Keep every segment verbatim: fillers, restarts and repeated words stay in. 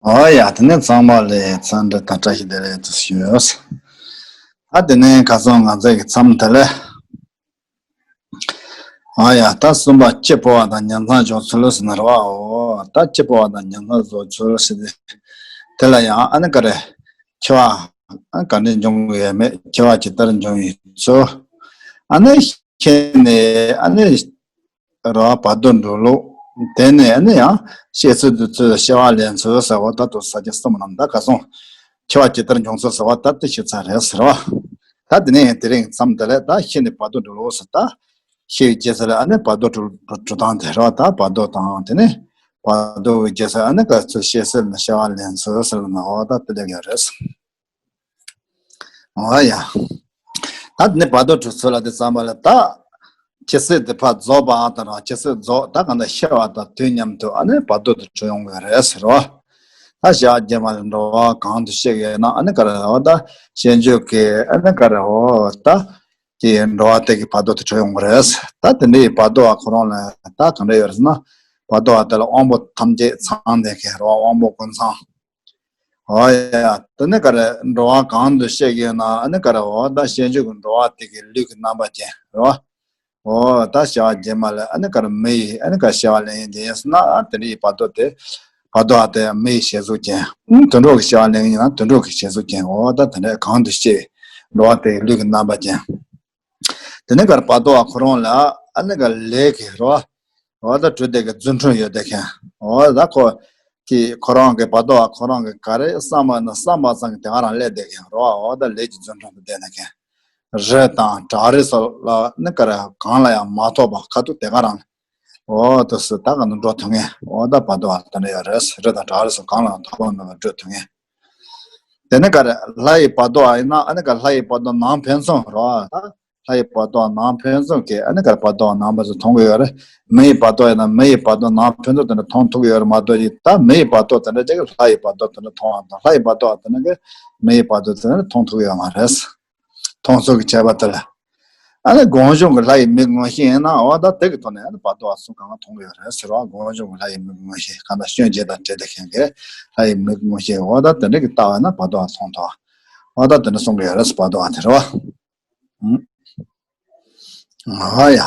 ཨོ་ཡ། དེ་ནས་ཚང་མ་ལ་འཚམས་འདྲི་དང་བཀྲ་ཤིས་བདེ་ལེགས་དུ་ཞུ། ཨ་དེ་ནས་ཁ་སང་ང་ཚོའི་གི་མཚམས་དེ་ལས། ཨོ་ཡ། ད་གསུམ་པ་སྐྱེ་འཕོ་བ་དང་ཉམས་སྣང་འབྱུང་ཚུལ་ཟེར་ན་རེད་བ། ཨོ་ད་སྐྱེ་འཕོ་བ་དང་ཉམས་སྣང་འབྱུང་ཚུལ་ཟེར་ཏེ། དེ་ལ་ཡང་ཨ་ནི་ག་རེ། འཆི་བ་ཨ་ག་འདྲ་འབྱུང་གི་ཡོད་མེད། འཆི་བ་ཇི་ལྟར་འབྱུང་བའི་ཚུལ། ཨ་ནི་ཤི་ནས་ཨ་ནི་རེད་བ། བར་དོ་འགྲོ་ལུགས། དེ་ནས་ཨ་ནི་ཡང་སྐྱེ་ཚུལ་འདུ་ཚུལ་སྐྱེ་བ་ལེན་ཚུལ་ཟེར་བ། ད་དུ་ས་ཆ་གསུམ་རྣམས་ད་ག་སོང་། འཆི་བ་ཇི་ལྟར་འབྱུང་ཚུལ་ཟེར་བ་ད་དེ་ཞུ་ཚར་རེད་ཟེར་བ། ད་དེ་ནས་ཡང་དེ་རིང་མཚམས་དེ་ལས་ད་ཤི་ནས་བར་དོ་འགྲོ་ལུགས་ཟེར། ད་ཤི་བའི་རྗེས་སུ་ལ་ཨ་ནི་བར་དོ་འགྲོ་འགྲོ་སྟངས་དེ་རེད་བ། ད་བར་དོ་དང་དེ་ནས་བར་དོ་བའི་རྗེས་སུ་ཨ་ནི་ག་ཚུལ་སྐྱེ་ཚུལ་ནས་སྐྱེ་བ་ལེན་ཚུལ་ཟེར་ན། འོ་ད་དེ་ལས་ཡོད་རེད། འོ་ཡ། ད་དེ་ནས་བར་དོ་འགྲོ་ཚུལ་ལ་དེ་ཙམ་པ་ལ་ད། སྐྱེ་ཚུལ་དེ་ཕར་རྫོགས་པ་དང་རང་སྐྱེ་ཚུལ་རྫོགས། ད་གང་ལྟར་ཤི་བ་དང་དུས་མཉམ་དུ་ཨ་ནི་བར་དོ་དེ་འགྲོ་ཡོང་གི་རེད་ཟེར་བ། ད་བྱ་བ་རྗེས་མ་ལ་འགྲོ་བ་གང་དུ་སྐྱེ་གི་ཡོད་ན་ཨ་ནི་ག་རེ་འོ་ད་སྐྱེ་འཇུག་གི་ཨ་ནི་ག་རེ་འོ་ད་ཀྱི་འགྲོ་བ་དེ་གི་བར་དོ་དེ་འགྲོ་ཡོང་གི་རེད། ད་དེ་འདྲའི་བར་དོ་བ་ཁོ་རང་ལ་ད་གང་འདྲ་ཡོད་རེད་ཟེར་ན། བར་དོ་བ་དེ་ལ་དབང་པོ་ཐམས་ཅད་ཚང་བསྡད་མཁན་རེད་བ། དབང་པོ་ཀུན་ཚང་། འོ་ཡ། དེ་ནི་ག་རེ། འགྲོ་བ་གང་དུ་སྐྱེ་གི་ཡོད་ན་ཨ་ནི་ག་རེ་འོ་ད་སྐྱེ་འཇུག་གི་འགྲོ་བ་དེ་གི་ལུས་ཀྱི་རྣམ་པ་ཅན་རེད་བ། འོ་ད་བྱ་བ་རྗེས་མ་ལ་ཨ་ནི་ག་རེ་མི་ཡི་ཨ་ནི་ག་རེ་སྐྱེ་བ་ལེན་ཡིན་དེ་ཡིན་ཟེར་ན། ཨ་དེ་འདྲའི་བར་དོ་དེ་བར་དོ་བ་དེ་མི་ཡི་བྱད་གཟུགས་ཅན། ཨ་དུད་འགྲོ་གི་སྐྱེ་བ་ལེན་ཡིན་ན་དུད་འགྲོ་གི་བྱད་གཟུགས་ཅན། འོ་ད་དེ་འདྲ་གང་དུ་སྐྱེ་འགྲོ་བ་དེ་གི་ལུས་ཀྱི་རྣམ་པ་ཅན། དེ་ནས་ག་རེ་བར་དོ་བ་ཁོ་རང་ལ་ཨ་ནི་ག་ལས་ཀྱི་རེད་བ། འོ་ད་གྲུབ་བསྡད་ཀྱི་རྫུ་འཕྲུལ་ཡོད་བསྡད་མཁན། འོ་ད་ཁོ་གི་ཁོ་རང་གི་བར་དོ་བ་ཁོ་རང་གི་ག་རེ་བསམ་པ་ན་བསམ་པ་ཙམ་གྱི་དེ་ག་རང་སླེབས་བསྡད་མཁན་རེད་བ། འོ་ད་ལས་ཀྱི་རྫུ་འཕྲུལ་དུ་བསྡད་མཁན། རི་དང་བྲག་རི་སོགས་ལ་ནི་ག་རེ་གང་ལ་ཡང་མ་ཐོགས་པ་ཁ་ཐུག་དེ་ག་རང་། འོ་དུ་སུ་ད་ག་ནས་འགྲོ་ཐུབ་མཁན། འོ་ད་བར་དོ་བ་དེ་འདྲ་ཡོད་རེད། རི་དང་བྲག་རི་སོགས་གང་ལ་ཡང་ཐོགས་པ་མེད་པར་འགྲོ་ཐུབ་མཁན། དེ་ནས་ག་རེ་ལྷ་ཡི་བར་དོ་བ་ཡིན་ན་ཨ་ནི་ག་ལྷ་ཡི་བར་དོ་ནང་ཕན་ཚུན་རེད་བ། ད་ལྷ་ཡི་བར་དོ་ནང་ཕན་ཚུན་གྱི་ཨ་ནི་ག་རེ་བར་དོ་ནང་ཕན་ཚུན་མཐོང་གི་ཡོད་རེད། མི་ཡི་བར་དོ་ཡིན་ན་མི་ཡི་བར་དོ་ནང་ཕན་ཚུན་དེ་འདྲ་མཐོང་ཐུབ་ཀྱི་ཡོད་རེད་མ་གཏོགས་ཀྱི། ད་མི་ཡི་བར་དོ་དེ་འདྲ་ཅིག་ལྷ་ཡི་བར་དོ་དེ་འདྲ་མཐོང་བ་དང་ལྷ་ཡི་བར་དོ་དེ་འདྲ་གི་མི་ཡི་བར་དོ་དེ་འདྲ་མཐོང་ཐུབ་ཀྱི་ཡོད་མ་རེད། མཐོང་ཚུལ་གྱི་ཁྱད་པར་དེ་ལ། ཨ་ནི་སྒོམ་བྱུང་གི་ལྷ་ཡི་མིག་མངོན་ཤེས་ཡིན་ན་འོ་ད་དེ་གི་ཐོག་ནས་ཨ་ནི་བར་དོ་བ་ཚུར་གང་མཐོང་གི་ཡོད་རེད་ཟེར་བ། སྒོམ་བྱུང་གི་ལྷ་ཡི་མིག་མངོན་ཤེས་གང་ལྟར་སྐྱོན་བརྗོད་དང་འབྲེལ་ཏེ་མཁན་གྱི་ལྷ་ཡི་མིག་མངོན་ཤེས་འོ་ད་དེ་འདྲ་གི་ལྟ་བ་ན་བར་དོ་བ་མཐོང་ཐུབ། འོ་ད་དེ་འདྲ་གསུང་གི་ཡོད་རེད་ཟེར། བར་དོ་བ་དེ་རེད་བ། ཨ་ཡ།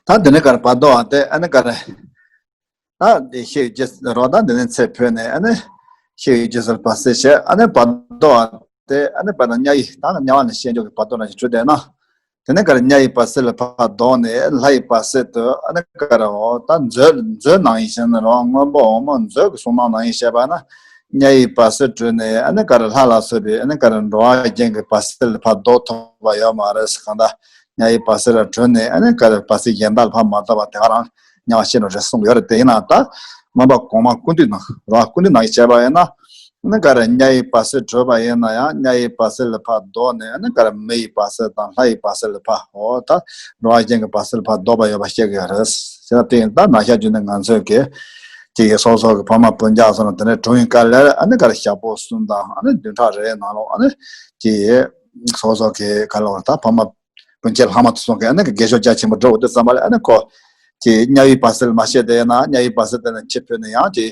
ད་དེ་ནས་ག་རེ་བར་དོ་བ་དེ་ཨ་ནི་ག་རེ། ད་དེ་ཤི་བའི་རྗེས་རོ། ད་དེ་ནས་ཚེ་འཕོས་ནས་ཨ་ནི་ཤི་བའི་རྗེས་སུ་བར་སྲིད་བྱས། ཨ་ནི་བར་དོ་བ་དེ་ཨ་ནི་བར་དོ་དམྱལ་བའི་ད་དམྱལ་བ་ནས་སྐྱེ་འཇུག་གི་བར་དོ་ནང་བཞིན་གྲུབ་བསྡད་ན། དེ་ནས་ག་རེ་དམྱལ་བའི་བར་སྲིད་ལ་ཕར་ལྡོག་ནས་ལྷ་ཡི་བར་སྲིད་དུ་ཨ་ནི་ག་རེ་འོ་ད་མཛོད་མཛོད་ནང་བཞིན་བྱས་ན་རོ། སྔོན་པོ་འོ་མ་མཛོད་ཀྱི་གཟུགས་སྣང་ནང་བཞིན་བྱས་པ་ན། དམྱལ་བའི་བར་སྲིད་གྲོལ་ནས་ཨ་ནི་ག་རེ་ལྷ་ལ་སོགས་པའི་ཨ་ནི་ག་རེ་འགྲོ་བ་རྒྱན་གྱི་བར་སྲིད་ལ་ཕར་ལྡོག་ཐུབ་པ་ཡོད་མ་རེད་ཟེར། གང་ལྟར་དམྱལ་བའི་བར་སྲིད་ལ་གྲོལ་ནས་ཨ་ནི་ག་རེ་བར་སྲིད་གཞན་དག་ལ་ཕར་མ་ལྡོག་པ་དེ་ག་རང་དམྱལ་བ་ཤེས་ནོ་རེད་གསུངས་ཡོད་རེད། དེ་ཡིན་ན་ད་མངོན་པ་གོང་མ་ཀུན་བཏུས་ནང་རོ། ཀུན་བཏུས་ནང་བྱས་པ་ཡིན་ན་ཨ་ནི་ག་རེ་དམྱལ་བའི་བར་སྲིད་གྲོལ་བ་ཡིན་ན་ཡང་དམྱལ་བའི་བར་སྲིད་ལ་ཕར་ལྡོག་ནས་ཨ་ནི་ག་རེ་མི་ཡི་བར་སྲིད་དང་ལྷ་ཡི་བར་སྲིད་ལ་ཕར་འོ་ད་འགྲོ་བ་རྒྱན་གྱི་བར་སྲིད་ལ་ཕར་ལྡོག་པ་ཡོད་པ་བཤད་ཀྱི་ཡོད་རེད། བྱས་ཙང་དེ་ཡིན་ད་ན་ཤ་རྒྱུ་ནི་ང་ཚོས་ཀྱི་ཀྱི་སོ་སོ་གི་ཕ་མ་སྤུན་ཀྱག་སོགས་ལ་དེ་ནས་གྲོངས་ཡིན་ག་ལེར་ཨ་ནི་ག་རེ་ཞག་པོ་གསུམ་དང་ཨ་ནི་བདུན་ཕྲག་རེའི་ནང་ལོགས་ཨ་ནི་ཀྱི་སོ་སོ་གི་ག་ལོར་ད་ཕ་མ་སྤུན་མཆེད་ལྷག་མ་དེ་ཚོ་གི་ཨ་ནི་གི་དགེ་སྦྱོར་རྒྱ་ཆེན་པོ་སྒྲུབ་དུས་ཙམ་པ་ལ་ཨ་ནི་ཁོ་ཀྱི་དམྱལ་བའི་བར་སྲིད་ལ་མ་སྐྱེས་དེ་ཡིན་ན་དམྱལ་བའི་བར་སྲིད་དེ་ནས་འཆི་འཕོས་ནས་ཡང་ཀྱི་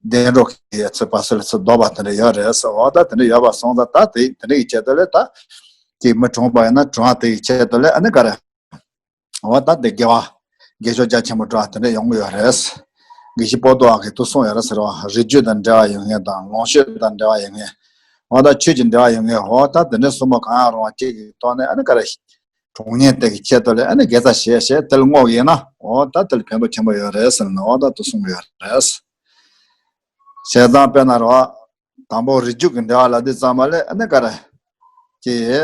བདེ་འགྲོ་གི་ཚུར་བར་སྲིད་ལ་ཚུར་ལྡོག་པ་དེ་འདྲ་ཡོད་རེད་ཟེར། འོ་ད་དེ་འདྲ་ཡོད་པ་སོང་ཙང་ད་དེ་དེ་འདྲ་གི་ཆེད་དུ་ལས་ད་ཀྱི་མི་གྲོངས་པ་ཡིན་ན་གྲོངས་པ་དེ་གི་ཆེད་དུ་ལས་ཨ་ནི་ག་རེ། འོ་ད་དེ་དགེ་བ། དགེ་སྦྱོར་རྒྱ་ཆེན་པོ་འགྲོ་བ་དེ་འདྲ་ཡོང་གི་ཡོད་རེད། དགེ་བཤེས་པོ་ཏོ་བ་གིས་དུ་གསུངས་ཡོད་རེད་ཟེར་བ། རིགས་རྒྱུད་དང་འབྲེལ་བ་ཡོད་མཁན་དང་ལོངས་སྤྱོད་དང་འབྲེལ་བ་ཡོད་མཁན། འོ་ད་ཆོས་ཀྱི་འབྲེལ་བ་ཡོད་མཁན། འོ་ད་དེ་འདྲ་གསུམ་པོ་གང་ཡང་རུང་བ་གཅིག་གི་ཐོག་ནས་ཨ་ནི་ག་རེ། གྲོངས་ཉེན་དེ་གི་ཆེད་དུ་ལས་ཨ་ནི་དགེ་རྩ་བྱས་བྱས་དེ་ལ་བསྔོ་གི་ཡིན་ན་འོ་ད་དེ་ལ་ཕན་ཐོགས་ཆེན་པོ་ཡོད་རེད་ཟེར་ནས་འོ་ད་དུ་གསུངས་ཡོད་རེད། བྱས་ཙང་དཔེར་ན་རོ། དང་པོ་རིགས་རྒྱུད་ཀྱི་འབྲེལ་བ་ལབ་དུས་ཙམ་པ་ལས་ཨ་ནི་ག་རེ། ཀྱི།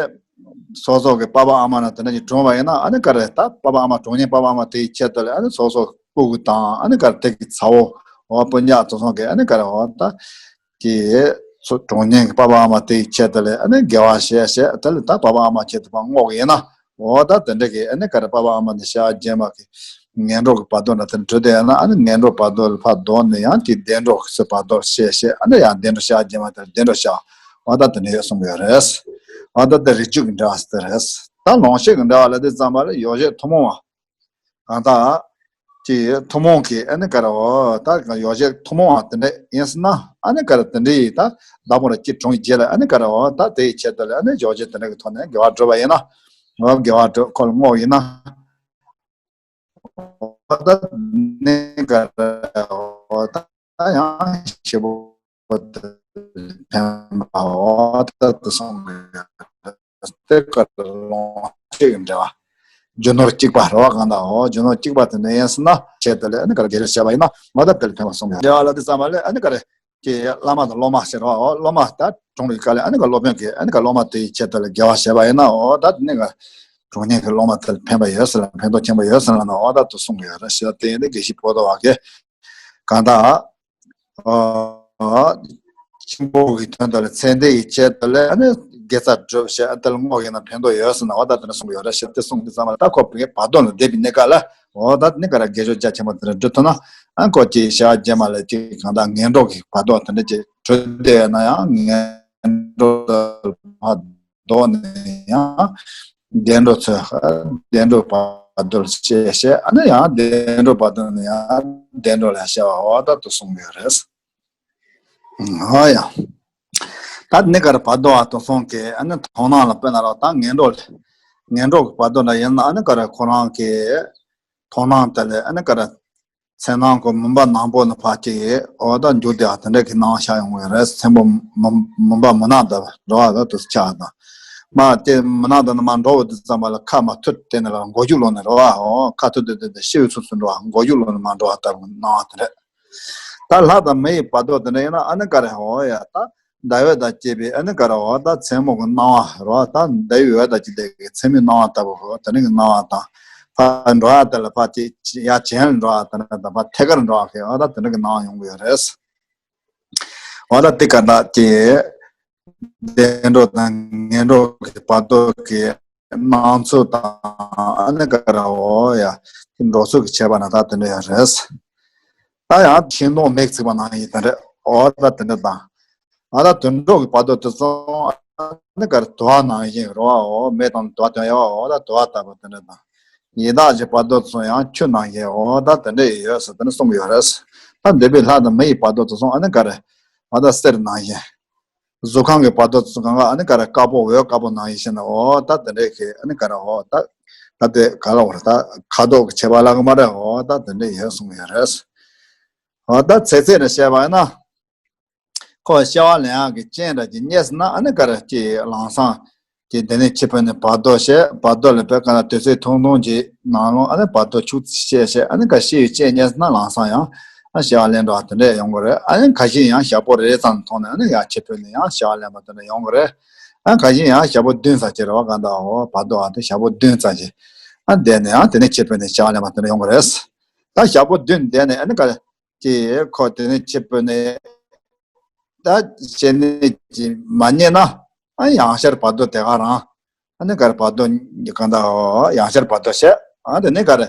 སོ་སོ་གི་པ་ཕ་ཨ་མ་ན་དེ་འདྲ་ཉིད་གྲོངས་པ་ཡིན་ན་ཨ་ནི་ག་རེ་ད་པ་ཕ་ཨ་མ་གྲོངས་ཉེན་པ་ཕ་ཨ་མ་དེའི་ཆེད་དུ་ལས་ཨ་ནི་སོ་སོ་སྤུ་གུ་དང་ཨ་ནི་ག་རེ་དེ་གི་ཚ་བོ་འོ་སྤུན་ཀྱག་དེ་ཚོ་གི་ཨ་ནི་ག་རེ་འོ་ད། ཀྱི། སོ་གྲོངས་ཉེན་གྱི་པ་ཕ་ཨ་མ་དེའི་ཆེད་དུ་ལས་ཨ་ནི་དགེ་བ་བྱས་བྱས་དེ་ལས་ད་པ་ཕ་ཨ་མ་ཆེད་དུ་ཕར་བསྔོ་གི་ཡིན་ན། འོ་ད་དེ་འདྲ་གི་ཨ་ནི་ག་རེ་པ་ཕ་ཨ་མ་ནི་ཤ་རྗེན་མ་གི་ངན་འགྲོ་གི་བར་དོ་འདྲ་དེ་འགྲོ་དེ་ཡང་ན་ཨ་ནི་ངན་འགྲོ་བར་དོ་ལ་ཕར་ལྡོག་ནས་ཡང་དེ་བདེ་འགྲོ་གི་བར་དོ་བཤད་བཤད་ཨ་ནི་ཡང་བདེ་འགྲོ་ཤ་རྗེན་མ་དེར་བདེ་འགྲོ་ཤ་འོ་ད་དེ་འདྲ་ཡོད་གསུང་གི་ཡོད་རེད། འོ་ད་དེ་རིགས་རྒྱུད་ཀྱི་འབྲེལ་བ་ཟེར་རེད། ད་ལོངས་སྤྱོད་ཀྱི་འབྲེལ་བ་ལ་དེ་ཙམ་པ་ལ་ཡོ་བྱད་ཐུན་མོང་བ། གང་ལྟར། ཀྱི་ཐུན་མོང་གི་ཨ་ནི་ག་རེ་འོ་ད་ཡོ་བྱད་ཐུན་མོང་བ་དེ་འདྲ་ཡིན་ཟེར་ན། ཨ་ནི་ག་རེ་དེ་འདྲ་ཡིས་ད་བདག་པོ་ལ་ཅི་གྲོང་རྗེས་ལ་ཨ་ནི་ག་རེ་འོ་ད་དེ་ཡི་ཆེད་དུ་ལ་ཨ་ནི་ཡོ་བྱད་དེ་འདྲ་གི་ཐོག་ནས་དགེ་བ་བསྒྲུབ་པ་ཡིན་ན། འོ་དགེ་བ་བསྒྲུབ་ཁོ་ལ་བསྔོ་བ་ཡིན་ན། འོ་ད་ནི་ག་རེ་འོ་ད་ཡང་ཞེ་པོ་དེ་ཕན་པའོ། ད་དུ་སོང་གི་དེ་ཀ་ལོངས་སྤྱོད་ཀྱི་འབྲེལ་བ། རྒྱུ་ནོར་གཅིག་པ་རེད་བ། གང་ལྟར་འོ་རྒྱུ་ནོར་གཅིག་པ་དེ་འདྲ་ཡིན་ཟེར་ན། ཆེད་དུ་ལས་ཨ་ནི་ག་རེ་དགེ་སྦྱོར་བྱས་པ་ཡིན་ན་འོ་ད་དེ་ལ་ཕན་པ་གསུངས་ཡོད། འབྲེལ་བ་ལ་དེ་ཙམ་པ་ལས་ཨ་ནི་ག་རེ་ཀྱི་བླ་མ་དང་སློབ་མ་ཟེར་བ་འོ། སློབ་མ་ད་གྲོང་རིག་དཀའ་ལས་ཨ་ནི་ག་སློབ་དཔོན་གྱིས་ཨ་ནི་ག་སློབ་མ་དེའི་ཆེད་དུ་ལ་དགེ་བ་བྱས་པ་ཡིན་ན་འོ་ད་དེ་ནི་ག་གྲོང་ཉན་གྱི་སློབ་མ་དེ་ལ་ཕན་པ་ཡོད་ཟེར་ལ་ཕན་ཐོགས་ཆེན་པོ་ཡོད་ཟེར་ལ་ན་འོ་ད་དུ་གསུངས་ཡོད་རེད་ཞེས་དེ་ཡིན་ཏེ་དགེ་བཤེས་པོ་ཏོ་བ་གིས་གང་ལྟར། ཨོ། ཆེན་པོ་གི་དོན་དུ་ལ་ཚེ་འདི་ཡི་ཆེད་དུ་ལ་ཨ་ནི་དགེ་རྩ་སྒྲུབ་བྱས་ཨ་དེ་ལ་བསྔོ་ཡིན་ན་ཕན་ཐོགས་ཡོད་ཟེར་ན་འོ་ད་དེ་འདྲ་གསུངས་ཡོད་རེད་ཞེས་དེ་གསུངས་དུས་ཙམ་པ་ལ་ད་ཁོ་བར་དོ་ལ་བསྡད་པའི་གནས་སྐབས་ལ་འོ་ད་གནས་སྐབས་ལ་དགེ་སྦྱོར་རྒྱ་ཆེན་པོ་དེ་འདྲ་སྒྲུབ་ཐུབ་ན་ཨ་ཁོ་ཅིག་བྱ་བ་རྗེས་མ་ལ་ཅིག་གང་ལྟར་ངན་འགྲོ་གི་བར་དོ་དེ་འདྲ་ཅིག་གྲོལ་བསྡད་ཡོད་ན་ཡང་ངན་འགྲོ་དེ་ལ་ཕར་ལྡོག་ནས་ཡང་བདེ་འགྲོ་ཚོ་བདེ་འགྲོ་བར་དོར་བཤད་བཤད་ཨ་ནི་ཡང་བདེ་འགྲོ་བར་དོར་ནས་ཡང་བདེ་འགྲོ་ལ་བཤད་པ་འོ་ད་དུ་གསུངས་ཡོད་རེད། འོ་ཡ། ད་ནི་ག་རེ་བར་དོ་བ་དུ་སོང་གི་ཨ་ནི་མཐོང་སྣང་ལ་དཔེར་ན་རོ་ད་ངན་འགྲོ་ངན་འགྲོ་གི་བར་དོ་འདྲ་ཡིན་ན་ཨ་ནི་ག་རེ་ཁོ་རང་གི་མཐོང་སྣང་དེ་ལས་ཨ་ནི་ག་རེ། མཚན་ནང་གི་མུན་པ་ནག་པོ་ནི་ཕར་སྐྱེ་ཡི་འོ་ད་འཇུག་དེ་ཨ་དེ་འདྲ་གི་སྣང་བ་ཤར་ཡོང་གི་རེད། མཚན་པོ་མུན་པ་མུན་ནག་དང་འགྲོ་བ་ད་དུ་ཆགས་དང་། མ་དེ་མུན་ནག་དང་ནི་མ་འགྲོ་བ་དུ་ཙམ་པ་ལ་ཁ་མ་ཐུར་བལྟས་ནས་ལ་མགོ་མཇུག་ལོག་ནས་རོ་བ་འོ་ཁ་ཐུར་དུ་དེ་དེ་ཤི་བའི་ཚུལ་དུ་འགྲོ་བ་མགོ་མཇུག་ལོག་ནས་མ་འགྲོ་བ་ལྟ་བུ་སྣང་བ་དེ་རེད། ད་ལྷ་དང་མི་ཡི་བར་དོ་དེ་འདྲ་ཡིན་ན་ཨ་ནི་ག་རེ་འོ་ཡ་ད། ཟླ་འོད་དང་བཅས་པའི་ཨ་ནི་ག་རེ་འོ་ད་མཚན་མོ་གི་སྣང་བ་རོ་ད་ཟླ་བའི་འོད་དང་བཅས་པའི་མཚན་མོའི་སྣང་བ་ལྟ་བུ་རོ་དེ་ནི་གི་སྣང་བ་དང་། ཕར་འགྲོ་ཡ་དེ་ལ་ཕར་ཅིག་ཡ་གྱེན་ལ་འགྲོ་ཡ་དེ་ནི་དང་ཕར་ཐད་ཀར་འགྲོ་ཡ་གི་འོ་ད་དེ་ནི་གི་སྣང་བ་ཡོང་གི་ཡོད་རེད། འོ་ད་དེ་ག་ད་ཅི། བདེ་འགྲོ་དང་ངན་འགྲོ་གི་བར་དོ་གི་སྣང་ཚུལ་དང་ཨ་ནི་ག་རེ་འོ་ཡ་དེ་འགྲོ་ཚུལ་གྱི་ཁྱད་པར་ན་ད་དེ་འདྲ་ཡོད་རེད། ད་ཡང་ཤིང་སྡོང་མིག་ཚིག་པ་ནང་ཡིན་དེ་འདྲ་འོ་ད་དེ་འདྲ་དང་། ཨ་ད་དུད་འགྲོ་གི་བར་དོ་དེ་ཚོ་ཨ་ནི་ག་རེ་དུ་བ་ནང་བཞིན་རོ་བ་འོ་མེ་དང་དུ་བ་དོན་ཡོད་འོ་ད་དུ་བ་ལྟ་བུ་དེ་འདྲ་དང་། ཡི་དྭགས་ཀྱི་བར་དོ་དེ་ཚོ་ཡང་ཆུ་ནང་བཞིན་འོ་ད་དེ་འདྲ་ཡོད་ཟེར་དེ་འདྲ་གསུངས་ཡོད་རེད། ད་འདོད་པའི་ལྷ་དང་མི་ཡི་བར་དོ་དེ་ཚོ་ཨ་ནི་ག་རེ་ཨ་ད་གསེར་ནང་བཞིན། གཟུགས་ཁམས་ཀྱི་བར་དོ་ཚོ་གང་ག་ཨ་ནི་ག་རེ་དཀར་པོ་འོད་དཀར་པོ་ནང་བཞིན་ཞེ་ན་འོ་ད་དེ་འདྲས་ཀྱི་ཨ་ནི་ག་རེ་འོ་ད་ད་དེ་ག་ལ་འོ་རེ་ད་ཁ་དོག་གི་ཁྱད་པར་ལ་གི་མ་རེད་འོ་ད་དེ་འདྲས་ཡོད་གསུངས་ཡོད་རེད། འོ་ད་ཚེ་ཚད་ནས་བཤད་པ་ཡིན་ན་ཁོ་སྐྱེ་བ་ལེན་ཡག་གི་རྐྱེན་འདྲ་ཅིག་རྙེད་སོང་ན་ཨ་ནི་ག་རེ་ཅིག་ལམ་སང་ཅིག་དེ་ནས་ཕྱི་ཕུད་ནས་བར་དོ་བཤད་བར་དོ་ལ་བས་ག་ན་དུས་ཚོད་ཐུང་ཐུང་ཅིག་ནང་ལོང་ཨ་ནི་བར་དོ་ཆུག་ཙམ་བཤད་བཤད་ཨ་ནི་ག་ཤི་ཡོད་ཅེས་རྙེད་སོང་ན་ལམ་སང་ཡང་ཨ་སྐྱེ་བ་ལེན་འགྲོ་བ་དེ་འདྲས་ཡོང་གི་རེད། ཨ་ནི་ཁ་ཤས་ཡང་ཞག་པོ་རེ་ཙམ་མཐོང་ནས་ཨ་ནི་ཡང་ཕྱི་ཕུད་ནས་ཡང་སྐྱེ་བ་ལེན་པ་དེ་འདྲས་ཡོང་གི་རེད། ཨ་ཁ་ཤས་ཡང་ཞག་པོ་བདུན་ཙམ་ཅིག་རེད་བ་ག་འདྲ་འོ་བར་དོ་བ་དེ་ཞག་པོ་བདུན་ཙམ་ཅིག་ཨ་བསྡད་ནས་ཡང་དེ་ནས་ཕྱི་ཕུད་ནས་སྐྱེ་བ་ལེན་པ་དེ་འདྲས་ཡོང་གི་རེད། ད་ཞག་པོ་བདུན་བསྡད་ནས་ཨ་ནི་ག་ཅེས་ཁོ་དེ་ནས་ཕྱི་ཕུད་ནས་ད་ཞེ་ནས་ཅིག་མ་རྙེད་ན་ཨ་ཡང་ཤར་བར་དོ་དེ་ག་རང་ཨ་ནི་ག་རེ་བར་དོ་གང་ལྟར་ཡང་ཤར་བར་དོ་བཤད་ཨ་དེ་ནས་ག་རེ་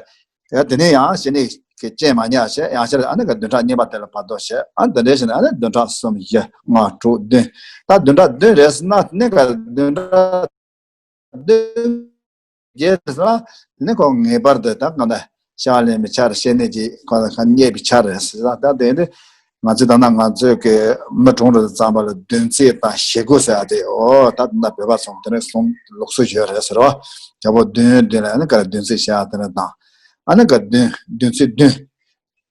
ཡ་དེ་ནས་ཡང་ཞེ་ནས་ཀྱི་རྐྱེན་མ་རྙེད་བཤད་ཡང་ཤར་ཨ་ནི་ག་བདུན་ཕྲག་གཉིས་པ་དེ་ལ་བར་དོ་བཤད་ཨ་དེ་འདྲས་བྱས་ནས་ཨ་ནི་བདུན་ཕྲག་གསུམ་བཞི་ལྔ་དྲུག་བདུན་ད་བདུན་ཕྲག་བདུན་རེད་ཟེར་ན་དེ་ནས་ག་རེ་བདུན་ཕྲག་བདུན་རྗེས་ལ་ནི་ཁོ་ངེས་པར་དུ་ད་གང་ལྟར་ཤར་ལེན་པའི་ཆར་ཤེས་ནས་ཀྱི་ཁོ་ལ་ཁ་རྙེད་པའི་ཆར་རེད་ཟེར། ད་དེ་ནི་ང་ཚོས་ད་ན་ང་ཚོས་ཀྱི་མི་གྲོངས་འགྲོ་དུས་ཙམ་པ་ལ་བདུན་ཚིགས་དང་ཞེ་དགུ་ཟེར་ཡ་དེ་འོ་ད་ད་བོད་པ་ཚོ་དེ་ནས་གསུང་ལུགས་སྲོལ་ཡོད་རེད་ཟེར་བ། རྒྱལ་པོ་བདུན་བདུན་ལ་ནི་ག་རེ་བདུན་ཚིགས་བྱ་ཡ་དེ་ནས་དང་ཨ་ནི་ག་བདུན་བདུན་ཚིགས་བདུན།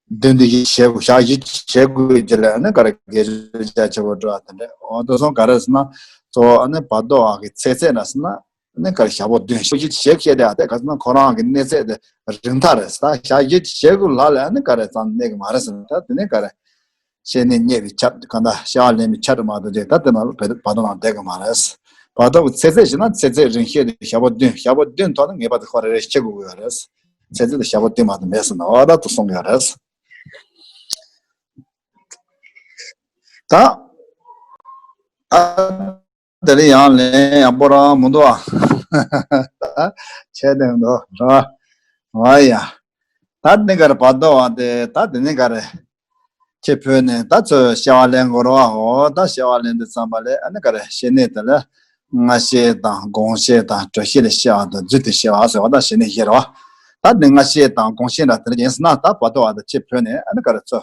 བདུན་དུ་བཞི་བྱེད་དགོས་ཞག་བཞི་བྱེད་དགོས་ཀྱི་ལས་ནི་ག་རེ་དགེ་སྦྱོར་རྒྱ་ཆེ་བོ་འགྲོ་བ་དེ་འདྲ་འོ་དེ་སོང་ག་རེ་ཟེར་ན་གཙོ་བོ་ཨ་ནི་བར་དོ་བ་གི་ཚེ་ཚད་ན་ཟེར་ན་ཨ་ནི་ག་རེ་ཞག་པོ་བདུན་ཞག་བཞི་བྱེད་བཤད་དེ་ཨ་དེ་ག་ཟེར་ན་ཁོ་རང་གི་གནས་ཚད་དེ་རིང་ཐག་རེད་ཟེར། ད་ཞག་བཞི་བྱེད་དགོས་ལ་ལས་ཨ་ནི་ག་རེ་ཙམ་གནས་གི་མ་རེད་ཟེར་ན་ད་དེ་ནི་ག་རེ་ཤེས་ནས་རྙེད་པའི་ཆར་གང་ལྟར་ཤར་ལེན་པའི་ཆར་མ་གཏོགས་ཅིག་ད་དེ་ན་བར་དོ་ནང་བསྡད་གི་མ་རེད། བར་དོ་གི་ཚེ་ཚད་ཞེ་ན་ཚེ་ཚད་རིང་ཤོས་དེ་ཞག་པོ་བདུན་ཞག་པོ་བདུན་ཐོག་ནས་ངེས་པར་དུ་ཁོ་རེ་རེ་བྱེད་དགོས་ཀྱི་ཡོད་རེད། ཚེ་ཚད་དེ་ཞག་པོ་བདུན་མ་གཏོགས་མེད་ཟེར་ན་འོ་ད་དུ་གསུངས་ཡོད་རེད། ད། ཨ། དེ་ལས་ཡང་ལན་ཡག་པོ་རང་མི་འདུག་ཨ། ད། ཆད་དེ་འདུག་ར། ཨ་ཡ། ད་ནི་ག་རེ་བར་དོ་བ་དེ་ད་དེ་ནི་ག་རེ། ཁྱེད་བོད་ནས་ད་ཚོས་བྱ་བ་ལེན་དགོས་རོགས་ཨ། འོ་ད་བྱ་བ་ལེན་དུས་ཙམ་པ་ལས་ཨ་ནི་ག་རེ་བྱེད་ནས་དེ་ལས་སྔ་བྱེད་དང་དགོང་བྱེད་དང་དྲོ་བྱེད་ལ་བྱ་བ་དང་རྫུས་ཏེ་བྱ་བ་ཟེར་བ་ད་བྱེད་ནས་བཤད་རོགས། ད་དེ་སྔ་ཤེས་དང་དགོངས་ཤེས་འདྲ་དེ་འདྲ་ཡིན་ཟེར་ན། ད་བར་དོ་བ་དང་ཕྱིར་བུད་ནས་ཨ་ནི་ག་རེ་ཚོ་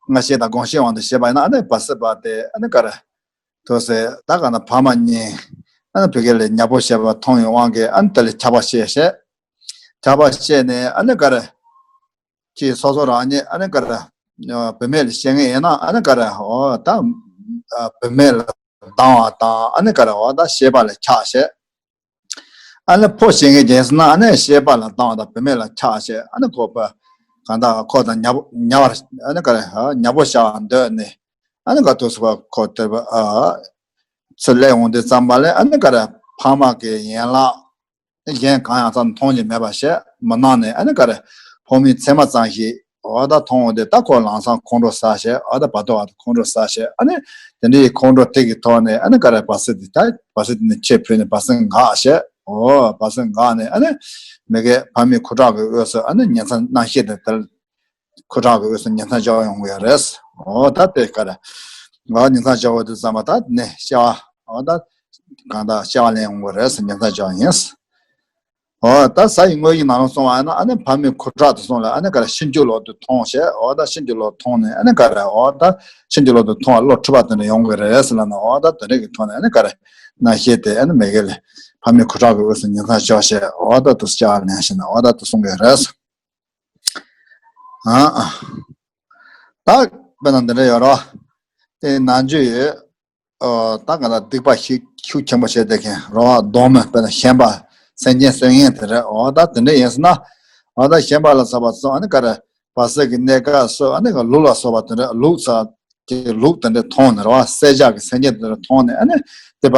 སྔ་ཤེས་དང་དགོངས་ཤེས་དབང་དུ་བྱས་པ་ཡིན་ན། ཨ་ནི་བར་སྲིད་པ་དེ་ཨ་ནི་ག་རེ་ཐུགས་སྲས་ད་ག་ན་ཕ་མ་གཉིས་ཨ་ནི་བུ་ག་ལ་ཉལ་པོ་བྱས་པ་མཐོང་བའི་དབང་གིས་ཨ་ནི་དེ་ལ་ཆགས་པ་སྐྱེས་བྱས། ཆགས་པ་སྐྱེས་ནས་ཨ་ནི་ག་རེ་ཅིག་སོ་སོ་རང་ཉིད་ཨ་ནི་ག་རེ་བུད་མེད་ལ་སྐྱེ་མཁན་ཡིན་ན་ཨ་ནི་ག་རེ་འོ་ད་བུད་མེད་ལ་སྡང་བ་དང་ཨ་ནི་ག་རེ་འོ་ད་ཤེས་པ་ལ་ཆགས་བྱས། ཨ་ནི་ཕོ་སྐྱེ་མཁན་ཡིན་ཟེར་ན་ཨ་ནི་ཤེས་པ་ལ་སྡང་བ་དང་བུད་མེད་ལ་ཆགས་བྱས། ཨ་ནི་ཁོ་པ་གང་ལྟར་ཁོ་དང་ཉལ་པོ་ཉལ་བར་ཨ་ནི་ག་རེ་ཉལ་པོ་བྱ་བར་འདོད་ནས། ཨ་ནི་ག་ཐུགས་སུ་ཁོ་དེ་ཚུར་སླེབས་འོང་དུས་ཙམ་པ་ལ་ཨ་ནི་ག་རེ་ཕ་མ་གི་ཡན་ལག་གཞན་གང་ཡང་ཙམ་མཐོང་རྒྱུ་མེད་པ་བྱས། མི་སྣང་ནས་ཨ་ནི་ག་རེ་ཕོ་མོའི་མཚན་མ་ཙམ་ཞིག་འོ་ད་མཐོང་འོང་དུས། ད་ཁོ་ལམ་སང་ཁོང་ཁྲོ་ཟ་བྱས། འོ་ད་བར་དོ་བ་དང་ཁོང་ཁྲོ་ཟ་བྱས། ཨ་ནི་དེ་འདྲའི་ཁོང་ཁྲོ་དེ་གི་ཐོག་ནས་ཨ་ནི་ག་རེ་བར་སྲིད་དེ་ད་བར་སྲིད་དེ་ནས་ཕྱིར་བུད་ནས་བར་སྲིད་འགག་བྱས། འོ་བར་སྲིད་འགག་ནས་ཨ་ནི་མི་དགེ་ཕ་མའི་ཁུ་ཁྲག་གི་དབུས་སུ་ཨ་ནི་ཉིང་མཚམས་རྣམ་ཤེས་དེ་དེར་ཁུ་ཁྲག་གི་དབུས་སུ་ཉིང་མཚམས་སྦྱར་ཡོང་གི་ཡོད་རེད། འོ་ད་དེ་ག་རེ་འོ་ཉིང་མཚམས་སྦྱར་བ་དེ་ཙམ་པ་ད་ནི་སྐྱེ་བ་འོ་ད་གང་ལྟར་སྐྱེ་བ་ལེན་ཡོང་གི་རེད་ཟེར་ཉིང་མཚམས་སྦྱར་ཡིན། འོ་ད་གཟའ་ཡི་དངོས་ཡིན་ནང་ལ་སོང་བ་ཡིན་ན་ཨ་ནི་ཕ་མའི་ཁུ་ཁྲག་དེ་སོང་ལ་ཨ་ནི་ག་རེ་ཕྱི་འགྱུར་ལོག་ཏུ་མཐོང་བྱས། འོ་ད་ཕྱི་འགྱུར་ལོག་མཐོང་ནས་ཨ་ནི་ག་རེ་འོ་ད་ཕྱི་འགྱུར་ལོག་ཏུ་མཐོང་བ་བློ་འཁྲུལ་པ་དེ་འདྲ་ཡོང་གི་རེད་ཟེར་ལབ་ན། འོ་ད་དེ་འདྲ་གི་ཐོག་ནས་ཨ་ནི་ག་རེ་རྣམ་ཤེས་དེ་ཨ་ནི་མི་དགེ་ལ་ཕ་མའི་ཁུ་ཁྲག་གི་དབུས་སུ་ཉིང་མཚམས་སྦྱར་བྱས། འོ་ད་དུ་སྐྱེ་བ་ལེན་ཞེ་ན་འོ་ད་དུ་གསུང་གི་རེད། ཨ་ཨ། ད་དཔེར་ན་འདི་འདྲ་ཡོད་རོ། དེ་ནང་རྒྱུད་ཡོད། ཨོ་ད་ག་ད་སྡིག་པ་ཤུགས་ཤུགས་ཆེན་པོ་བྱས་བསྡད་མཁན་རོ། གདོན་མི་དཔེར་ན་ཞེན་པ་སེམས་ཅན་གསོད་མཁན་དེ་རེད། འོ་ད་དེ་འདྲ་ཡིན་ཟེར་ན། འོ་ད་ཞེན་པ་ལ་སོགས་པ་སོགས་ཨ་ནི་ག་རེ་བར་སྲིད་ཀྱི་གནས་སྐབས་སུ་ཨ་ནི་ག་ལུག་ལ་སོགས་པ་དེ་འདྲ། ལུག་ཚ་གི་ལུག་དེ་འདྲ་མཐོང་ནས་རོ། བསད་བྱ་གི་སེམས་ཅན་དེ་འདྲ་མཐོང་ནས་ཨ་ནི་སྡིག་པ་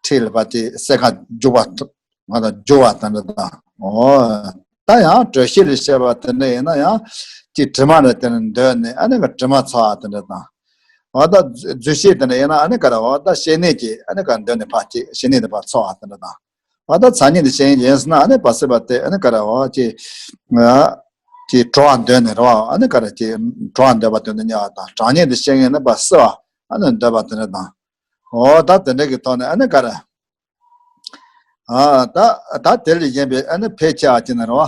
ཁྲིད་ལ་བ་དེ་སེམས་ཁ་རྒྱུག་པ། ང་དང་རྒྱུག་པ་དེ་འདྲ་དང་། འོ་ད་ཡང་དྲོད་གཤེར་ལ་བཤད་པ་དེ་འདྲ་ཡིན་ན་ཡང་ཅིག་དྲི་མ་རེ་དེ་འདྲ་འདོད་ནས་ཨ་ནི་ག་དྲི་མ་ཚ་བ་དེ་འདྲ་དང་། འོ་ད་རྫུས་ཤིང་དེ་འདྲ་ཡིན་ན་ཨ་ནི་ག་རེ་འོ་ད་ཤེད་ནད་ཀྱིས་ཨ་ནི་ག་འདོད་ནས་ཕར་ཅིག་ཤེད་ནད་དེ་ཕར་ཚ་བ་དེ་འདྲ་དང་། འོ་ད་ཚ་ནད་དེ་ཤེད་ཡིན་ཟེར་ན་ཨ་ནི་བར་སྲིད་པ་དེ་ཨ་ནི་ག་རེ་འོ་ཅིག་ཅིག་གྲོལ་བ་འདོད་ནས་རོ། ཨ་ནི་ག་རེ་ཅིག་གྲོལ་བ་འདོད་པ་དེ་འདྲ་ཉལ་བ་དང་། གྲང་ནད་དེ་ཤེད་ཡིན་ན་བར་སྲིད་པ་ཨ་ནི་འདོད་པ་དེ་འདྲ་དང་། འོ་ད་དེ་འདྲ་གི་ཐོག་ནས་ཨ་ནི་ག་རེ། ཨ་ད་ད་དེ་ལས་གཞན་པའི་ཨ་ནི་ཕལ་ཆེ་བ་ཅིག་ནི་རོ།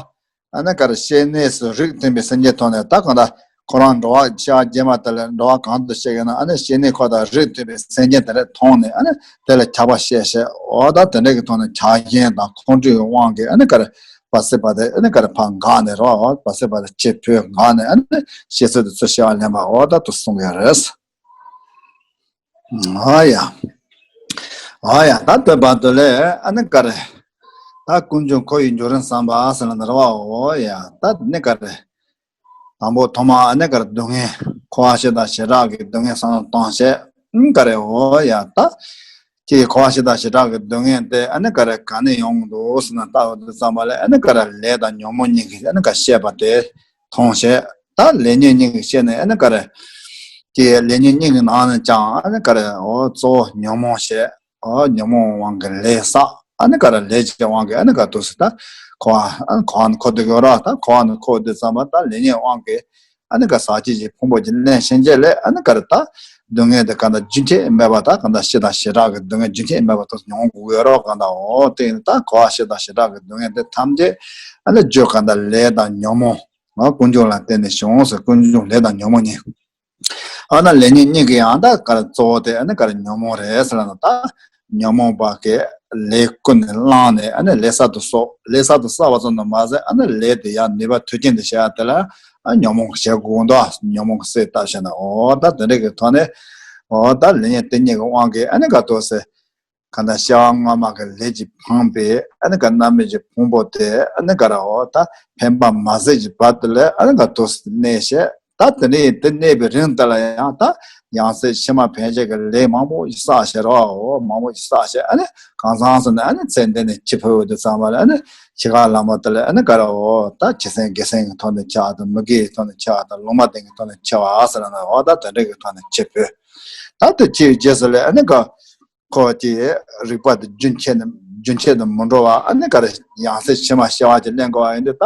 ཨ་ནི་ག་རེ་ཤེད་ནད་སུ་རིགས་མཐུན་པའི་སེམས་ཅན་མཐོང་ནས། ད་གང་ལྟར་ཁོ་རང་འགྲོ་བ་ཤ་རྗེས་མ་དེ་ལ་འགྲོ་བ་གང་དུ་སྐྱེ་ཡོད་ན་ཨ་ནི་ཤེད་ནད་ཁོ་དང་རིགས་མཐུན་པའི་སེམས་ཅན་དེ་ལ་མཐོང་ནས་ཨ་ནི་དེ་ལ་ཆགས་པ་སྐྱེས་བྱས། འོ་ད་དེ་འདྲ་གི་ཐོག་ནས་ཆགས་ཞེན་དང་ཁོང་ཁྲོའི་དབང་གིས་ཨ་ནི་ག་རེ་བར་སྲིད་པ་དེ་ཨ་ནི་ག་རེ་ཕར་འགགས་ནས་རོ། བར་སྲིད་པ་དེ་ཕྱིར་བུད་འགགས་ནས་ཨ་ནི་ཤེད་ཚད་དུ་ཚུར་སྐྱེ་བ་ལེན་པ། འོ་ད་དུ་གསུང་གི་རེད། ཨ་ཡ། ཨ་ཡ། ད་དེ་བར་དུ་ལས་ཨ་ནི་ག་རེ། ད་ཀུན་འབྱུང་འཁོར་བའི་འབྱུང་རིམ་བསམ་པ་ཟེར་ལ་ནི་རེད་བ། འོ་ཡ། ད་ནི་ག་རེ། དང་པོ་ཐོག་མ་ཨ་ནི་ག་རེ་སྡུག་བསྔལ་འཁོར་བ་ཞེ་སྡང་ཞེ་དྲག་གི་སྡུག་བསྔལ་བསམ་བློ་བཏང་བྱས། ཨ་ག་རེ། འོ་ཡ། ད་ཀྱེ་འཁོར་བ་ཞེ་སྡང་ཞེ་དྲག་གི་སྡུག་བསྔལ་དེ་ཨ་ནི་ག་རེ་ག་ནས་ཡོང་གི་འདུག་ཟེར་ན། ད་འོ་དེ་ཙམ་པ་ལས་ཨ་ནི་ག་རེ་ལས་དང་ཉོན་མོངས་གཉིས་ཀྱིས་ཨ་ནི་ག་བསྐྱེད་པ་དེ་མཐོང་བྱས། ད་ལས་ཉོན་གཉིས་ཀྱིས་བསྐྱེད་ནས་ཨ་ནི་ག་རེ། ཀྱེ་ལས་ཉོན་གཉིས་ཀྱི་ནང་ནས་ཀྱང་ཨ་ནི་ག་རེ། འོ་གཙོ་བོ་ཉོན་མོངས་བྱས། འོ་ཉོན་མོངས་དབང་གིས་ལས་བསགས། ཨ་ནི་ག་རེ་ལས་ཀྱི་དབང་གིས་ཨ་ནི་ག་དུས་སུ་ད་འཁོར་བ་ཨ་ནི་འཁོར་བ་ནི་འཁོར་དུ་ཡོད་ར། ད་འཁོར་བ་ནི་འཁོར་དུས་ཙམ་པ་ད་ལས་ཉོན་དབང་གིས་ཨ་ནི་ག་ཟག་བཅས་ཀྱི་ཕུང་པོ་ཅིག་ལེན་ཞིང་བྱས་ལས་ཨ་ནི་ག་རེ་ད་སྡུག་བསྔལ་དེ་ག་འདྲ་རྒྱུན་ཆད་མེད་པ། ད་ག་འདྲ་ཞེ་སྡང་ཞེ་དྲག་གི་སྡུག་བསྔལ་རྒྱུན་ཆད་མེད་པ་དུ་མྱོང་དགོས་ཡོད་ར། ག་འདྲ་འོ་དེ་ཡིན་ད་འཁོར་བ་ཞེ་སྡང་ཞེ་དྲག་གི་སྡུག་བསྔལ་དེ་ཐམས་ཅད་ཨ་ནི་རྒྱུ་ག་འདྲ་ལས་དང་ཉོན་མོངས་ང་ཀུན་འབྱུང་ལ་བརྟེན་ནས་བྱུང་ཟེར། ཀུན་འབྱུང་ལས་དང་ཉོན་མོངས་གཉིས། ཨ་ནི་ལས་ཉོན་གཉིས་ཀྱི་ཡང་ད་ག་རེ་གཙོ་བོ་དེ་ཨ་ནི་ག་རེ་ཉོན་མོངས་རེད་ཟེར་ན། ད་ཉོན་མོངས་པ་གིས་ལས་ཀུན་ནས་བསླངས་ནས་ཨ་ནི་ལས་བསགས་དུ་གསོག་ལས་བསགས་དུ་གསོག་པ་ཙམ་དུ་མ་ཟད་ཨ་ནི་ལས་དེ་ཡང་ནུས་པ་མཐུ་ཅན་དུ་བྱེད་ཡ་དེ་ལ་ཨ་ཉོན་མོངས་ཀྱི་བྱེད་སྒོ་འདུག་ཉོན་མོངས་ཀྱི་སེལ་ཐབས་བྱས་ན། འོ་ད་དེ་འདྲ་གི་ཐོག་ནས་འོ་ད་ལས་ཉོན་དེ་གཉིས་ཀྱི་དབང་གིས་ཨ་ནི་ག་དུས་སེ་ག་འདྲ་སྐྱེ་བ་སྔ་མ་གི་ལས་ཀྱིས་འཕངས་པའི་ཨ་ནི་ག་རྣམ་སྨིན་གྱི་ཕུང་པོ་དེ་ཨ་ནི་ག་ར་འོ་ད་འཕེན་པ་མ་ཟད་ཀྱི་བར་དུ་ལས་ཨ་ནི་ག་དུས་སེ་གནས་བྱས། ད་དེ་ནས་དེ་གནས་པའི་རིང་དེ་ལ་ཡང་ད་ཡང་སྲིད་ཕྱི་མ་འཕེན་བྱེད་ཀྱི་ལས་མང་པོ་ཞིག་བསགས་བྱས་རོ། འོ་མང་པོ་ཞིག་བསགས་བྱས་ཨ་ནི་གང་ཟག་ཟེར་ན་ཨ་ནི་ཚེ་འདི་ནས་འཆི་འཕོ་བའི་དུས་ཙམ་པ་ལ་ཨ་ནི་འཆི་ཁ་ལ་མོ་དེ་ལ་ཨ་ནི་ག་ར་འོ་ད་ཇི་སྲིད་དགེ་སྲིད་ཀྱི་ཐོག་ནས་འཆི་བ་དང་མི་དགེ་བའི་ཐོག་ནས་འཆི་བ་དང་ལུང་མ་བསྟན་གྱི་ཐོག་ནས་འཆི་བ་ཟེར་ན་འོ་ད་དེ་འདྲ་གི་ཐོག་ནས་འཆི་འཕོ། ད་དེ་འཆི་བའི་རྗེས་སུ་ལས་ཨ་ནི་ག་ཁོ་གྱི་རིག་པ་དེ་རྒྱུན་ཆད་ནས་རྒྱུན་ཆད་དུ་མི་འགྲོ་བ་ཨ་ནི་ག་རེ་ཡང་སྲིད་ཕྱི་མ་སྐྱེ་བ་ཅིག་ལེན་དགོས་པ་ཡིན་དུས། ད་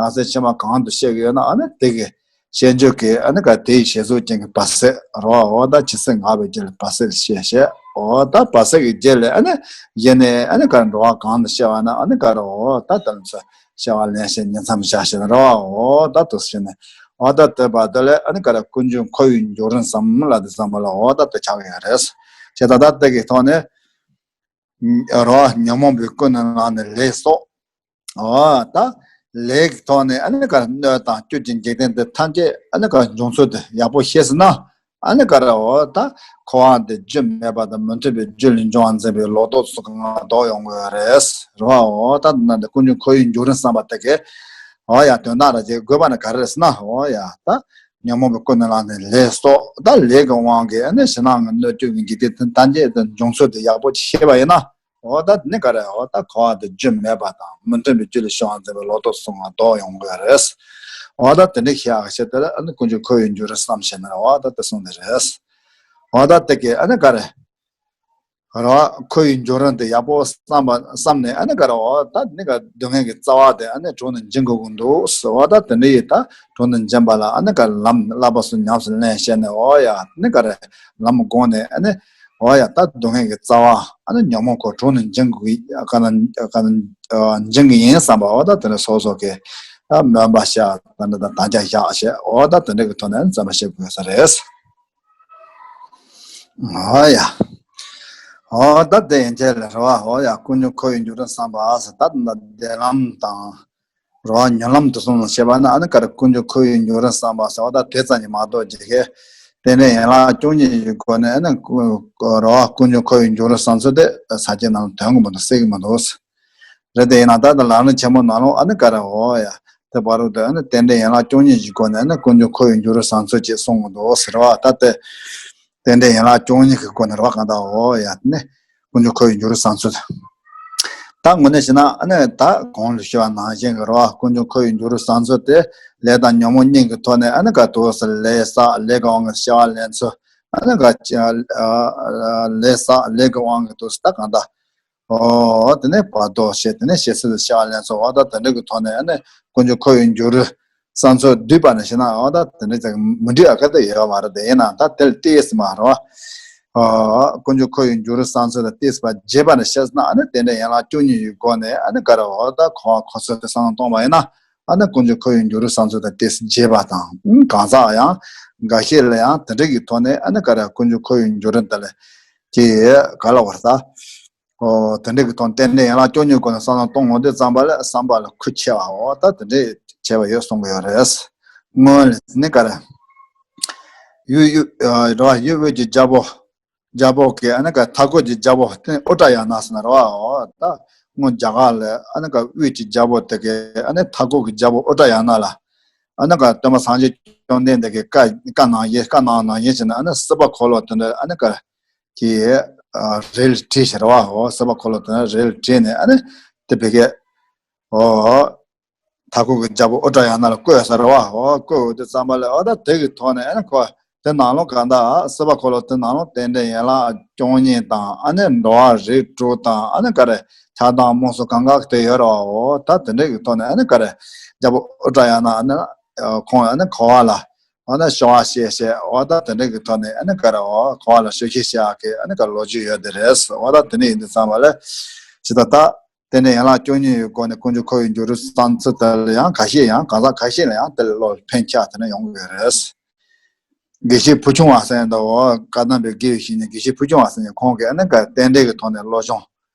ཡང་སྲིད་ཕྱི་མ་གང་དུ་སྐྱེ་གི་ཡོད་ན་ཨ་ནི་དེ་གི་སྐྱེ་འཇུག་གི་ཨ་ནི་ག་དེའི་བྱད་གཟུགས་ཅན་གྱི་བར་སྲིད་རོ། འོ་ད་ཇི་སྲིད་འགག་པའི་རྒྱུད་ལ་བར་སྲིད་ཞེས་བཤད། འོ་ད་བར་སྲིད་ཀྱི་རྒྱུད་ལ་ཨ་ནི་ཡེ་ནས་ཨ་ནི་ག་རེ་འགྲོ་བ་གང་དུ་སྐྱེ་བ་ན་ཨ་ནི་ག་རེ་འོ་ད་དེ་ལ་ཚོ་ སྐྱེ་བ་ལེན་ཞེས་ཉིང་མཚམས་བཞག་ཞེས་རོ། འོ་ད་དུ་ཟེར་ནས། འོ་ད་དེ་བར་དུ་ལས་ཨ་ནི་ག་རེ་ཀུན་འབྱུང་ཁོར་ཡུག་འབྱུང་རིམ་བསམ་ལ་དེ་བསམ་པ་ལ་འོ་ད་དེ་ཆགས་ཡོད་རེད། ཞེས་ད་ལྟ་དེ་གི་ཐོག་ནས། རོ། ཉོན་མོངས་པའི་ཀུན་ནས་བསླངས་ནས་ལས་སོགས། འོ་ད། ལས་ཀྱི་ཐོག་ནས་ཨ་ནི་ག་རེ་སྣོད་དང་བཅུད་ཀྱི་འཇིག་རྟེན་འདི་ཐམས་ཅད་ཨ་ནི་ག་རེ་འབྱུང་ཚུལ་དེ་ཡག་པོ་ཤེས་ཟིན་ན། ཨ་ནི་ག་རེ་འོ་ད་འཁོར་བ་འདི་རྒྱུ་མེད་པ་དང་མི་མཐུན་པའི་རྒྱུ་ལས་འབྱུང་བར་འཛིན་པའི་ལོག་རྟོག་ཚོགས་ཀྱི་ངང་ལྡོག་ཡོང་གི་རེད། རེད་བ། འོ་ད་འདི་ན་འདི་ཀུན་འབྱུང་ཁོར་ཡུག་འབྱུང་རིམ་བསམ་པ་དེ་གས། འོ་ཡ་དོན་དག་ར་ཅིག་དགོས་པ་ནི་ག་རེ་རེད་ཟེར་ན། འོ་ཡ་ད། ཉོན་མོངས་པའི་ཀུན་ནས་བསླངས་ནས་ལས་སོགས་ད་ལས་ཀྱི་དབང་གིས་ཨ་ནི་ཕྱི་ནང་གི་སྣོད་བཅུད་ཀྱི་འཇིག་རྟེན་ཐམས་ཅད་དུ་འབྱུང་ཚུལ་དེ་ཡག་པོ་ཅིག་ཤེས་པ་ཡིན་ན། འོ་ད་ནི་ག་རེ་འོ་ད་འཁོར་བ་དེ་རྒྱུ་མེད་པ་དང་མི་མཐུན་པའི་རྒྱུ་ལས་བྱུང་བར་འཛིན་པའི་ལོག་རྟོག་ཚོགས་ཀྱི་ངང་ལྡོག་ཡོང་གི་རེད། འོ་ད་དེ་འདྲ་ཤེས་ཡག་ཆེད་དུ་ཨ་ནི་ཀུན་འབྱུང་ཁོར་ཡུག་འབྱུང་རིམ་བསམ་ཞེས་ན་འོ་ད་དེ་གསུངས་ནི་རེད། འོ་ད་དེ་གས་ཨ་ནི་ག་རེ། རོ། ཁོར་ཡུག་འབྱུང་རིམ་དེ་ཡག་པོ་བསམ་པ་བསམ་ནས་ཨ་ནི་ག་རེ་འོ་ད་ནི་ག་སྡུག་བསྔལ་གྱི་རྩ་བ་དེ་ཨ་ནི་གྲོལ་ནས་འབྱིན་དགོས་ཀྱི་འདུག་ཟེར་བ་ད་དེ་འདྲ་ཡིན། ད་གྲོལ་ནས་འབྱིན་པ་ལ་ཨ་ནི་ག་རེ་ལམ་བསླབ་པ་སོགས་ཉམས་སུ་ལེན་བྱས་ནས་འོ་ཡ་ནི་ག་རེ་ལམ་སྒོམ་ནས་ཨ་ནི་འོ་ཡ་ད་སྡུག་བསྔལ་གྱི་རྩ་བ་ཨ་ནི་ཉོན་མོངས་ཁོ་གྲོལ་ནས་འབྱིན་དགོས་ཀྱི་ག་ན་ག་ན་འབྱིན་གྱི་ཡིན་བསམ་པ་འོ་ད་དེ་འདྲ་སོ་སོ་གི་ད་སྨོན་པ་བཤད་དེ་འདྲ་དང་དམ་བཅའ་བཞག་བྱས་འོ་ད་དེ་འདྲ་གི་ཐོག་ནས་བརྩོན་པ་བྱེད་དགོས་ས་རེད། འོ་ཡ། འོ་ད་དེ་ཡན་ཆད་ལ་རེད་བ། འོ་ཡ་ཀུན་འབྱུང་ཁོར་ཡུག་འབྱུང་རིམ་བསམ་པ་ཟེར་ད་ད་འདི་ལམ་དང་། རེད་བ་ཉོན་ལམ་དུ་སོང་ནས་བཤད་པ་ན་ཨ་ནི་ག་རེ་ཀུན་འབྱུང་ཁོར་ཡུག་འབྱུང་རིམ་བསམ་པ་ཟེར་བ་ད་དེ་ཙམ་གྱིས་མ་གཏོགས་ཀྱི་གེ། རྟེན་འབྲེལ་ཡན་ལག་བཅུ་གཉིས་ཀྱི་སྒོ་ནས་ཨ་ནི་ཀུ་རེད་བ་ཀུན་འབྱུང་ཁོར་ཡུག་འབྱུང་རིམ་བསམ་ཚུལ་དེ་ས་བཅད་ནང་ལ་དོན་གྱི་མི་འདུག་གསལ་གྱི་མི་འདུག་རེད་དེ་ཡིན་ན་ད་ལྟ་ལམ་རིམ་ཆེན་མོ་ནང་ལོགས་ཨ་ནི་ག་རེ་འོ་ཡ། དེ་བར་དུ་ཨ་ནི་རྟེན་འབྲེལ་ཡན་ལག་བཅུ་གཉིས་ཀྱི་སྒོ་ནས་ཨ་ནི་ཀུན་འབྱུང་ཁོར་ཡུག་འབྱུང་རིམ་བསམ་ཚུལ་ཅིག་གསུང་གི་འདུག་ཟེར་བ་ད་དེ། རྟེན་འབྲེལ་ཡན་ལག་བཅུ་གཉིས་ཀྱི་སྒོ་ནས་རེད་བ་གང་ལྟར་འོ་ཡ་ནི་ཀུན་འབྱུང་ཁོར་ཡུག་འབྱུང་རིམ་བསམ་ཚུལ། ད་དངོས་གནས་བྱས་ན་ཨ་ནི་ད་གོང་ལ་ཞུས་པ་ནང་བཞིན་གྱི་རེད་བ་ཀུན་འབྱུང་ཁོར་ཡུག་འབྱུང་རིམ་བསམ་ཚུལ་དེ་ལས་དང་ཉོན་མོངས་གཉིས་ཀྱི་ཐོག་ནས་ཨ་ནི་ག་དུས་སུ་ལས་བསགས་ལས་ཀྱི་དབང་གིས་སྐྱེ་བ་ལེན་ཚུལ་ཨ་ནི་ག་ལས་བསགས་ལས་ཀྱི་དབང་གིས་དུས་སུ་ད་གང་ལྟར། འོ། དེ་ནས་བར་དོ་ཞེས་དེ་ནས་ཞེ་སའི་ཤ་ལན་སོགས་འོ་ད་དེ་འདྲ་གི་ཐོག་ནས་ཨ་ནི་ཀུན་འབྱུང་ཁོར་ཡུག་འགྱུར་བསམ་ཚུལ་བསྡུས་པ་ནས་བཤད་ན་འོ་ད་དེ་འདྲ་ཅིག་མི་འགྲིག་ཨ་ག་དེ་ཡོད་མ་རེད། དེ་ཡིན་ན་ད་དེ་ལ་ཏོག་ཙམ་མ་རེད་བ། ཀུན་འབྱུང་ཁོར་ཡུག་འགྱུར་བསམ་ཚུལ་ལ་ཏོག་ཙམ་རྒྱས་པ་ནས་བཤད་ན་ཨ་ནི་རྟེན་འབྲེལ་ཡན་ལག་བཅུ་གཉིས་ཡི་སྒོ་ནས་ཨ་ནི་ག་རེ་འོ་ད་འཁོར་བ་འཁོར་ཚུལ་དེ་བསམ་བློ་གཏོང་བ་ཡིན་ན་ཨ་ནི་ཀུན་འབྱུང་ཁོར་ཡུག་འགྱུར་བསམ་ཚུལ་དང་ཏོག་ཙམ་རྒྱས་པ་དང་གང་ཟག་ཡང་འགའ་ཤས་ལ་ཡང་དེ་འདྲ་གི་ཐོག་ནས་ཨ་ནི་ག་རེ་ཀུན་འབྱུང་ཁོར་ཡུག་འགྱུར་འདི་ལ་ཅི་ག་ལ་བར་ད། ཨོ། དེ་འདྲའི་གི་དོན་རྟེན་འབྲེལ་ཡན་ལག་བཅུ་གཉིས་སྐོར་ནས་བསམ་བློ་གཏོང་ངོ་དེ་ཙམ་པ་ལ་བསམ་པ་ལ་ཁུར་ཆེ་བའོ། ད་དེ་འདྲའི་བྱས་པ་ཡོད་གསུང་གི་ཡོད་རེད། སྔོན་ལ་ནི་ག་རེ། ཡུལ་ཡུལ་རེད་བ། ཡུལ་དབུས་ཀྱི་རྒྱལ་པོ། རྒྱལ་པོ་གི་ཨ་ནི་ག་མཐའ་འཁོབ་ཀྱི་རྒྱལ་པོ་དེ་ཨུ་ཏྲ་ཡ་ན་ཟེར་ན་རེད་བ། ཨོ་ད་སྔོན་རྒྱ་གར་ལ་ཨ་ནི་ག་དབུས་ཀྱི་རྒྱལ་པོ་དེ་གི་ཨ་ནི་མཐའ་འཁོབ་ཀྱི་རྒྱལ་པོ་ཨུ་ཏྲ་ཡ་ན་ལ་ཨ་ནི་ག་སྟོན་པ་སངས་རྒྱས་བཅོམ་ལྡན་འདས་ཀྱི་བཀའ་བཀའ་གནང་བཞིན་བཀའ་གནང་ནང་བཞིན་བྱས་ནས་ཨ་ནི་སྲིད་པ་འཁོར་ལོ་དེ་འདྲ་ཨ་ནི་ག་གི་རལ་གྲི་ཟེར་བ། འོ་སྲིད་པ་འཁོར་ལོ་དེ་ན་རལ་གྲི་ནས་ཨ་ནི་དེ་བི་ཀའི་འོ་མཐའ་འཁོབ་ཀྱི་རྒྱལ་པོ་ཨུ་ཏྲ་ཡ་ན་ལ་བསྐོས་ཟེར་བ། འོ་བསྐོས་འོ་དེ་ཙམ་པ་ལས་འོ་ད་དེ་གི་ཐོག་ནས་ཨ་ནི་ཁོ་དེ་ནང་ལོགས་གང་ལྟར་སྲིད་པ་འཁོར་ལོ་དེ་ནང་ལོགས་རྟེན་འབྲེལ་ཡན་ལག་བཅུ་གཉིས་དང་ཨ་ནི་འགྲོ་བ་རིགས་དྲུག་དང་ཨ་ནི་ག་རེ་ཆགས་སྡང་རྨོངས་གསུམ་གང་ག་དེ་ཡོད་རེད་བ། འོ་ད་དེ་འདྲ་གི་ཐོག་ནས་ཨ་ནི་ག་རེ་རྒྱལ་པོ་ཨུ་ཏྲ་ཡ་ན་ཨ་ནི་ཁོང་ཨ་ནི་འཁོར་བ་ལ། འོ་ན་ཤོ་བ་ཤེས་ཤེས་འོ་ད་དེ་འདྲ་གི་ཐོག་ནས་ཨ་ནི་ག་རེ་འོ་འཁོར་བ་ལ་ཤོ་ཤེས་ཤེས་ཨ་ཀེ་ཨ་ནི་ག་ལོ་རྒྱུས་ཡོད་དེ་རེད། འོ་ད་དེ་འདྲ་ཡིན་དུས་ཙམ་པ་ལ་ཇི་ལྟར་ད་རྟེན་འབྲེལ་ཡན་ལག་བཅུ་གཉིས་ཡི་སྒོ་ནས་ཀུན་འབྱུང་ཁོར་ཡུག་འགྱུར་བསམ་ཚུལ་དེ་ལ་ཡང་ཁ་ཤས་ཡང་གང་ཟག་ཁ་ཤས་ལ་ཡང་དེ་ལ་བློ་ཕན་ཆེ་དེ་འདྲ་ཡོང་གི་ཡོད་རེད། དགེ་བཤེས་ཕུལ་བྱུང་བ་ཟེར་ཡང་ད་འོ་བཀའ་གདམས་པའི་དགེ་བའི་བཤེས་གཉེན་དགེ་བཤེས་ཕུལ་བྱུང་བ་ཟེར་ཡང་ཁོང་གིས་ཨ་ནི་ག་རྟེན་འབྲེལ་གི་ཐོག་ནས་སློབ་སྦྱོང་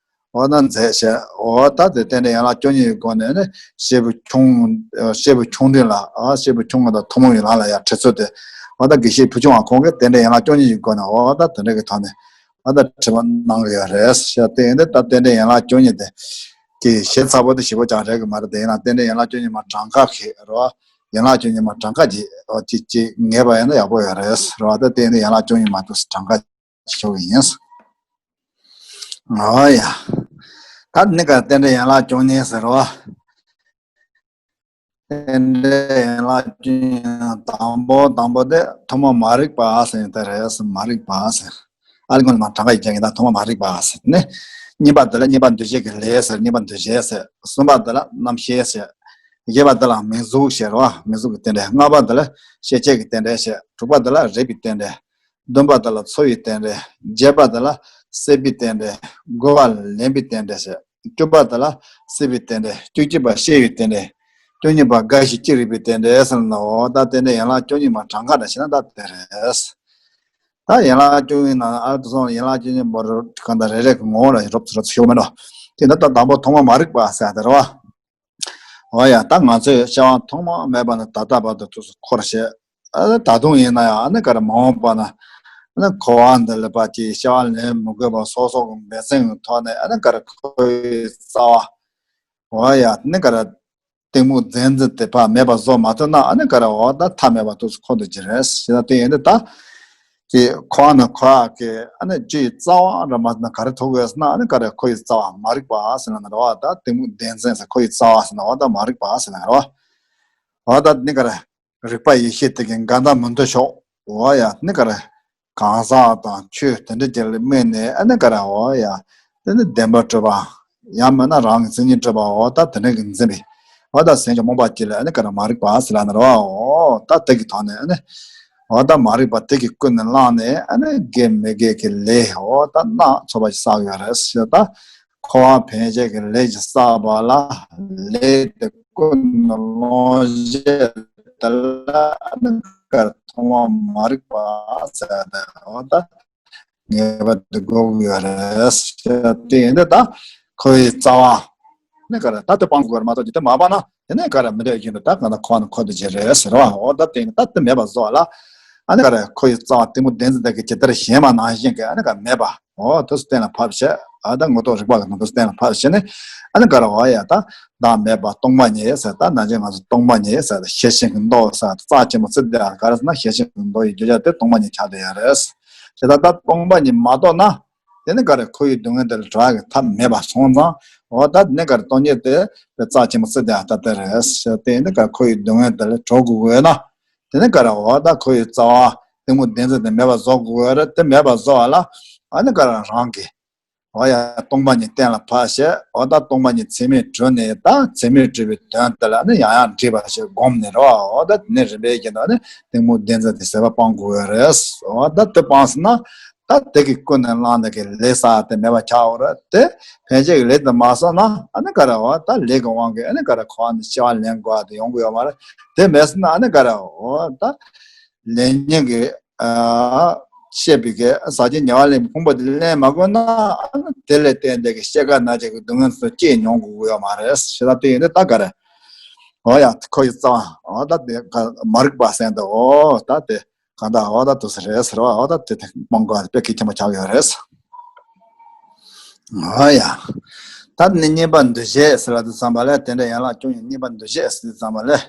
འོ་ན་མཛད་བྱས། འོ་ད་དེ་རྟེན་འབྲེལ་ཡན་ལག་བཅུ་གཉིས་ཀྱི་སྒོ་ནས་ནི་སྐྱེས་བུ་ཆུང་སྐྱེས་བུ་ཆུང་འདྲེན་ལ་ཨ་སྐྱེས་བུ་ཆུང་ངུ་དང་ཐུན་མོང་ཡུལ་ལ་ཡང་ཁྲིད་ཚུལ་དེ་འོ་ད་དགེ་བཤེས་ཕུལ་བྱུང་བ་ཁོང་གིས་རྟེན་འབྲེལ་ཡན་ལག་བཅུ་གཉིས་ཀྱི་སྒོ་ནས་འོ་ད་དེ་འདྲ་གི་ཐོག་ནས་འོ་ད་ཁྲིད་པ་གནང་གི་ཡོད་རེད་ཤག་དེ་ཡིན་དུས་ད་རྟེན་འབྲེལ་ཡན་ལག་བཅུ་གཉིས་དེ་གི་ཞིབ་ཚགས་པོ་དེ་ཞིབ་པོ་ཅང་རེད་གི་མ་རེད། དེ་ཡིན་ན་རྟེན་འབྲེལ་ཡན་ལག་བཅུ་གཉིས་མ་གྲངས་ཀ་གི་རེད་བ། ཡན་ལག་བཅུ་གཉིས་མ་གྲངས་ཀ་ཅིག་འོ་ཅིག་ཅིག་ངེས་པ་ཡིན་ན་ཡག་པོ་ཡོད་རེད་རེད་བ། ད་རྟེན་འབྲེལ་ཡན་ལག་བཅུ་གཉིས་མ་གཏོགས་གྲངས་ཀ་ཆོག་གི་ཡིན། ཨོ་ཡ། ད་ནི་ག་རྟེན་འབྲེལ་ཡན་ལག་བཅུ་གཉིས་ཟེར་བ། རྟེན་འབྲེལ་ཡན་ལག་བཅུ་གཉིས་དང་པོ་དང་པོ་དེ་ཐོག་མ་མ་རིག་པ་ཟེར་ཡོད་དེ་རེད། མ་རིག་པ་ཟེར། ཨ་ལི་ཀོན་མ་གྲངས་ཀ་ཡི་རྒྱ་ཡིན་ད་ཐོག་མ་མ་རིག་པ་ཟེར་ནི། གཉིས་པ་དེ་ལ་གཉིས་པ་འདུ་བྱེད་ཀྱི་ལས་ཟེར། གཉིས་པ་འདུ་བྱེད་ཟེར། གསུམ་པ་དེ་ལ་རྣམ་ཤེས་ཟེར། བཞི་པ་དེ་ལ་མིང་གཟུགས་ཟེར་བ། མིང་གཟུགས་ཀྱི་རྟེན་འབྲེལ། ལྔ་པ་དེ་ལ་ཤེས་བྱེད་ཀྱི་རྟེན་འབྲེལ་ཟེར། དྲུག་པ་དེ་ལ་རེག་པའི་རྟེན་འབྲེལ། བདུན་པ་དེ་ལ་ཚོར་བའི་རྟེན་འབྲེལ། བརྒྱད་པ་དེ་ལ་སྲེད་པའི་རྟེན་འབྲེལ། དགུ་པ་ལ་ལེན་པའི་རྟེན་འབྲེལ་ཟེར། བཅུ་པ་དེ་ལ་སྲིད་པའི་རྟེན་འབྲེལ། བཅུ་གཅིག་པ་ཤེས་པའི་རྟེན་འབྲེལ། བཅུ་གཉིས་པ་རྒ་ཤི་ཅི་རིགས་པའི་རྟེན་འབྲེལ་ཟེར་ན། འོ་ད་རྟེན་འབྲེལ་ཡན་ལག་བཅུ་གཉིས་མ་གྲངས་ཀ་འདྲ་བྱས་ན་ད་དེ་རེད། ད་ཡན་ལག་བཅུ་གཉིས་ནང་ཨ་དུ་སོང་ཡན་ལག་བཅུ་གཉིས་པོ་གང་ལྟར་རེ་རེ་གི་ངོ་བོ་ལ་རོབ་ཙམ་རོབ་ཙམ་ཞུ་མི་འགྲོ། དེ་འདི་ད་དང་པོ་ཐོག་མ་མ་རིག་པ་ཟེར་དེ་རེད་བ། འོ་ཡ། ད་ང་ཚོས་སྐྱེ་བ་ཐོག་མ་མེད་པ་ནས་ད་ལྟ་བར་དུ་དུས་སུ་འཁོར་བྱས། ཨ་ནི་ད་དུང་ཡིན་ན་ཡང་ཨ་ནི་ག་རེ་མ་འོངས་པ་ན་ཨ་ནི་འཁོར་བ་འདི་ལ་ཕར་ཅིག་སྐྱེ་བ་ལེན་མི་དགོས་པ་སོ་སོ་གི་འབད་བརྩོན་གྱི་ཐོག་ནས་ཨ་ནི་ག་རེ་འཁོར་བའི་རྩ་བ། འོ་ཡ། ཨ་ནི་ག་རེ་གཏི་མུག་འཛིན་རྩི་དེ་ཕར་མེད་པ་བཟོ་མ་ཐུབ་ན་ཨ་ནི་ག་རེ་འོ་ད་མཐའ་མེད་པ་དུས་སུ་འཁོར་འདུག་ཀྱི་རེད། ཞེ་ད་དེ་ཡིན་དུས་ད། ཀྱི་འཁོར་བ་ནི་འཁོར་བ་གི་ཨ་ནི་རྒྱུ་ཡི་རྩ་བ་ར་མ་ཟིན་ན་ག་རེ་ཐུག་དགོས་ཟེར་ན་ཨ་ནི་ག་རེ་འཁོར་བའི་རྩ་བ་མ་རིག་པ་ཟེར་ན་རེད་བ། ད་གཏི་མུག་བདེན་འཛིན་ཟེར་འཁོར་བའི་རྩ་བ་ཟེར་ན་འོ་ད་མ་རིག་པ་ཟེར་ན་རེད་བ། འོ་ད་ནི་ག་རེ་རིག་པ་ཡེ་ཤེས་དེ་གི་འགལ་ཟླ་མི་འདུ་ཕྱོགས། འོ་ཡ། ནི་ག་རེ་གང་ཟག་དང་ཆོས་དེ་འདྲ་ཅིག་ལ་དམིགས་ནས་ཨ་ནི་ག་རེ་འོ་ཡ། དེ་ནི་བདེན་པར་གྲུབ་པ། ཡང་མིན་ན་རང་གི་མཚན་ཉིད་གྲུབ་པ་འོ་ད་དེ་འདྲ་གི་འཛིན་པའི་འོ་ད་སེམས་ཀྱི་རྨོངས་པ་ཅིག་ལ་ཨ་ནི་ག་རེ་མ་རིག་པ་ཟེར་ལབ་ན་རེད་བ། འོ་ད་དེ་གི་ཐོག་ནས་ཨ་ནི། འོ་ད་མ་རིག་པ་དེ་གིས་ཀུན་ནས་བསླངས་ནས་ཨ་ནི་དགེ་མི་དགེ་གི་ལས་འོ་ད་སྣ་ཚོགས་པ་ཞིག་བསགས་ཡོད་རེད་ཟེར། ད་འཁོར་བ་འཕེན་བྱེད་ཀྱི་ལས་ཀྱི་བསགས་པ་ལ་ལས་དེ་ཀུན་ནས་སློང་བྱེད་དེ་ལ་ཨ་ནི་ག་རེ་ཐོག་མ་མ་རིག་པ་ཟེར་ཏེ་འོ་ད་ངེས་པ་དེ་དགོས་ཀྱི་ཡོད་རེད་ཟེར། དེ་ཡིན་དུས་ད་འཁོར་བའི་རྩ་བ། ནི་ག་རེ་ད་དེ་སྤང་དགོས་རེད་མ་གཏོགས་ཅི་དེ་མ་སྤངས་ན་དེ་ནས་ག་རེ་མི་འདོད་ཀྱི་འདུག་ད་གང་ལྟར་འཁོར་བ་ནི་འཁོར་དུ་བྱེད་རེད་ཟེར་བ། འོ་ད་དེ་ད་དེ་མེད་པ་བཟོ་བ་ལ་ཨ་ནི་ག་རེ་འཁོར་བའི་རྩ་བ་གཏི་མུག་བདེན་འཛིན་དེ་གིས་ཇི་ལྟར་ཞེན་པ་ནང་བཞིན་གྱི་ཨ་ནི་ག་མེད་པ་འོ་དུས་སུ་གཏན་ལ་ཕབ་བྱས། ཨ་ད་ངོ་ཐོག་རིག་པ་གི་ནང་དུ་གཏན་ལ་ཕབ་བྱས་ནས་ཨ་ནི་ག་རེ་འོ་ཡ་ད་བདག་མེད་པ་སྟོང་པ་ཉིད་ཟེར། ད་ནང་བཞིན་ང་ཚོ་སྟོང་པ་ཉིད་ཟེར། ད་ཤེར་ཕྱིན་གྱི་མདོ་ཟེར། རྩ་ཆེན་པོ་ཚིག་དེ་ག་རེ་ཟེར་ན་ཤེར་ཕྱིན་གྱི་མདོ་ཡི་བརྗོད་བྱ་དེ་སྟོང་པ་ཉིད་ཆགས་བསྡད་ཡོད་རེད། དེ་ལྟར་ད་སྟོང་པ་ཉིད་མ་རྟོགས་ན། དེ་ནི་ག་རེ་འཁོར་བའི་སྡུག་བསྔལ་དེ་ལས་གྲོལ་བ་གི་ཐབས་མེད་པ་སོང་ཙང་། འོ་ད་དེ་ནི་ག་རེ་སྟོང་ཉིད་དེ་རྩ་ཆེན་པོ་ཚིག་དེ་ཨ་ད་དེ་རེད་ཟེར། དེ་ནི་ག་རེ་འཁོར་བའི་སྡུག་བསྔལ་དེ་ལས་གྲོལ་དགོས་ཀྱི་ཡོད་ན། དེ་ནི་ག་རེ་འོ་ད་འཁོར་བའི་རྩ་བ་གཏི་མུག་བདེན་འཛིན་དེ་མེད་པ་བཟོ་དགོས་ཀྱི་ཡོད་རེད། དེ་མེད་པ་བཟོ་བ་ལ་ཨ་ནི་ག་རེ་རང་གི་འོ་ཡ་སྟོང་པ་ཉིད་གཏན་ལ་ཕབ་བྱས། འོ་ད་སྟོང་པ་ཉིད་ཚད་མས་གྲུབ་ནས་ད་ཚད་མས་གྲུབ་པའི་དོན་དེ་ལ་ནི་ཡང་ཡང་འདྲིས་པ་ཞིག་བསྒོམས་ནས་རེད་བ། འོ་ད་དེ་ནི་རིམ་པས་ཀྱིས་ད་ནི་གཏི་མུག་བདེན་འཛིན་དེ་ཟད་པ་སྤང་དགོས་ཀྱི་ཡོད་རེད། འོ་ད་དེ་སྤངས་ཟིན་ན་ད་དེ་གིས་ཀུན་ནས་བསླངས་ནས་ཀྱི་ལས་བསགས་དེ་མེད་པ་ཆགས་ཡོད་རེད། དེ་ཕན་ཆད་ཀྱི་ལས་དེ་མ་བསགས་ན་ཨ་ནི་ག་རེ་འོ་ད་ལས་ཀྱི་དབང་གིས་ཨ་ནི་ག་རེ་འཁོར་བ་ནས་སྐྱེ་བ་ལེན་དགོས་པ་དེ་ཡོང་གི་ཡོད་མ་རེད། དེ་མེད་ཟིན་ན་ཨ་ནི་ག་རེ་འོ་ད། ལས་ཉོན་གྱི་ཨ་བཤད་པའི་གི་ཟག་བཅས་ཉེ་བར་ལེན་པའི་ཕུང་པོ་དེ་ལེན་མ་དགོས་ན་ཨ་ནི་དེ་ལས་བརྟེན་ཏེ་གི་སྐྱེ་རྒ་ན་འཆི་གི་སྡུག་བསྔལ་སོགས་སྐྱེས་མྱོང་དགོས་ཀྱི་ཡོད་མ་རེད་ཞེས་ལབ་དུས་ཡིན་དུས་ད་ག་རེ། འོ་ཡ་འཁོར་བའི་རྩ་བ་འོ་ད་དེ་ག་མ་རིག་པ་ཟེར་དུས་འོ་ད་དེ་གང་ལྟར་འོ་ད་དུས་སུ་རེད་ཟེར་བ་འོ་ད་དེ་དེ་སྤང་དགོས་པ་དེ་དཔེ་གལ་ཆེན་པོ་ཆགས་ཡོད་རེད། འོ་ཡ། ད་ནི་གཉིས་པ་འདུ་བྱེད་ཟེར་བ་དེ་ཙམ་པ་ལས་དེ་འདྲ་ཡན་ལག་བཅུ་གཉིས་གཉིས་པ་འདུ་བྱེད་ཟེར་དུས་ཙམ་པ་ལས།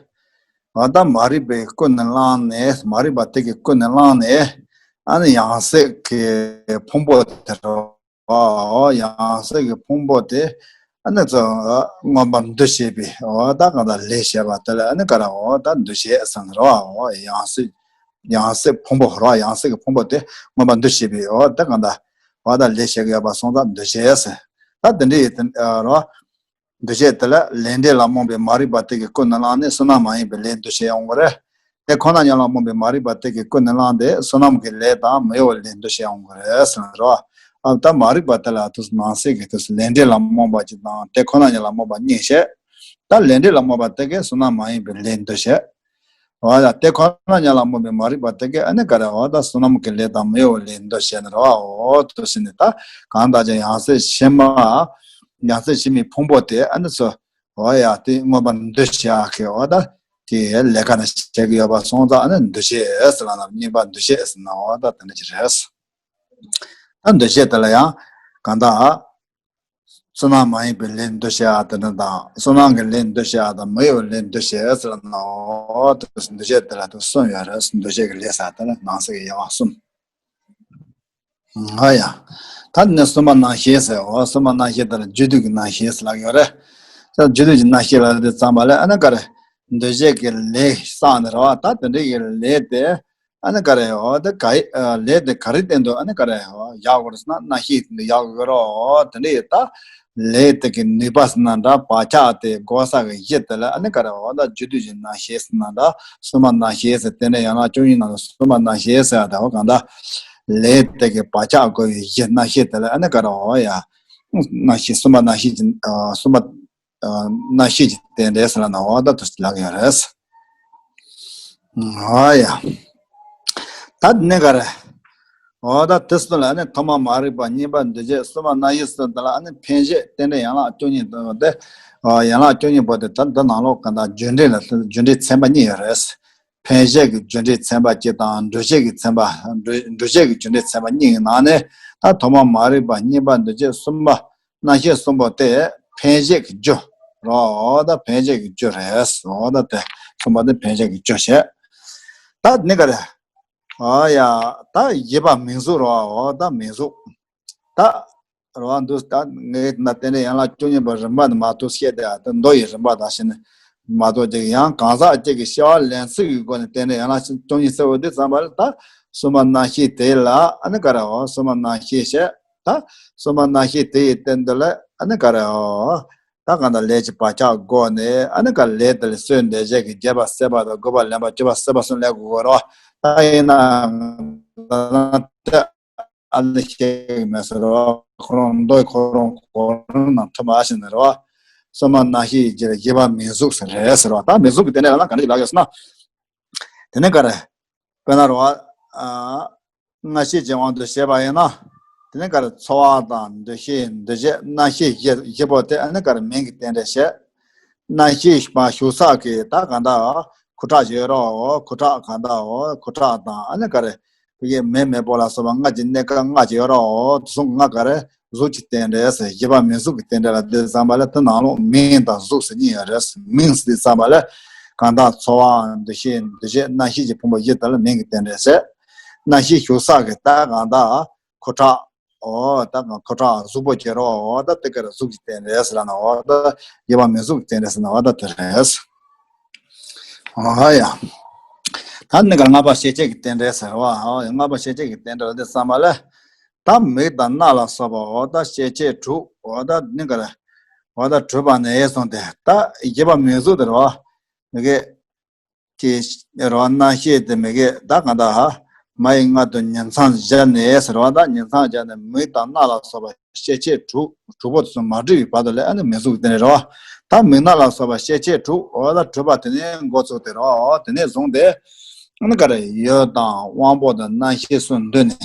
འོ་ད་མ་རིག་པས་ཀུན་ནས་བསླངས་ནས་མ་རིག་པ་དེ་གིས་ཀུན་ནས་བསླངས་ནས་ཨ་ནི་ཡང་སྲིད་ཀྱི་ཕུང་པོ་དེ་རེད་བ། ཡང་སྲིད་ཀྱི་ཕུང་པོ་དེ་ཨ་ནི་ཚོ་མངོན་པར་འདུ་བྱེད་པའི་འོ་ད་གང་ལྟར་ལས་བྱེད་པ་དེ་ལ་ཨ་ནི་ག་རེ་འོ་ད་འདུ་བྱེད་ཟེར་ནི་རེད་བ། ཡང་སྲིད་ཡང་སྲིད་ཕུང་པོ་རེད་བ། ཡང་སྲིད་ཀྱི་ཕུང་པོ་དེ་མངོན་པར་འདུ་བྱེད་པའི་འོ་ད་གང་ལྟར་འོ་ད་ལས་བྱེད་ཀྱི་ཡོད་པ་སོང་ཙང་འདུ་བྱེད་ཟེར། ད་དེ་འདྲ་ཡི་དེ་རེད་བ། འདུ་བྱེད་དེ་ལ་ལས་འབྲས་ལ་རྨོངས་པའི་མ་རིག་པ་དེ་གིས་ཀུན་ནས་བསླངས་ནས་བསོད་ནམས་མ་ཡིན་པའི་ལས་འདུ་བྱེད་ཡོང་གི་རེད། དེ་ཁོ་ན་ཉིད་ལ་རྨོངས་པའི་མ་རིག་པ་དེ་གིས་ཀུན་ནས་བསླངས་ཏེ་བསོད་ནམས་ཀྱི་ལས་དང་མི་གཡོ་བའི་ལས་འདུ་བྱེད་ཡོང་གི་རེད་ཟེར་བ་རེད་བ། ཨ་ད་མ་རིག་པ་དེ་ལ་དུས་ནང་གསེས་ཀྱི་དུས་སུ་ལས་འབྲས་ལ་རྨོངས་པ་ཅིག་དང་དེ་ཁོ་ན་ཉིད་ལ་རྨོངས་པ་གཉིས་བྱས། ད་ལས་འབྲས་ལ་རྨོངས་པ་དེ་གིས་བསོད་ནམས་མ་ཡིན་པའི་ལས་འདུ་བྱེད། འོ་ཡ་དེ་ཁོ་ན་ཉིད་ལ་རྨོངས་པའི་མ་རིག་པ་དེ་གིས་ཨ་ནི་ག་རེ་འོ་ད་བསོད་ནམས་ཀྱི་ལས་དང་མི་གཡོ་བའི་ལས་འདུ་བྱེད་ནི་རེད་བ། འོ་དུ་ཟིན་ནས་ད་གང་ལྟར་ཀྱང་ཡང་སྲིད་ཕྱི་མ་ཡང་སྲིད་ཕྱི་མའི་ཕུང་པོ་དེ་ཨ་ནི་ཚོ་འོ་ཡ་དེ་མངོན་པར་འདུ་བྱེད་ཀྱི་འོ་ད་དེ་ལས་ཀ་ནི་བྱེད་ཀྱི་ཡོད་པ་སོང་ཙང་ཨ་ནི་འདུ་བྱེད་ཟེར་ལ་ན་གཉིས་པ་འདུ་བྱེད་ཟེར་ན་འོ་ད་དེ་འདྲ་ཅིག་རེད། ད་འདུ་བྱེད་དེ་ལ་ཡང་གང་ལྟར། བསོད་ནམས་མ་ཡིན་པའི་ལས་འདུ་བྱེད་ཨ་དེ་འདྲ་དང་བསོད་ནམས་ཀྱི་ལས་འདུ་བྱེད་ཨ་དང་མི་གཡོ་བའི་ལས་འདུ་བྱེད་ཟེར་ན་འོ་དེ་འདུ་བྱེད་དེ་ལ་དེ་གསུམ་ཡོད་རེད། འདུ་བྱེད་ཀྱི་ལས་ཟེར་དེ་ལ་ནང་གསེས་ཀྱི་དབྱེ་བ་གསུམ། ཨ་ཡ། ད་ནི་གསུམ་པ་རྣམ་ཤེས་ཟེར་འོ་གསུམ་པ་རྣམ་ཤེས་དེ་ལ་རྒྱུ་དུས་ཀྱི་རྣམ་ཤེས་ཟེར་ལབ་ཡོད་རེད། ད་རྒྱུ་དུས་ཀྱི་རྣམ་ཤེས་ལབ་དེ་ཙམ་པ་ལས་ཨ་ནི་ག་རེ་འདུ་བྱེད་ཀྱི་ལས་བསགས་ནི་རེད་བ། ད་དེ་འདྲ་ཡི་ལས་དེ། ཨ་ནི་ག་རེ་འོ་དེ་ག་ཡི་ཨ་ལས་དེ་ག་རེ་བསྟན་དུ་ཨ་ནི་ག་རེ་འོ་ཡག་གོ་རེ་ཟེར་ན་རྣམ་ཤེས་དེ་ཡག་གོ་རོ། དེ་འདྲ་ཡི་ད་ལས་དེ་གི་ནུས་པ་ཟེར་ན་འདྲ་བག་ཆགས་དེ་གོ་ས་གི་གཞི་དེ་ལ་ཨ་ནི་ག་རེ་འོ་ད་རྒྱུ་དུས་ཀྱི་རྣམ་ཤེས་ཟེར་ན་འདྲ་གསུམ་པ་རྣམ་ཤེས་ཟེར་དེ་འདྲ་ཡང་ན་བཅུ་གཉིས་ནང་ལ་གསུམ་པ་རྣམ་ཤེས་ཟེར་ཡ་དེ་འོ་གང་ལྟར་ལས་དེ་གི་བག་ཆགས་གོ་བའི་གཞི་རྣམ་ཤེས་དེ་ལ་ཨ་ནི་ག་རེ་འོ་ཡ་ རྣམ་ཤེས་གསུམ་པ་རྣམ་ཤེས་ཀྱི་ཨ་གསུམ་པ་ཨ་རྣམ་ཤེས་ཀྱི་རྟེན་འབྲེལ་ཟེར་ལབ་ན་འོ་ད་དུ་ལབ་ཡོད་རེད། ཨ་ཡ། ད་ནི་ག་རེ། འོ་ད་དེ་སུ་ལ་ནི་ཐོག་མ་མ་རིག་པ་གཉིས་པ་འདུ་བྱེད་གསུམ་པ་རྣམ་ཤེས་གསུམ་དེ་ལ་ནི་འཕེན་བྱེད་རྟེན་འབྲེལ་ཡན་ལག་བཅུ་གཉིས་དང་དེ་ཡན་ལག་བཅུ་གཉིས་པོ་དེ་ད་འདི་ནང་ལོགས་ག་འདྲ་རྒྱུ་འབྲས་ལ་རྒྱུ་འབྲས་ཚན་པ་གཉིས་ཡོད་རེད། འཕེན་བྱེད་ཀྱི་རྒྱུ་འབྲས་ཚན་པ་གཅིག་དང་འགྲུབ་བྱེད་ཀྱི་ཚན་པ་འགྲུབ་འགྲུབ་བྱེད་ཀྱི་རྒྱུ་འབྲས་ཚན་པ་གཉིས་ཀྱི་ནང་ནས་ད་ཐོག་མ་མ་རིག་པ་གཉིས་པ་འདུ་བྱེད་གསུམ་པ་རྣམ་ཤེས་གསུམ་པོ་དེ་འཕེན་བྱེད་ཀྱི་རྒྱུ་རོ། ད་འཕེན་བྱེད་ཀྱི་རྒྱུ་རེད། འོ་ད་དེ་གསུམ་པ་དེ་འཕེན་བྱེད་ཀྱི་རྒྱུ་བྱས། ད་ནི་ག་རེ། ཨ་ཡ། ད་བཞི་པ་མིང་གཟུགས་རོ། འོ་ད་མིང་གཟུགས། ད་རོ་འདུག་ད་ངས་ན་རྟེན་འབྲེལ་ཡན་ལག་བཅུ་གཉིས་པ་རིམ་པ་ནི་མ་གཏོགས་བཤད་དེ་ཨ་ད་མདོ་ཡི་རིམ་པ་དང་ཞེ་ནས་མ་གཏོགས་ཅིག་ཡང་གང་ཟག་གཅིག་གི་སྐྱེ་བ་ལེན་ཚུལ་གྱི་སྒོ་ནས་རྟེན་འབྲེལ་ཡན་ལག་བཅུ་གཉིས་ཟེར་བ་འདི་ཙམ་པ་ལ་ད་གསུམ་པ་རྣམ་ཤེས་དེ་ལ་ཨ་ནི་ག་རེ་འོ་གསུམ་པ་རྣམ་ཤེས་བཤད། ད་གསུམ་པ་རྣམ་ཤེས་དེ་ཡི་སྟེང་དུ་ལ་ཨ་ནི་ག་རེ་འོ། ད་གང་ལྟར་ལས་ཀྱི་བག་ཆགས་བསྒོམས་ནས་ཨ་ནི་ག་ལས་དེ་ལ་སོས་འདེབས་བྱེད་ཀྱི་རྒྱས་པ་སད་པ་དང་དགུ་པ་ལེན་པ་བཅུ་པ་སད་པ་གསུམ་ལས་དགོས་རོ། ད་ཡིན་ན་ད་ཨ་ནི་ཤེས་ཀྱི་མེད་ཟེར་རོ། ཁོ་རང་མདོ་ཁོ་རང་ཁོ་རང་ནང་ཐུབ་མ་ཤེས་ནས་རོ། གསུམ་པ་རྣམ་ཤེས་ཀྱི་བཞི་པ་མིང་གཟུགས་ཟེར་རེད་ཟེར་རོ། ད་མིང་གཟུགས་ཀྱི་རྟེན་འབྲེལ་ལ་ག་འདྲ་ཞིག་ལབ་ཡོད་ཟེར་ན། དེ་ནས་ག་རེ། དཔེར་ན་རོ། ཨ། རྣམ་ཤེས་ཀྱི་དབང་དུ་བྱས་པ་ཡིན་ན། དེ་ནས་ག་རེ་ཚོར་བ་དང་འདུ་ཤེས་འདུ་བྱེད་རྣམ་ཤེས་བཞི་བཞི་པོ་དེ་ཨ་ནི་ག་རེ་མིང་གི་རྟེན་འབྲེལ་བྱས། རྣམ་ཤེས་པ་ཞུགས་ས་གི་ད་ག་འདྲ་ཁུ་ཁྲག་ཡོད་རོ། ཁུ་ཁྲག་ག་འདྲ་འོ་ཁུ་ཁྲག་དང་ཨ་ནི་ག་རེ་བུ་གའི་མེ་མེ་པོ་ལ་སོགས་པ་ལྔ་གྱི་གནས་སྐབས་ལྔ་ཅིག་ཡོད་རོ། དེ་ཚོ་ལྔ་ག་རེ་གཟུགས་ཀྱི་རྟེན་འབྲེལ་ཟེར། བཞི་པ་མིང་གཟུགས་ཀྱི་རྟེན་འབྲེལ་ལ་དེ་ཙམ་པ་ལ་དེ་ནང་ལོགས་མིང་དང་གཟུགས་ཟེར་གཉིས་ཡོད་རེད། མིང་ཟེར་དེ་ཙམ་པ་ལ་གང་དག་ཚོར་བའམ་འདུ་ཤེས་འདུ་བྱེད་རྣམ་ཤེས་ཀྱི་ཕུང་པོ་བཞི་དེ་ལ་མིང་གི་རྟེན་འབྲེལ་ཟེར། རྣམ་ཤེས་ཞུགས་ས་གི་ད་གང་དག་ཁུ་ཁྲག་འོ་ད་གང་ཁུ་ཁྲག་གཟུགས་པོ་སྐྱེ་རོ། འོ་ད་དེ་ག་རེ་གཟུགས་ཀྱི་རྟེན་འབྲེལ་ཟེར་ན་འོ་ད་བཞི་པ་མིང་གཟུགས་ཀྱི་རྟེན་འབྲེལ་ཟེར་ན་འོ་ད་དེ་རེད། ཨ་ཡ། ད་ནི་ག་ལྔ་པ་ཤེས་བྱེད་ཀྱི་རྟེན་འབྲེལ་ཟེར་བ། ཨ་ལྔ་པ་ཤེས་བྱེད་ཀྱི་རྟེན་འབྲེལ་འདི་བསམ་པ་ལ། ད་མིག་དང་རྣ་ལ་སོགས་པ་འོ་ད་ཤེས་བྱེད་དྲུག་འོ་ད་ནི་ག་རེ། འོ་ད་གྲུབ་པ་ནས་བཟུང་སྟེ་ད་བཞི་པ་མིང་གཟུགས་དེ་རེད་བ། མི་དགེ་ཀྱི་རོ་རྣམ་ཤེས་དེ་མི་དགེ་ད་གང་ལྟར་ཧ། མ་ཡི་མངལ་དུ་ཉིང་མཚམས་བཞག་ནས་ཟེར་བ་ད་ཉིང་མཚམས་བཞག་ནས་མིག་དང་རྣ་ལ་སོགས་པ་ཤེས་བྱེད་དྲུག་དྲུག་པོ་དེ་ཚོ་མ་གྲུབ་པའི་བར་དུ་ལ་ཨ་ནི་མིང་གཟུགས་དེ་ནས་རོ། ད་མིག་རྣ་ལ་སོགས་པ་ཤེས་བྱེད་དྲུག་འོ་ད་གྲུབ་པ་དེ་ནས་འགོ་ཚུགས་ཏེ་རོ། དེ་ནས་བཟུང་སྟེ་ཨ་ནི་ག་རེ་ཡུལ་དང་དབང་པོ་དང་རྣམ་ཤེས་སུ་འདུས་ནས་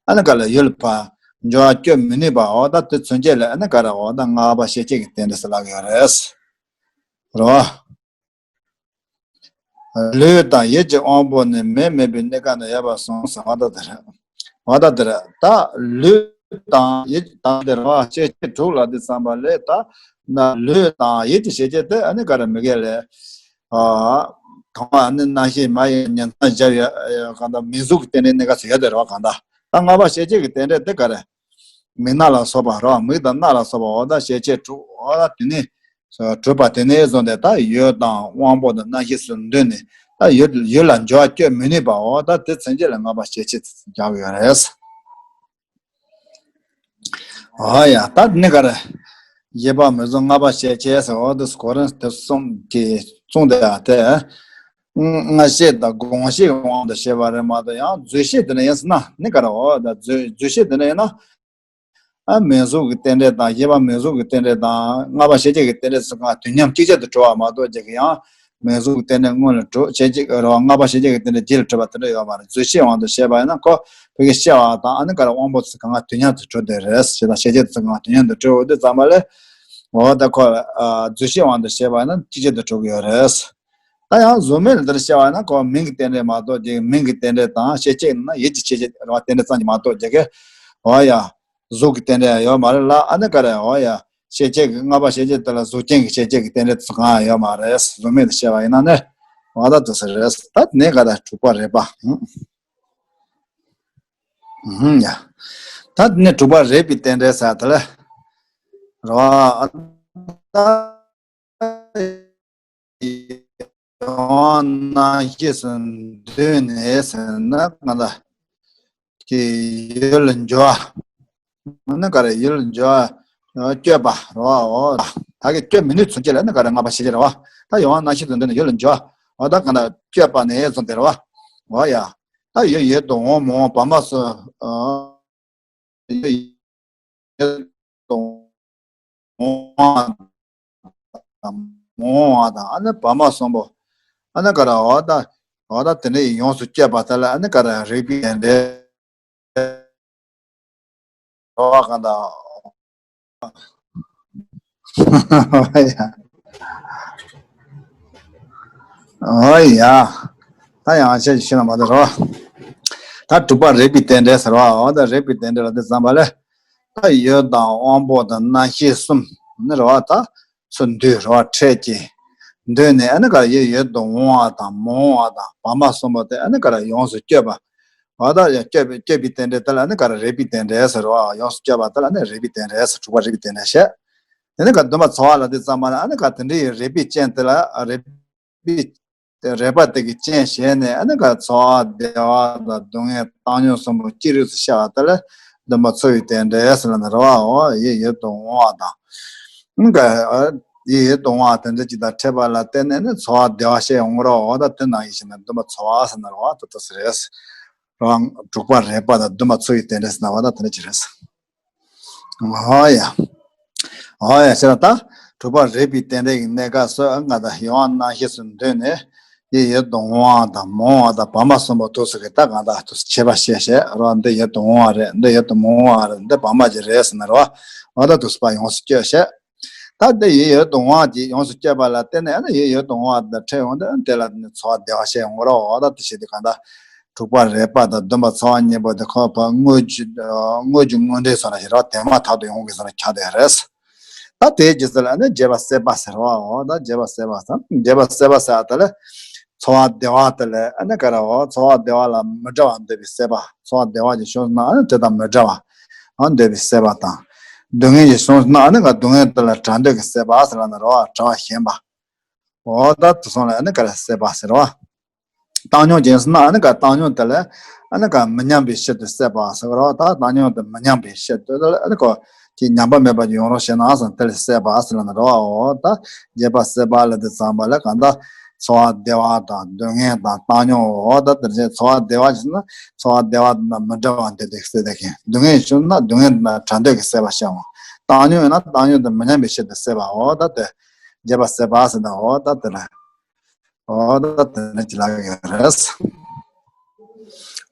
ཨ་ནི་ག་རེ་ཡུལ་ཕར་འགྱུར་བ་བསྐྱོད་མི་ནུས་པ་འོ་ད་དེ་ཚུན་ཆད་ལ་ཨ་ནི་ག་རེ་འོ་ད་ལྔ་པ་ཤེས་བྱེད་ཀྱི་རྟེན་འབྲེལ་ཟེར་ལབ་ཀྱི་ཡོད་རེད། རོ། ལུས་དང་ཡིད་ཀྱི་དབང་པོ་ནི་མེ་མེད་པའི་གནས་སྐབས་ན་ཡོད་པར་གསུངས་ཟེར་བ་ད་དེ་རེད། བ་ད་དེ་རེད། ད་ལུས་དང་ཡིད་དང་དེ་རེད་བ། ཤེས་བྱེད་དྲུག་ལ་དེ་བསམ་པ་ལས་ད་ན་ལུས་དང་ཡིད་ཀྱི་ཤེས་བྱེད་དེ་ཨ་ནི་ག་རེ་མི་དགེ་ལས། ཨ། གང་བ་ཨ་ནི་རྣམ་ཤེས་མ་ཡི་ཉིང་མཚམས་བཞག་ཡོད་གང་ལྟར་མིང་གཟུགས་ཀྱི་རྟེན་འབྲེལ་གནས་སྐབས་སུ་ཡོད་དེ་རེད་བ་གང་ལྟར། ད་ལྔ་པ་ཤེས་བྱེད་ཀྱི་རྟེན་འབྲེལ་དེ་ག་རེ། མིག་རྣ་ལ་སོགས་པ་རོ། མིག་དང་རྣ་ལ་སོགས་པ་འོ་ད་ཤེས་བྱེད་དྲུག་འོ་ད་དེ་ནས་གྲུབ་པ་དེ་ནས་བཟུང་སྟེ་ད་ཡུལ་དང་དབང་པོ་དང་རྣམ་ཤེས་སུ་འདུས་ནས་ད་ཡུལ་ཡུལ་ལ་འགྱུར་བ་བསྐྱོད་མི་ནུས་པ་འོ་ད་དེ་ཚུན་ཆད་ལ་ལྔ་པ་ཤེས་བྱེད་རྒྱག་གི་ཡོད་རེད། འོ་ཡ་ད་ནི་ག་རེ། བཞི་པ་མིང་གཟུགས་ལྔ་པ་ཤེས་བྱེད་ཟེར་འོ་དེ་གོ་རིམ་དེ་གསུམ་གྱི་གསུངས་ཏེ་ཡ་དེ། མངོན་ཤེས་དང་དགོངས་ཤེས་ཀྱི་དབང་དུ་བྱས་པ་རེད་མ་གཏོགས་ཡང་རྫུས་ཤེས་དེ་འདྲ་ཡིན་ཟེར་ན་ནི་ག་རེ་འོ་ད་རྫུས་རྫུས་ཤེས་དེ་འདྲ་ཡིན་ན། ཨ་མིང་གཟུགས་ཀྱི་རྟེན་འབྲེལ་དང་བཞི་པ་མིང་གཟུགས་ཀྱི་རྟེན་འབྲེལ་དང་ལྔ་པ་ཤེས་བྱེད་ཀྱི་རྟེན་འབྲེལ་ཚོ་གང་དུས་མཉམ་གཅིག་ཆར་དུ་གྲུབ་པ་མ་གཏོགས་ཅིག་གི་ཡང་མིང་གཟུགས་ཀྱི་རྟེན་འབྲེལ་སྔོན་ལ་གྲུབ་ཤེས་བྱེད་ཀྱི་རེད་བ། ལྔ་པ་ཤེས་བྱེད་ཀྱི་རྟེན་འབྲེལ་རྗེས་ལ་གྲུབ་པ་དེ་འདྲ་ཡོད་མ་རེད། རྫུས་ཤེས་དབང་དུ་བྱས་པ་ཡིན་ན་ཁོ་བོད་ཀྱི་སྐྱེ་བ་དང་ཨ་ནི་ག་རེ་དབང་པོ་ཚོ་གང་དུས་མཉམ་དུ་གྲུབ་བསྡད་རེད་ཞེས་དང་ཤེས་བྱེད་ཚོ་གང་དུས་མཉམ་དུ་གྲུབ་འོ་དེ་ཙམ་པ་ལས་འོ་ད་ཁོ་རྫུས་ཤེས་དབང་དུ་བྱས་པ་ཡིན་ན་གཅིག་ཆར་དུ་གྲུབ་ཀྱི་ཡོད་རེད། ད་ཡང་གཟུགས་མེད་ལ་འདིར་བཤད་པ་ཡིན་ན་ཁོ་མིང་གི་རྟེན་འབྲེལ་མ་གཏོགས་ཀྱི་མིང་གི་རྟེན་འབྲེལ་དང་ཤེས་བྱེད་ན་ཡིད་ཀྱི་ཤེས་བྱེད་རེད་བ། རྟེན་འབྲེལ་ཙམ་གྱིས་མ་གཏོགས་ཀྱི་གི་འོ་ཡ། གཟུགས་ཀྱི་རྟེན་འབྲེལ་ཡང་ཡོད་མ་རེད་ལ་ཨ་ནི་ག་རེ་འོ་ཡ། ཤེས་བྱེད་ཀྱི་ལྔ་པ་ཤེས་བྱེད་དེ་ལ་གཟུགས་ཅན་གྱི་ཤེས་བྱེད་ཀྱི་རྟེན་འབྲེལ་དེ་ཚོ་གང་ཡང་ཡོད་མ་རེད། གཟུགས་མེད་དུ་བཤད་པ་ཡིན་ན་ནི་འོ་ད་དེ་ཚོ་རེད། ད་དེ་ནས་ག་ད་དྲུག་པ་རེད་པ། ཧུམ། ཧུམ་ཡ། ད་དེ་ནས་དྲུག་པ་རེད་པའི་རྟེན་འབྲེལ་ཟེར་དེ་ལ་རེད་བ། ཡང་རྣམ་ཤེས་སུ་འདུས་ནས་ཟེར་ན་གང་ལྟར་གྱི་ཡུལ་འགྱུར་བ། ནི་ག་རེ་ཡུལ་འགྱུར་བ་བསྐྱོད་པ་རེད་བ། འོ་ད་གི་བསྐྱོད་མི་ནུས་ཚུན་ཆད་ལ་ནི་ག་རེ་ལྔ་པ་ཤེས་བྱེད་རེད་བ། ད་ཡང་རྣམ་ཤེས་སུ་འདུས་ནས་ཡུལ་འགྱུར་བ། འོ་ད་གང་ལྟར་བསྐྱོད་པ་ནས་བཟུང་སྟེ་རེད་བ། འོ་ཡ། ད་ཡུལ་ཡུལ་དུ་འོང་མི་འོང་བར་མ་སོ། ཡུལ་དུ་ བ་དང་མ་འོངས་པ་དང་ཨ་ནི་བར་མ་གསུམ་པོ། ཨ་ནི་ག་ར་འོ་ད་འོ་ད་དེ་འདྲ་ཡི་ཡོངས་སུ་གཅོད་པ་དེ་ལ་ཨ་ནི་ག་ར་རིགས་པའི་རྟེན་འབྲེལ། རོ་བ་གང་དང་། ཨོ་ཡ། ད་ཡང་ཆེ་ཤི་ན་མ་དེ་རོ། ད་དྲུག་པ་རིགས་པའི་རྟེན་འབྲེལ་ཟེར་བ་འོ་ད་རིགས་པའི་རྟེན་འབྲེལ་ལ་དེ་ཙམ་པ་ལས། ད་ཡུལ་དང་དབང་པོ་དང་རྣམ་ཤེས་གསུམ་ནི་རོ་བ་ད། ཚུར་འདུས་རོ་བ་འཕྲལ་གྱི། འདུས་ནས་ཨ་ནི་ག་ཡུལ་ཡུལ་དུ་འོང་བ་དང་མ་འོངས་པ་དང་བར་མ་གསུམ་པོ་དེ་ཨ་ནི་ག་ཡོངས་སུ་གཅོད་པ། འོ་ད་ཡང་གཅོད་པའི་གཅོད་པའི་རྟེན་འབྲེལ་དེ་ལ་ཨ་ནི་ག་རིགས་པའི་རྟེན་འབྲེལ་ཟེར་རོ་བ་ཡོངས་སུ་གཅོད་པ་དེ་ལ་ཨ་ནི་རིགས་པའི་རྟེན་འབྲེལ་ཟེར་དྲུག་པ་རིགས་པའི་རྟེན་འབྲེལ་བཤད། དེ་ནི་ག་འདུན་པ་ཚོགས་པ་ལ་དེ་ཙམ་པ་ལ་ཨ་ནི་ག་དེ་འདྲའི་རིགས་པའི་རྐྱེན་དེ་ལ་རིགས་པའི་རེག་པ་དེ་གི་རྐྱེན་བྱས་ནས་ཨ་ནི་ག་ཚོར་བ་བདེ་བ་དང་སྡུག་བསྔལ་བཏང་སྙོམས་གསུམ་པོ་ཅི་རིགས་སུ་ཤར་བ་དེ་ལ་འདུན་པ་ཚོགས་པའི་རྟེན་འབྲེལ་ཟེར་ལ་ནི་རོ་བའོ་ཡུལ་ཡུལ་དུ་འོང་བ་དང་། ཨ་ནི་ག་ཡུལ་ཡུལ་དུ་འོང་བ་དེ་འདྲ་ཅིག་དང་འཕྲད་པ་ལ་བརྟེན་ནས་ནི་ཚོར་བ་བདེ་བ་ཤར་ཡོང་གི་རོ་འོ་ད་དེ་ནང་བཞིན་ན་འདུན་པ་ཚོགས་པ་ཟེར་ན་རོ་བ་དེ་ལྟ་ཟེར་རེད། རང་དྲུག་པ་རེག་པ་དང་འདུན་པ་ཚོགས་པའི་རྟེན་འབྲེལ་ཟེར་ན་འོ་ད་དེ་འདྲ་ཅིག་རེད། ཨོ་ཡ། ཨོ་ཡ་ཟེར་ན་ད་དྲུག་པ་རེག་པའི་རྟེན་འབྲེལ་གྱི་གནས་སྐབས་སུ་ང་དང་ཡུལ་དབང་རྣམ་ཤེས་སུ་འདུས་ནས་ཡུལ་ཡུལ་དུ་འོང་བ་དང་མ་འོངས་པ་དང་བར་མ་གསུམ་པོ་དུས་སུ་གི་ད་གང་ལྟར་དུས་སུ་ཁྱད་པར་བཤད་བཤད་རོ་འདི་ཡུལ་དུ་འོང་བ་རེད་འདི་ཡུལ་དུ་མ་འོང་བ་རེད་འདི་བར་མ་ཅིག་རེད་ཟེར་ན་རོ་འོ་ད་དུས་སུ་པ་ཡོངས་སུ་གཅོད་བཤད། ད་འདི་ཡུལ་ཡུལ་དུ་འོང་བ་ཅིག་ཡོངས་སུ་གཅོད་པ་ལ་བརྟེན་ནས་ཨ་ནི་ཡུལ་ཡུལ་དུ་འོང་བ་དང་འཕྲད་ཡོང་དུས་དེ་ལ་ནི་ཚོར་བ་བདེ་བ་བཤད་ཡོང་གི་རོ་འོ་ད་དེ་བཤད་དུས་གང་ལྟར། དྲུག་པ་རེག་པ་དང་འདུན་པ་ཚོགས་པ་གཉིས་པོ་དེ་ཁོ་ཕར་དངོས་ཀྱི་དངོས་ཀྱི་དངོས་འབྲེལ་སོགས་ལ་ཞེས་རོ་དེ་མ་ཐག་ཏུ་ཡོང་གི་སོགས་ལ་ཁྱབ་བསྡད་རེད། ད་དེའི་རྗེས་སུ་ལ་ནི་རྗེས་པ་སྲེད་པ་ཟེར་བའོ་ད་རྗེས་པ་སྲེད་པ་ཟེར་རྗེས་པ་སྲེད་པ་ཟེར་ད་ལ་ཚོར་བ་བདེ་བ་དེ་ལ་ཨ་ནི་ག་ར་འོ་ཚོར་བ་བདེ་བ་ལ་མི་འདྲ་བ་འདོད་པའི་སྲེད་པ་ཚོར་བ་བདེ་བ་ཅིག་བྱུང་སོང་ན་ཨ་ནི་དེ་དང་མི་འདྲ་བ་འོ་འདོད་པའི་སྲེད་པ་དང་། སྡུག་བསྔལ་ཅིག་བྱུང་སོང་ན་ཨ་ནི་ག་སྡུག་བསྔལ་དེ་ལ་བྲལ་འདོད་ཀྱི་སྲེད་པ་ཟེར་ལ་ནི་རོ་བྲལ་བ་ཞེན་པ། འོ་ད་དེ་སོང་ལ་ཨ་ནི་ག་ར་སྲེད་པ་ཟེར་བ། བཏང་སྙོམས་བྱས་སོང་ན་ཨ་ནི་ག་བཏང་སྙོམས་དེ་ལ་ཨ་ནི་ག་མི་མཉམ་པའི་ཕྱིར་དུ་སྲེད་པ་ཟེར་བ་རོ་ད་བཏང་སྙོམས་དེ་མི་མཉམ་པའི་ཕྱིར་དུ་ཨ་ནི་ག་ཅིག་ཉམས་པ་མེད་པ་ཅིག་ཡོང་རོགས་བྱས་ན་ཟེར་དེ་ལ་སྲེད་པ་ཟེར་ལ་ནི་རོ་འོ་ད་རྗེས་པ་སྲེད་པ་ལ་དེ་ཙམ་པ་ལ་གང་ལྟར་ཚོར་བ་བདེ་བ་དང་སྡུག་བསྔལ་དང་བཏང་སྙོམས་འོ་ད་དེ་བཞིན་ཚོར་བ་བདེ་བ་ཞིག་ན་ཚོར་བ་བདེ་བ་དང་མི་འདྲ་བ་འདོད་དེ་སྲེད་དེ་མཁན་སྡུག་བསྔལ་ཞིག་ན་སྡུག་བསྔལ་དང་བྲལ་འདོད་ཀྱི་སྲེད་པ་བྱ་འོང་བཏང་སྙོམས་ཡིན་ན་བཏང་སྙོམས་དང་མི་མཉམ་པའི་ཕྱིར་དུ་སྲེད་པ་འོ་ད་དེ། རྗེས་པ་སྲེད་པ་ཟེར་ན་འོ་ད་དེ་ལ། འོ་ད་དེ་ནས་ཅི་ལབ་ཡོད་རེད།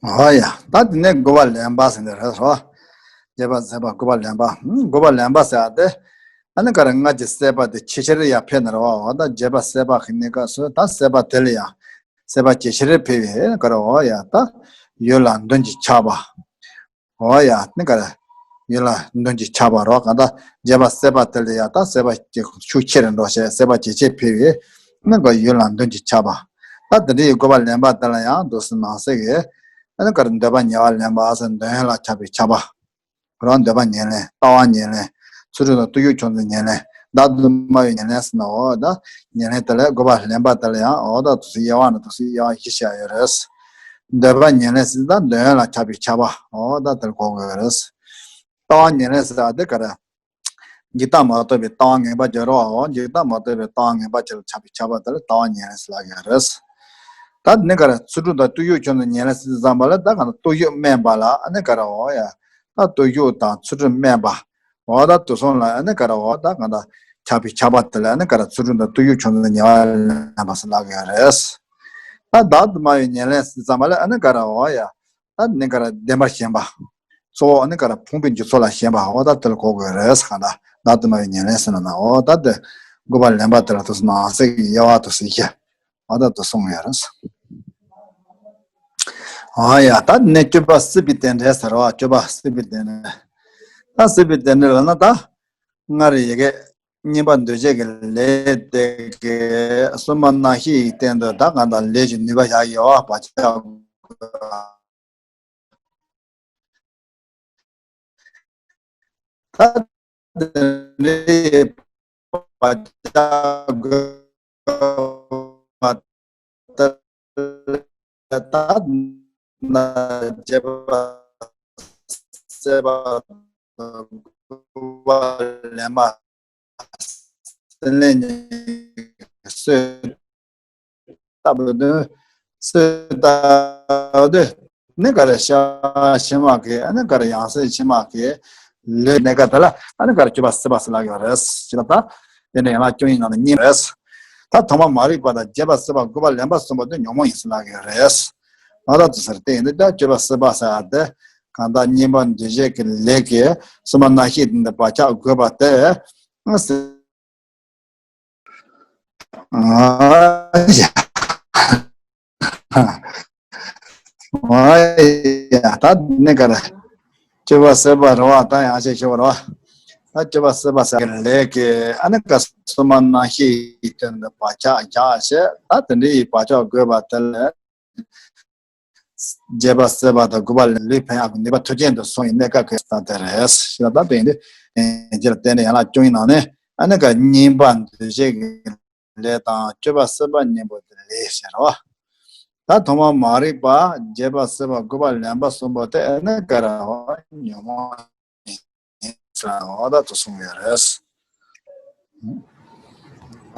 འོ་ཡ། ད་དེ་ནས་དགུ་པ་ལེན་པ་ཟེར་ནས་རེད་རོ། རྗེས་པ་སྲེད་པ་དགུ་པ་ལེན་པ། ཧུམ་དགུ་པ་ལེན་པ་ཟེར་ཡ་དེ། ཨ་ནི་ག་རེ་སྔར་གྱི་སྲེད་པ་དེ་ཆེས་ཆེར་ཡར་འཕེལ་ནས་རོ། འོ་ད་རྗེས་པ་སྲེད་པ་གི་གནས་སྐབས་སུ་ད་སྲེད་པ་དེ་ལ་ཡང་། སྲེད་པ་ཇེ་ཆེར་འཕེལ་བའི་ག་རེ་འོ་ཡ་ད། ཡུལ་ལ་འདུན་གྱིས་ཁྱབ་པ། འོ་ཡ་ནི་ག་རེ། ཡུལ་ལ་འདུན་གྱིས་ཁྱབ་པ་རོ་གང་ལྟར་རྗེས་པ་སྲེད་པ་དེ་ལ་ཡ་ད་སྲེད་པ་ཅིག་ཤུགས་ཆེ་རུ་འགྲོ་བྱས་སྲེད་པ་ཇེ་ཆེར་འཕེལ་བས་ནི་ག་ཡུལ་ལ་འདུན་གྱིས་ཁྱབ་པ། ད་དེ་འདྲའི་དགུ་པ་ལེན་པ་དེ་ལ་ཡང་འདུག་སེ་ནང་གསེས་ཀྱི་ནི་ག་རེ་འདོད་པ་ཉེ་བར་ལེན་པ་ཟེར་འདོད་ཡོན་ལ་ཁྱབ་པའི་ཁྱབ་པ། རང་འདོད་པ་ཉེར་ལེན། ལྟ་བ་ཉེར་ལེན། ཚུལ་ཁྲིམས་དང་བརྟུལ་ཞུགས་ཆུང་ཙག་ཉེར་ལེན། བདག་ཏུ་སྨྲ་བའི་ཉེར་ལེན་ཟེར་ན་འོ་ད། ཉེར་ལེན་དེ་ལས་དགུ་པ་ལེན་པ་དེ་ལ་ཡང་འོ་ད་དུ་སུ་དབྱེ་བ་ནི་དུ་སུ་དབྱེ་བ་བཞི་བཤད་ཡོད་རེད། འདོད་པ་ཉེར་ལེན་ཟེར་ད་འདོད་ཡོན་ལ་ཁྱབ་པའི་ཁྱབ་པ་འོ་ད་དེར་གོ་དགོས་རེད། ལྟ་བ་ཉེར་ལེན་ཟེར་ད་དེ་ག་རེ། འཇིག་ལྟ་མ་རྟོགས་པའི་ལྟ་བ་ངེས་པ་བྱེད་རོགས་འོ་འཇིག་ལྟ་མ་རྟོགས་པའི་ལྟ་བ་ངེས་པ་བྱེད་ལ་ཁྱབ་པའི་ཁྱབ་པ་དེ་ལ་ལྟ་བ་ཉེར་ལེན་ཟེར་ལབ་ཡོད་རེད། ད་དེ་ནས་ག་རེ་ཚུལ་ཁྲིམས་དང་བརྟུལ་ཞུགས་ཆུང་ཙག་ཉེར་ལེན་ཟེར་ཙམ་པ་ལ་ད་ག་ན་བརྟུལ་ཞུགས་སྨད་པ་ལ་ཨ་ནི་ག་རེ་འོ་ཡ། ད་བརྟུལ་ཞུགས་དང་ཚུལ་ཁྲིམས་སྨད་པ། འོ་ད་དུ་སོང་ལ་ཨ་ནི་ག་ར་འོ་ད་ག་ད་ཁྱབ་པའི་ཁྱབ་པ་དེ་ལ་ཨ་ནི་ག་ར་ཚུལ་ཁྲིམས་དང་བརྟུལ་ཞུགས་ཆུང་ཙག་ཉེ་བར་ལེན་པ་ཟེར་ལབ་ཡོད་རེད། ད་བདག་ཏུ་སྨྲ་བའི་ཉེར་ལེན་ཟེར་ཙམ་པ་ལ་ཨ་ནི་ག་ར་འོ་ཡ། ད་ནི་ག་ར་བདེན་པར་ཞེན་པ། གཙོ་བོ་ཨ་ནི་ག་ར་ཕུང་པོའི་འཇིག་ཚོགས་ལ་ཞེན་པ་འོ་ད་དེ་ལ་གོ་དགོས་རེད་ག་ད་བདག་ཏུ་སྨྲ་བའི་ཉེར་ལེན་ཟེར་ན་ན་འོ་ད་དེ་དགུ་པ་ལེན་པ་དེ་ལ་དུ་སོང་ནང་གསེས་ཀྱི་དབྱེ་བ་དུ་སེ་ཤེས། ཨ་ད་དུ་སོང་ཡ་རེད། ཨ་ཡ་ད་ནི་བཅུ་པ་སྲིད་པའི་རྟེན་འབྲེལ་ཟེར་བ་བཅུ་པ་སྲིད་པའི་རྟེན་འབྲེལ། ད་སྲིད་པའི་རྟེན་འབྲེལ་ལ་ན་ད། སྔར་ཡི་གེ་གཉིས་པ་འདུ་བྱེད་ཀྱི་ལས་དེ་གའི་གསུམ་པ་རྣམ་ཤེས་ཀྱི་སྟེང་དུ་ད་གང་དང་ལས་ཀྱི་ནུས་པ་བཞག་ཡོད་བ་བག་ཆགས། ད་དེ་འདྲའི་བག་ཆགས་དགོས་པ་ལྟར་ད་ན་བྱེད་པ་སྲེད་པ་དགུ་པ་ལེན་པ་སྲེད་ལེན་གཉིས་སྲོད་ལྟ་བུ་དུ་སྲོད་ལྟ་བུ་དུ་ནི་ག་རེ་ཤར་ཕྱི་མ་གི་ཨ་ནི་ག་རེ་ཡང་སྲིད་ཕྱི་མ་གི་ ལས་གནས་སྐབས་དེ་ལ་ཨ་ནི་ག་རེ་སྤྱོད་པ་སྲིད་པ་ཟེར་ལབ་ཡོད་རེད། ཞེས་ལ་ད་དེ་ནས་ཡན་ལག་བཅུ་གཉིས་ནང་ནས་གཉིས་རེད། ད་ཐོག་མ་མ་རིག་པ་དང་རྗེས་དཔག་སྲིད་པ་དགུ་པ་ལེན་པ་གསུམ་པོ་དེ་ཉོན་མོངས་ཡིན་ཟེར་ལབ་ཡོད་རེད། ཨ་ད་དུ་ཟེར་དེ་ཡིན་དུས་ད་སྤྱོད་པ་སྲིད་པ་ཟེར་ཡ་དེ་གང་ལྟར་གཉིས་པ་འདུས་བྱས་ཀྱི་ལས་ཀྱི་སྲིད་པ་རྣམ་ཤེས་དེ་འདི་བག་ཆགས་དགོས་པ་དེ། ཨ་ཡ། ཨ་ཡ། ད་ནི་ག་རེ། སྤྱོད་པ་སྲིད་པ་རེད་བ། ད་ཡང་ཞིག་ཞུ་བ་རེད་བ། ད་སྤྱོད་པ་སྲིད་པ་ཟེར་གྱི་ལས་ཀྱི་ཨ་ནི་ག་སྲིད་པ་རྣམ་ཤེས་ཀྱི་སྟེང་དུ་བག་ཆགས་བཞག་བྱས། ད་དེ་འདྲའི་བག་ཆགས་དགོས་པ་དེ་ལས། རྗེས་དཔག་སྲིད་པ་དང་དགུ་པ་ལས་ལུས་འཕེན་ཡག་གི་ནུས་པ་མཐུ་རྐྱེན་དུ་སོང་བའི་གནས་སྐབས་ཀྱི་སྟངས་དེ་རེད། ཞེས་ལ་ད་དེ་ཡིན་དུས་རྗེས་ལ་བརྟེན་ནས་ཡན་ལག་བཅུ་གཉིས་ནང་ནས་ཨ་ནི་ག་གཉིས་པ་འདུས་བྱས་ཀྱི་ལས་དང་སྤྱོད་པ་སྲིད་པ་གཉིས་པོ་དེ་ལས་ཟེར་བ། ད་ཐོག་མ་མ་རིག་པ་རྗེས་དཔག་སྲིད་པ་དགུ་པ་ལེན་པ་གསུམ་པོ་དེ་ཨ་ནི་ག་རེ་བ་ཉོན་མོངས་ཡིན་ཟེར་བ་ད་དུ་གསུངས་ཡོད་རེད།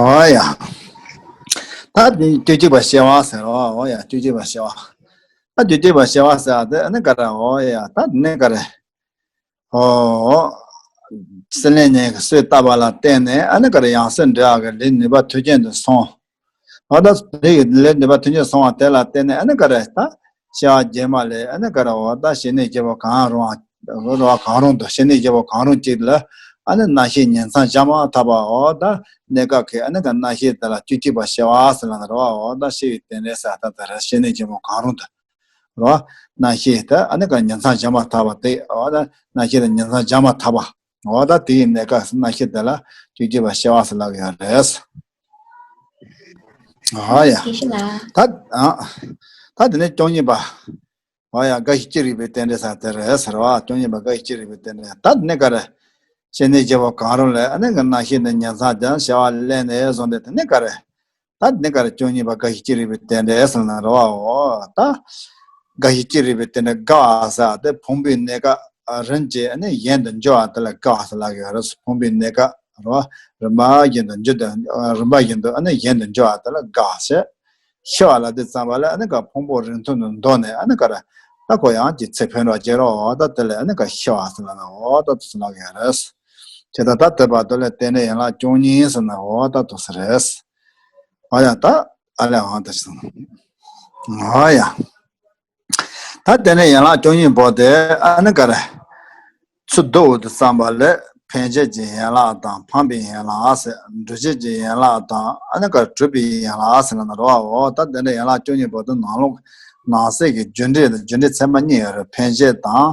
ཨོ་ཡ། ད་དེ་བཅུ་གཅིག་པ་སྐྱེ་བ་ཟེར་བ། ཨོ་ཡ། བཅུ་གཅིག་པ་སྐྱེ་བ། ད་བཅུ་གཅིག་པ་སྐྱེ་བ་ཟེར་བ་དེ་ཨ་ནི་ག་རེ། ཨོ་ཡ། ད་དེ་ནི་ག་རེ། ཨོ། སྲེད་ལེན་ཉེས་ཀྱི་གསོས་བཏབ་པ་ལ་བརྟེན་ནས་ཨ་ནི་ག་རེ་ཡང་སྲིད་འབྲེལ་བ་གི་ལས་ནུས་པ་མཐུ་རྐྱེན་དུ་སོང་། འོ་ད་དེ་ཡི་ལས་ནུས་པ་མཐུ་རྐྱེན་སོང་བ་དེ་ལ་བརྟེན་ནས་ཨ་ནི་ག་རེ་ད་སྐྱེ་བ་རྗེས་མ་ལས་ཨ་ནི་ག་རེ་འོ་ད་ཞི་གནས་སྐྱེ་བོ་གང་རུང་བ་རུང་བ་གང་རུང་དུ་ཞི་གནས་སྐྱེ་བོ་གང་རུང་གཅིག་ལ་ཨ་ནི་རྣམ་ཤེས་ཉིང་མཚམས་བཞག་མ་ཐག་པ་འོ་ད་གནས་སྐབས་ཀྱི་ཨ་ནི་ག་རྣམ་ཤེས་དེ་ལ་བཅུ་གཅིག་པ་སྐྱེ་བ་ཟེར་ལབ་ན་རེད་བ། འོ་ད་སྐྱེ་བའི་རྟེན་རེད་ཟེར་ད་ད་རེད། ཞི་གནས་སྐྱེ་བོ་གང་རུང་དུ་རེད་བ། རྣམ་ཤེས་དེ་ཨ་ནི་ག་ཉིང་མཚམས་བཞག་མ་ཐག་པ་དེ་འོ་ད་རྣམ་ཤེས་དེ་ཉིང་མཚམས་བཞག་མ་ཐག་པ། འོ་ད་དེ་ཡི་གནས་སྐབས་སུ་རྣམ་ཤེས་དེ་ལ་བཅུ་གཅིག་པ་སྐྱེ་བ་ཟེར་ལབ་ཡོད་རེད། ཨ་ཡ། དགེ་བཤེས་ལགས། ད་ཨ། ད་དེ་ནས་བཅུ་གཉིས་པ། ཨ་ཡ། རྒ་ཤི་ཅི་རིགས་པའི་རྟེན་འབྲེལ་ཟེར་དེ་རེད་ཟེར་བ། བཅུ་གཉིས་པ་རྒ་ཤི་ཅི་རིགས་པའི་རྟེན་འབྲེལ། ད་དེ་ནས་ག་རེ། སྐྱེ་གནས་སྐྱེ་བོ་གང་རུང་ལས་ཨ་ནི་ག་རྣམ་ཤེས་དེ་ཉིང་མཚམས་ཀྱང་སྐྱེ་བ་ལེན་ནས་བཟུང་སྟེ་དེ་ནས་ག་རེ། ད་དེ་ནས་ག་རེ་བཅུ་གཉིས་པ་རྒ་ཤི་ཅི་རིགས་པའི་རྟེན་འབྲེལ་ཟེར་ན་རེད་བའོ། ད་རྒ་ཤི་ཅི་རིགས་པའི་རྟེན་འབྲེལ་རྒ་བ་ཟེར་དེ་ཕུང་པོའི་གནས་སྐབས་རིམ་གྱིས་ཨ་ནི་གཞན་དུ་འགྱུར་བ་དེ་ལ་རྒ་བ་ཟེར་ལབ་ཡོད་རེད། ཕུང་པོའི་གནས་སྐབས་རེད་བ། རིམ་པ་བཞིན་དུ་འགྱུར་ཏེ་རིམ་པ་བཞིན་དུ་ཨ་ནི་གཞན་དུ་འགྱུར་བ་དེ་ལ་རྒ་བ་ཟེར། ཤི་བ་ལ་དེ་ཙམ་པ་ལ་ཨ་ནི་ག་ཕུང་པོ་རིང་ཐུང་དུ་འདོར་ནས་ཨ་ནི་ག་རེ། ད་ཁོ་ཡང་ཅིག་ཚེ་འཕོས་འགྲོ་བྱེད་རོགས། འོ་ད་དེ་ལ་ཨ་ནི་ག་ཤི་བ་ཟེར་ལབ་ན་འོ་ད་དུ་ཟེར་ལབ་ཡོད་རེད། ཁྱེད་ད་ད་དེ་བར་དུ་ལ་རྟེན་འབྲེལ་ཡན་ལག་བཅུ་གཉིས་ཟེར་ན་འོ་ད་དུ་ཟེར་རེད། ཨ་ཡ་ད་ཨ་ལས་འོ་ད་ཟེར། ཨ་ཡ། ད་རྟེན་འབྲེལ་ཡན་ལག་བཅུ་གཉིས་པོ་དེ་ཨ་ནི་ག་རེ། ཚུར་བསྡུ་འོ་དུ་བསམ་པ་ལས་འཕེན་བྱེད་ཀྱི་ཡན་ལག་དང་འཕངས་པའི་ཡན་ལག་ཟེར། འགྲོ་བྱེད་ཀྱི་ཡན་ལག་དང་ཨ་ནི་ག་རེ་སྒྲུབ་པའི་ཡན་ལག་ཟེར་ན་རེད་བའོ། ད་དེ་འདྲ་ཡན་ལག་བཅུ་གཉིས་པོ་དེ་ནང་ལོགས་ནང་གསེས་ཀྱི་རྒྱུ་འབྲས་དང་རྒྱུ་འབྲས་ཚད་མ་གཉིས་ཡོད་རེད། འཕེན་བྱེད་དང་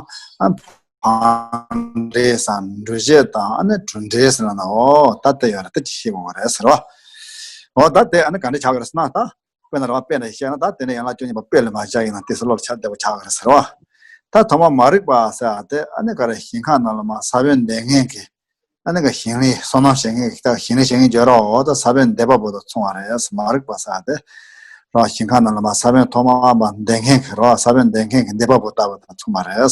འཕངས་འབྲས་སམ་འགྲོ་བྱེད་དང་ཨ་ནི་གྲུབ་འབྲས་ཟེར་ན་འོ་ད་དེ་ཡོད་རེད། དེ་ཅི་ཤེས་དགོས་རེད་ཟེར་བ། འོ་ད་དེ་ཨ་ནི་ག་འདྲ་ཆགས་ཀྱི་རེད་ཟེར་ན་ད། དཔེར་ན་རེད་བ། དཔེ་ལ་བཤད་ན་ད་དེ་ནས་ཡན་ལག་བཅུ་གཉིས་པ་དཔེ་ལ་མ་བཞག་ཡིན་ན་དེ་ཚོ་བློ་ལ་འཆར་བདེ་པོ་ཆགས་ཀྱི་རེད་ཟེར་བ། ད་ཐོག་མ་མ་རིག་པ་ཟེར་བ་དེ་ཨ་ནི་ག་རེ་ཞིང་ཁ་ནང་ལ་མ་ས་བོན་འདེབས་མཁན་གྱི་ཨ་ནི་ག་ཞིང་ལས་སོ་ནམ་བྱེད་མཁན་གྱི་ད་ཞིང་ལས་བྱེད་མཁན་བརྗོད་རོགས། འོ་ད་ས་བོན་འདེབས་པ་པོ་དང་མཚུངས་པ་རེད། མ་རིག་པ་ཟེར་བ་དེ་རོ་ཞིང་ཁ་ནང་ལ་མ་ས་བོན་ཐོག་མ་མ་འདེབས་མཁན་གྱི་རོ་ས་བོན་འདེབས་མཁན་གྱི་འདེབས་པ་པོ་ལྟ་བུ་དང་མཚུངས་པ་རེད།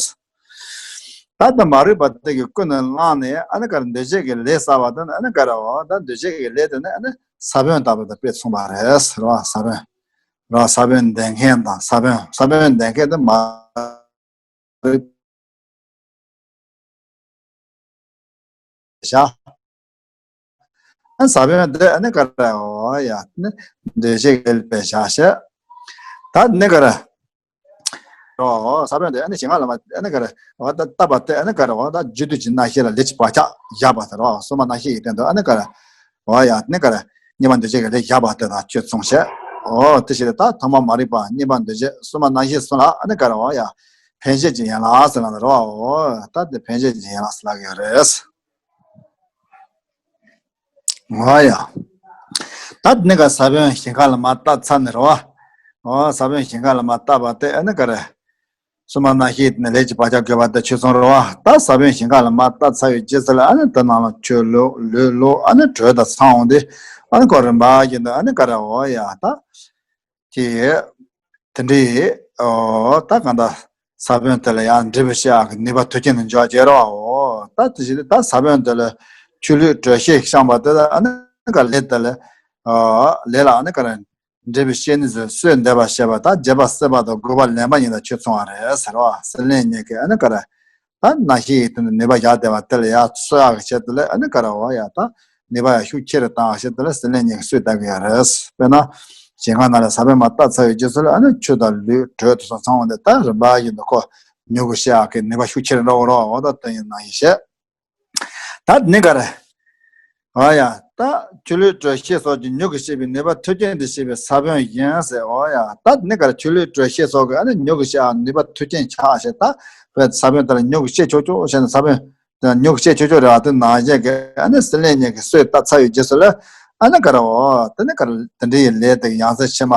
ད་ལྟ་མ་རིག་པ་དེ་གི་ཀུན་ནས་བསླངས་ནས་ཨ་ནི་ག་རེ་འདུས་བྱས་ཀྱི་ལས་བསགས་པ་དེ་ནི་ཨ་ནི་ག་རེ་འོ་ད་འདུས་བྱས་ཀྱི་ལས་དེ་ནི་ཨ་ནི་ས་བོན་ལྟ་བུ་དང་དཔེ་མཚུངས་པ་རེད་ཟེར་བ། ས་བོན་ར་ས་བོན་འདེབས་མཁན་དང་ས་བོན་ས་བོན་འདེབས་མཁན་དེ་མ་རིག་བྱ། ཨ་ས་བོན་དེ་ཨ་ནི་ག་རེ་འོ་ཡ་ནི་འདུས་བྱས་ཀྱི་ལས་དཔེ་བྱ་ཞེས། ད་ནི་ག་རེ། རོ། ས་བོན་དེ་ཨ་ནི་ཞིང་ཁ་ལ་མ་ཨ་ནི་ག་རེ་བ་ད་བཏབ་པ་དེ་ཨ་ནི་ག་རེ་བ་ད་རྒྱུ་དུས་ཀྱི་རྣམ་ཤེས་ལ་ལས་ཀྱི་བག་ཆགས་བཞག་པ་དེ་རོ། སོ་མ་རྣམ་ཤེས་ཀྱི་སྟེང་དུ་ཨ་ནི་ག་རེ་བ་ཡ་ནི་ག་རེ་གཉིས་པ་འདུས་བྱས་ཀྱི་ལས་བཞག་པ་དེ་དང་ཆོས་མཚུངས་བྱས། འོ་དེ་ཞིག་ད་ཐོག་མ་མ་རིག་པ་གཉིས་པ་འདུས་བྱས་སོ་མ་རྣམ་ཤེས་གསུམ་ལ་ཨ་ནི་ག་རེ་བ་ཡ་འཕེན་བྱེད་ཀྱི་ཡན་ལག་ཟེར་ལ་ནི་རོ། འོ་ད་དེ་འཕེན་བྱེད་ཀྱི་ཡན་ལག་ཟེར་ལ་གི་ཡོད་རེད། ཨོ་ཡ། ད་དེ་ནས་ག་ས་བོན་ཞིང་ཁ་ལ་མ་བཏབ་ཚར་ནས་རེད་བ། ཨོ་ས་བོན་ཞིང་ཁ་ལ་མ་བཏབ་པ་དེ་ཨ་ནི་ག་རེ། སོ་མ་རྣམ་ཤེས་དེ་ནི་ལས་ཀྱི་བག་ཆགས་དགོས་པ་དེ་ཆོས་མཚུངས་རེད་བ། ད་ས་བོན་ཞིང་ཁ་ལ་མ་བཏབ་ཚར་བའི་རྗེས་སུ་ལ་ཨ་ནི་དེ་ནང་ལ་ཆུ་བླུགས་ལུད་བླུགས་ཨ་ནི་དྲོད་དང་ཚང་འོང་དུས་ཨ་ནི་ཁོ་རིམ་པ་བཞིན་དུ་ཨ་ནི་ག་རེ་ཨོ་ཡ་ད། ཀྱི། དེ་འདྲའི། ཨོ། ད་གང་ལྟར། ས་བོན་དེ་ལ་ཡང་འབྲས་བུ་སྐྱེ་ཡག་གི་ནུས་པ་མཐུ་རྐྱེན་དུ་འཇོག་བྱེད་རོགས། ཨོ། ད་དེ་བཞིན་དུ་ད་ས་བོན་དེ་ལ་ཆུ་ལུད་དྲོད་གཤེར་བཤམས་པ་དེ་ལ་ཨ་ནི་ག་ལས་དེ་ལ། ཨོ། ལས་ལ་ཨ་ནི་ག་རེ། འབྲས་བུ་སྐྱེ་ནི་ཚོས་གསོས་འདེབས་པ་བྱེད་པ་ད་རྗེས་དཔག་སྲིད་པ་དང་དགུ་པ་ལེན་པ་ཡིན་ལ་ཆོས་མཚུངས་པ་རེད་ཟེར་བ། སྲེད་ལེན་ཉེས་ཀྱི་ཨ་ནི་ག་རེ། ད་ན་ཤེས་ཀྱི་དོན་དུ་ནུས་པ་བཞག་བསྡད་པ་དེ་ལ་ཡར་གསོ་ཡག་གི་ཆེད་དུ་ལ་ཨ་ནི་ག་རེ་འོ་ཡ། ད་ནུས་པ་ཡར་ཤུགས་ཆེ་རུ་བཏང་བ་ཆེད་དུ་ལ་ཟི་ལིང་གཉིས་ཀྱིས་གསོས་བཏབ་ཀྱི་ཡོད་རེད། དཔེར་ན་ཞིང་ཁ་ནང་ལ་ས་བོན་མར་བཏབ་ཚར་བའི་རྗེས་སུ་ལ་ཨ་ནི་ཆུ་དང་ལུད་དྲོད་དེ་ཚོ་ཚང་བ་འདི་ད་རིམ་པ་བཞིན་དུ་ཁོ་མྱུ་གུ་སྐྱེ་ཡག་གི་ནུས་པ་ཤུགས་ཆེ་རུ་འགྲོ་གི་རེད། འོ་ད་དོན་ཡིན་ནང་བཞིན་བཤད། ད་ནི་ག་རེ། འོ་ཡ། ད་ཆུ་ལུད་དྲོད་གཤེར་སོགས་ཀྱི་མྱུ་གུ་སྐྱེ་བའི་ནུས་པ་མཐུན་རྐྱེན་དུ་བྱེད་པའི་ས་བོན་ཡིན་ཟེར། འོ་ཡ། ད་ནི་ག་རེ། ཆུ་ལུད་དྲོད་གཤེར་སོགས་ཀྱི་ཨ་ནི་མྱུ་གུ་སྐྱེ་ཡག་ནུས་པ་མཐུན་རྐྱེན་ཆགས་ཞེས། ད་བོད་ས་བོན་དེ་ལ་མྱུ་གུ་སྐྱེ་ཆོག་ཆོག་བྱས་ནས་ས་བོན་དེ་ལ་མྱུ་གུ་སྐྱེ་ཆོག་ཆོག་རེད་བ། དེ་ནང་བཞིན་གྱི་ཨ་ནི་ཟི་ལིང་གཉིས་ཀྱིས་གསོས་བཏབ་ཚར་བའི་རྗེས་སུ་ལ་ཨ་ནི་ག་རེ་འོ། དེ་ནི་ག་རེ། དེ་འདྲའི་ལས་དེ་ཡང་སེ་ཕྱི་མ་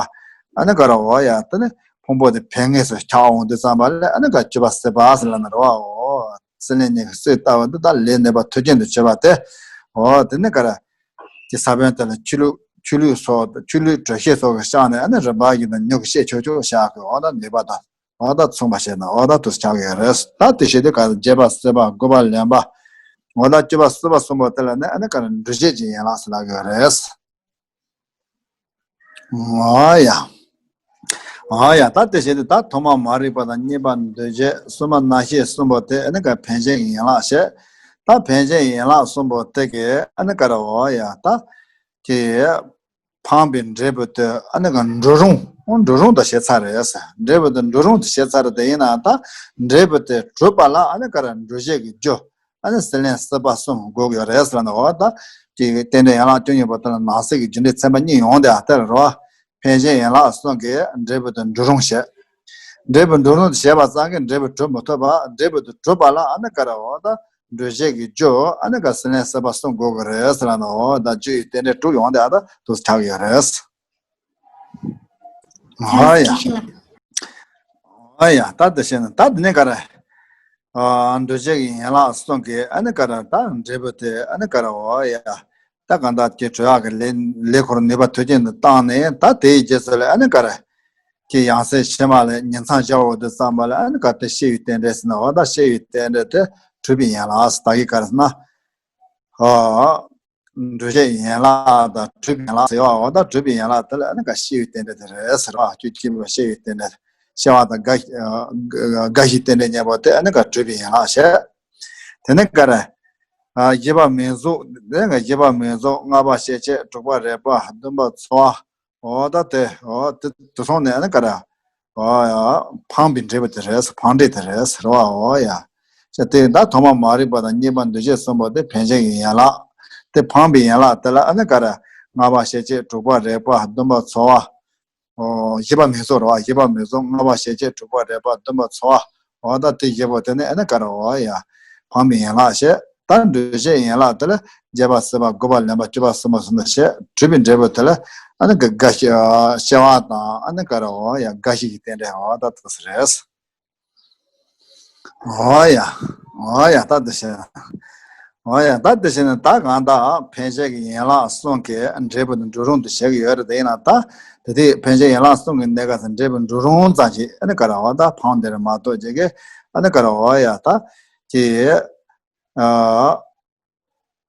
ཨ་ནི་ག་རེ་འོ་ཡ། དེ་ནི་ཕུང་པོ་དེ་བེམ་ངོས་སུ་ཆགས་འོང་དུས་ཙམ་པ་ལ་ཨ་ནི་ག་བཅུ་པ་སྲེད་པ་ཟེར་ལབ་ན་རེད་བ། འོ། ཟི་ལིང་གཉིས་ཀྱིས་གསོས་བཏབ་པ་འདི་དག་ལས་ནུས་པ་མཐུན་རྐྱེན་དུ་བྱེད་པ་སྟེ། འོ་དེ་ནི་ག་རེ། ཀྱི་ས་བོན་དེ་ལ་ཆུ་ལུད་ཆུ་ལུད་སོགས་ཆུ་ལུད་དྲོད་གཤེར་སོགས་ཀྱིས་བསྐྱངས་ནས་ཨ་ནི་རིམ་པ་བཞིན་དུ་མྱུ་གུ་སྐྱེ་ཆོག་ཆོག་བྱ་དགོས། འོ་ད་ནུས་པ་དང་འོ་ད་མཚུངས་པ་བྱས་ན་འོ་ད་དུ་ཆགས་ཀྱི་རེད། ད་དེ་བྱེད་དུས་ག་རེ། བརྒྱད་པ་སྲེད་པ། དགུ་པ་ལེན་པ། འོ་ད་བཅུ་པ་སྲེད་པ་གསུམ་པོ་དེ་ལ་ནི་ཨ་ནི་ག་རེ། འགྲུལ་བྱེད་ཀྱི་ཡན་ལག་ཟེར་ལབ་ཀྱི་རེད། འོ་ཡ། འོ་ཡ། ད་དེ་བྱས་ཏེ་ད་ཐོག་མ་མ་རིག་པ་དང་། གཉིས་པ་འདུ་བྱེད། གསུམ་པ་རྣམ་ཤེས་གསུམ་པོ་དེ་ཨ་ནི་ག་བེམ་ཤེས་ཀྱི་ཡན་ལག་བྱས། ད་བེམ་ཤེས་ཡན་ལག་གསུམ་པོ་དེ་གིས་ཨ་ནི་ག་རེ་འོ་ཡ། ད་དེ་འཕངས་པའི་འབྲས་བུ་དེ་ཨ་ནི་ག་འགྲོ་རུང་འགྲོ་རུང་དུ་བྱེད་ཚར་རེད། འབྲས་བུ་དེ་འགྲོ་རུང་དུ་བྱེད་ཚར་རེད། དེ་ཡིན་ན་ད་འབྲས་བུ་དེ་གྲུབ་པ་ལ་ཨ་ནི་ག་རེ། འགྲུལ་བྱེད་ཀྱི་རྒྱུ། ཨ་ནི་ཟི་ལིང་སྲེད་པ་གསུམ་དགོས་ཀྱི་རེད་ཟེར་ན། འོ་ད་དེ་རྟེན་འབྲེལ་ཡན་ལག་བཅུ་གཉིས་པོ་དེ་ལ་ནང་གསེས་ཀྱི་རྒྱུ་འབྲས་ཚན་པ་གཉིས་ཡོང་དེ་ཨ་དེ་ལ་རོ། བེམ་ཤེས་ཡན་ལག་གསུམ་གྱིས་འབྲས་བུ་དེ་འགྲུབ་རུང་བྱེད། འབྲས་བུ་འགྲུབ་རུང་དུ་བྱེད་པ་ཙམ་གྱིས་འབྲས་བུ་གྲུབ་མི་ཐུབ་པ། འབྲས་བུ་དེ་གྲུབ་པ་ལ་ཨ་ནི་ག་རེ་འོ་ད་འགྲུལ་བྱེད་ཀྱི་རྒྱུ་ཨ་ནི་ག་ཟི་ལིང་སྲེད་པ་གསུམ་དགོས་ཀྱི་རེད་ཟེར་ན། འོ་ད་རྒྱུ་ཡི་རྟེན་འབྲེལ་དྲུག་ཡོང་དེ་ཨ་ད་དུ་ཆགས་ཀྱི་རེད། ཨ་ཡ། ཨ་ཡ། ད་དེ་བྱས་ན་ད་དེ་ནས་ག་རེ། ཨ་འགྲུལ་བྱེད་ཀྱི་ཡན་ལག་གསུམ་གྱིས་ཨ་ནི་ག་རེ། ད་འབྲས་བུ་དེ་ཨ་ནི་ག་རེ་འོ་ཡ། ད་གང་ལྟར་ཀྱི་གྲོལ་ཡག་གི་ལས་ལས་ཁོ་རང་ནུས་པ་མཐུན་རྐྱེན་དུ་བཏང་ནས། ད་དེའི་རྗེས་སུ་ལ་ཨ་ནི་ག་རེ། ཀྱི་ཡང་སེ་ཕྱི་མ་ལ་ཉིང་མཚམས་སྦྱར་འོང་དུས་ཙམ་པ་ལ་ཨ་ནི་ག་དེ་ཤེས་པའི་རྟེན་འབྲེལ་ཟེར་ན། འོ་ད་ཤེས་པའི་རྟེན་འབྲེལ་དེ་གྲུབ་པའི་ཡན་ལག་ཟེར། ད་གི་ག་རེ་ཟེར་ན། ཨ། འགྲུལ་བྱེད་ཡན་ལག་དང་གྲུབ་པའི་ཡན་ལག་ཟེར་བ། འོ་ད་གྲུབ་པའི་ཡན་ལག་དེ་ལ་ཨ་ནི་ག་ཤེས་པའི་རྟེན་འབྲེལ་དེ་རེད་ཟེར་བ། རྒྱུ་གཅིག་པུ་ཤེས་པའི་རྟེན་འབྲེལ། སྐྱེ་བ་དང་རྒ་རྒ་ཤིའི་རྟེན་འབྲེལ་གཉིས་པོ་དེ་ཨ་ནི་ག་གྲུབ་པའི་ཡན་ལག་བཤད། དེ་ནས་ག་རེ། བཞི་པ་མིང་གཟུགས། དེ་ནས་བཞི་པ་མིང་གཟུགས། ལྔ་པ་ཤེས་བྱེད། དྲུག་པ་རེག་པ། བདུན་པ་ཚོར་བ། འོ་ད་དེ་འོ་དེ་དེ་སོང་ནས་ཨ་ནི་ག་རེ། འོ་ཡ། འཕངས་པའི་འབྲས་བུ་དེ་རེད། འཕངས་འབྲས་དེ་རེད་ཟེར་བ། འོ་ཡ། ཅེས་དེ་ད་ཐོག་མ་མ་རིག་པ་དང་། གཉིས་པ་འདུ་བྱེད་གསུམ་པོ་དེ་བེམ་ཤེས་ཀྱི་ཡན་ལག་དེ་འཕངས་པའི་ཡན་ལག་དེ་ལ་ཨ་ནི་ག་རེ། ལྔ་པ་ཤེས་བྱེད། དྲུག་པ་རེག་པ། བདུན་པ་ཚོར་བ། འོ་བཞི་པ་མིང་གཟུགས་རེད་བ། བཞི་པ་མིང་གཟུགས། ལྔ་པ་ཤེས་བྱེད། དྲུག་པ་རེག་པ། བདུན་པ་ཚོར་བ། འོ་ད་དེ་བཞི་པོ་དེ་ནི་ཨ་ནི་ག་རེ་འོ་ཡ། འཕངས་པའི་ཡན་ལག་བཤད། ད་འགྲུལ་བྱེད་ཡན་ལག་དེ་ལ་བརྒྱད་པ་སྲེད་པ། དགུ་པ་ལེན་པ། བཅུ་པ་གསུམ་པ་གསུམ་དུ་བཤད། གྲུབ་པའི་འབྲས་བུ་དེ་ལ་ཨ་ནི་ག་རེ། སྐྱེ་བ་དང་ཨ་ནི་ག་རེ་འོ་ཡ། རྒ་ཤི་ཡི་རྟེན་འབྲེལ། འོ་ད་དེ་རེད། འོ་ཡ། འོ་ཡ། ད་དེ་བྱས། འོ་ཡ། ད་དེ་བྱས་ནས་ད་གང་ལྟར་བེམ་ཤེས་ཀྱི་ཡན་ལག་གསུམ་གྱིས་འབྲས་བུ་དེ་འགྲུབ་རུང་དུ་བྱེད་ཀྱི་ཡོད་རེད། དེ་ཡིན་ན་ད་དེ་དུས་བེམ་ཤེས་ཡན་ལག་གསུམ་གྱི་གནས་སྐབས་སུ་འབྲས་བུ་འགྲུབ་རུང་ཙམ་ཞིག་ཨ་ནི་ག་རེ་འོ་ད་འཕངས་དེ་རེད་མ་གཏོགས་ཅིག་གི་ཨ་ནི་ག་རེ་འོ་ཡ། ད་ཀྱི་ཨ།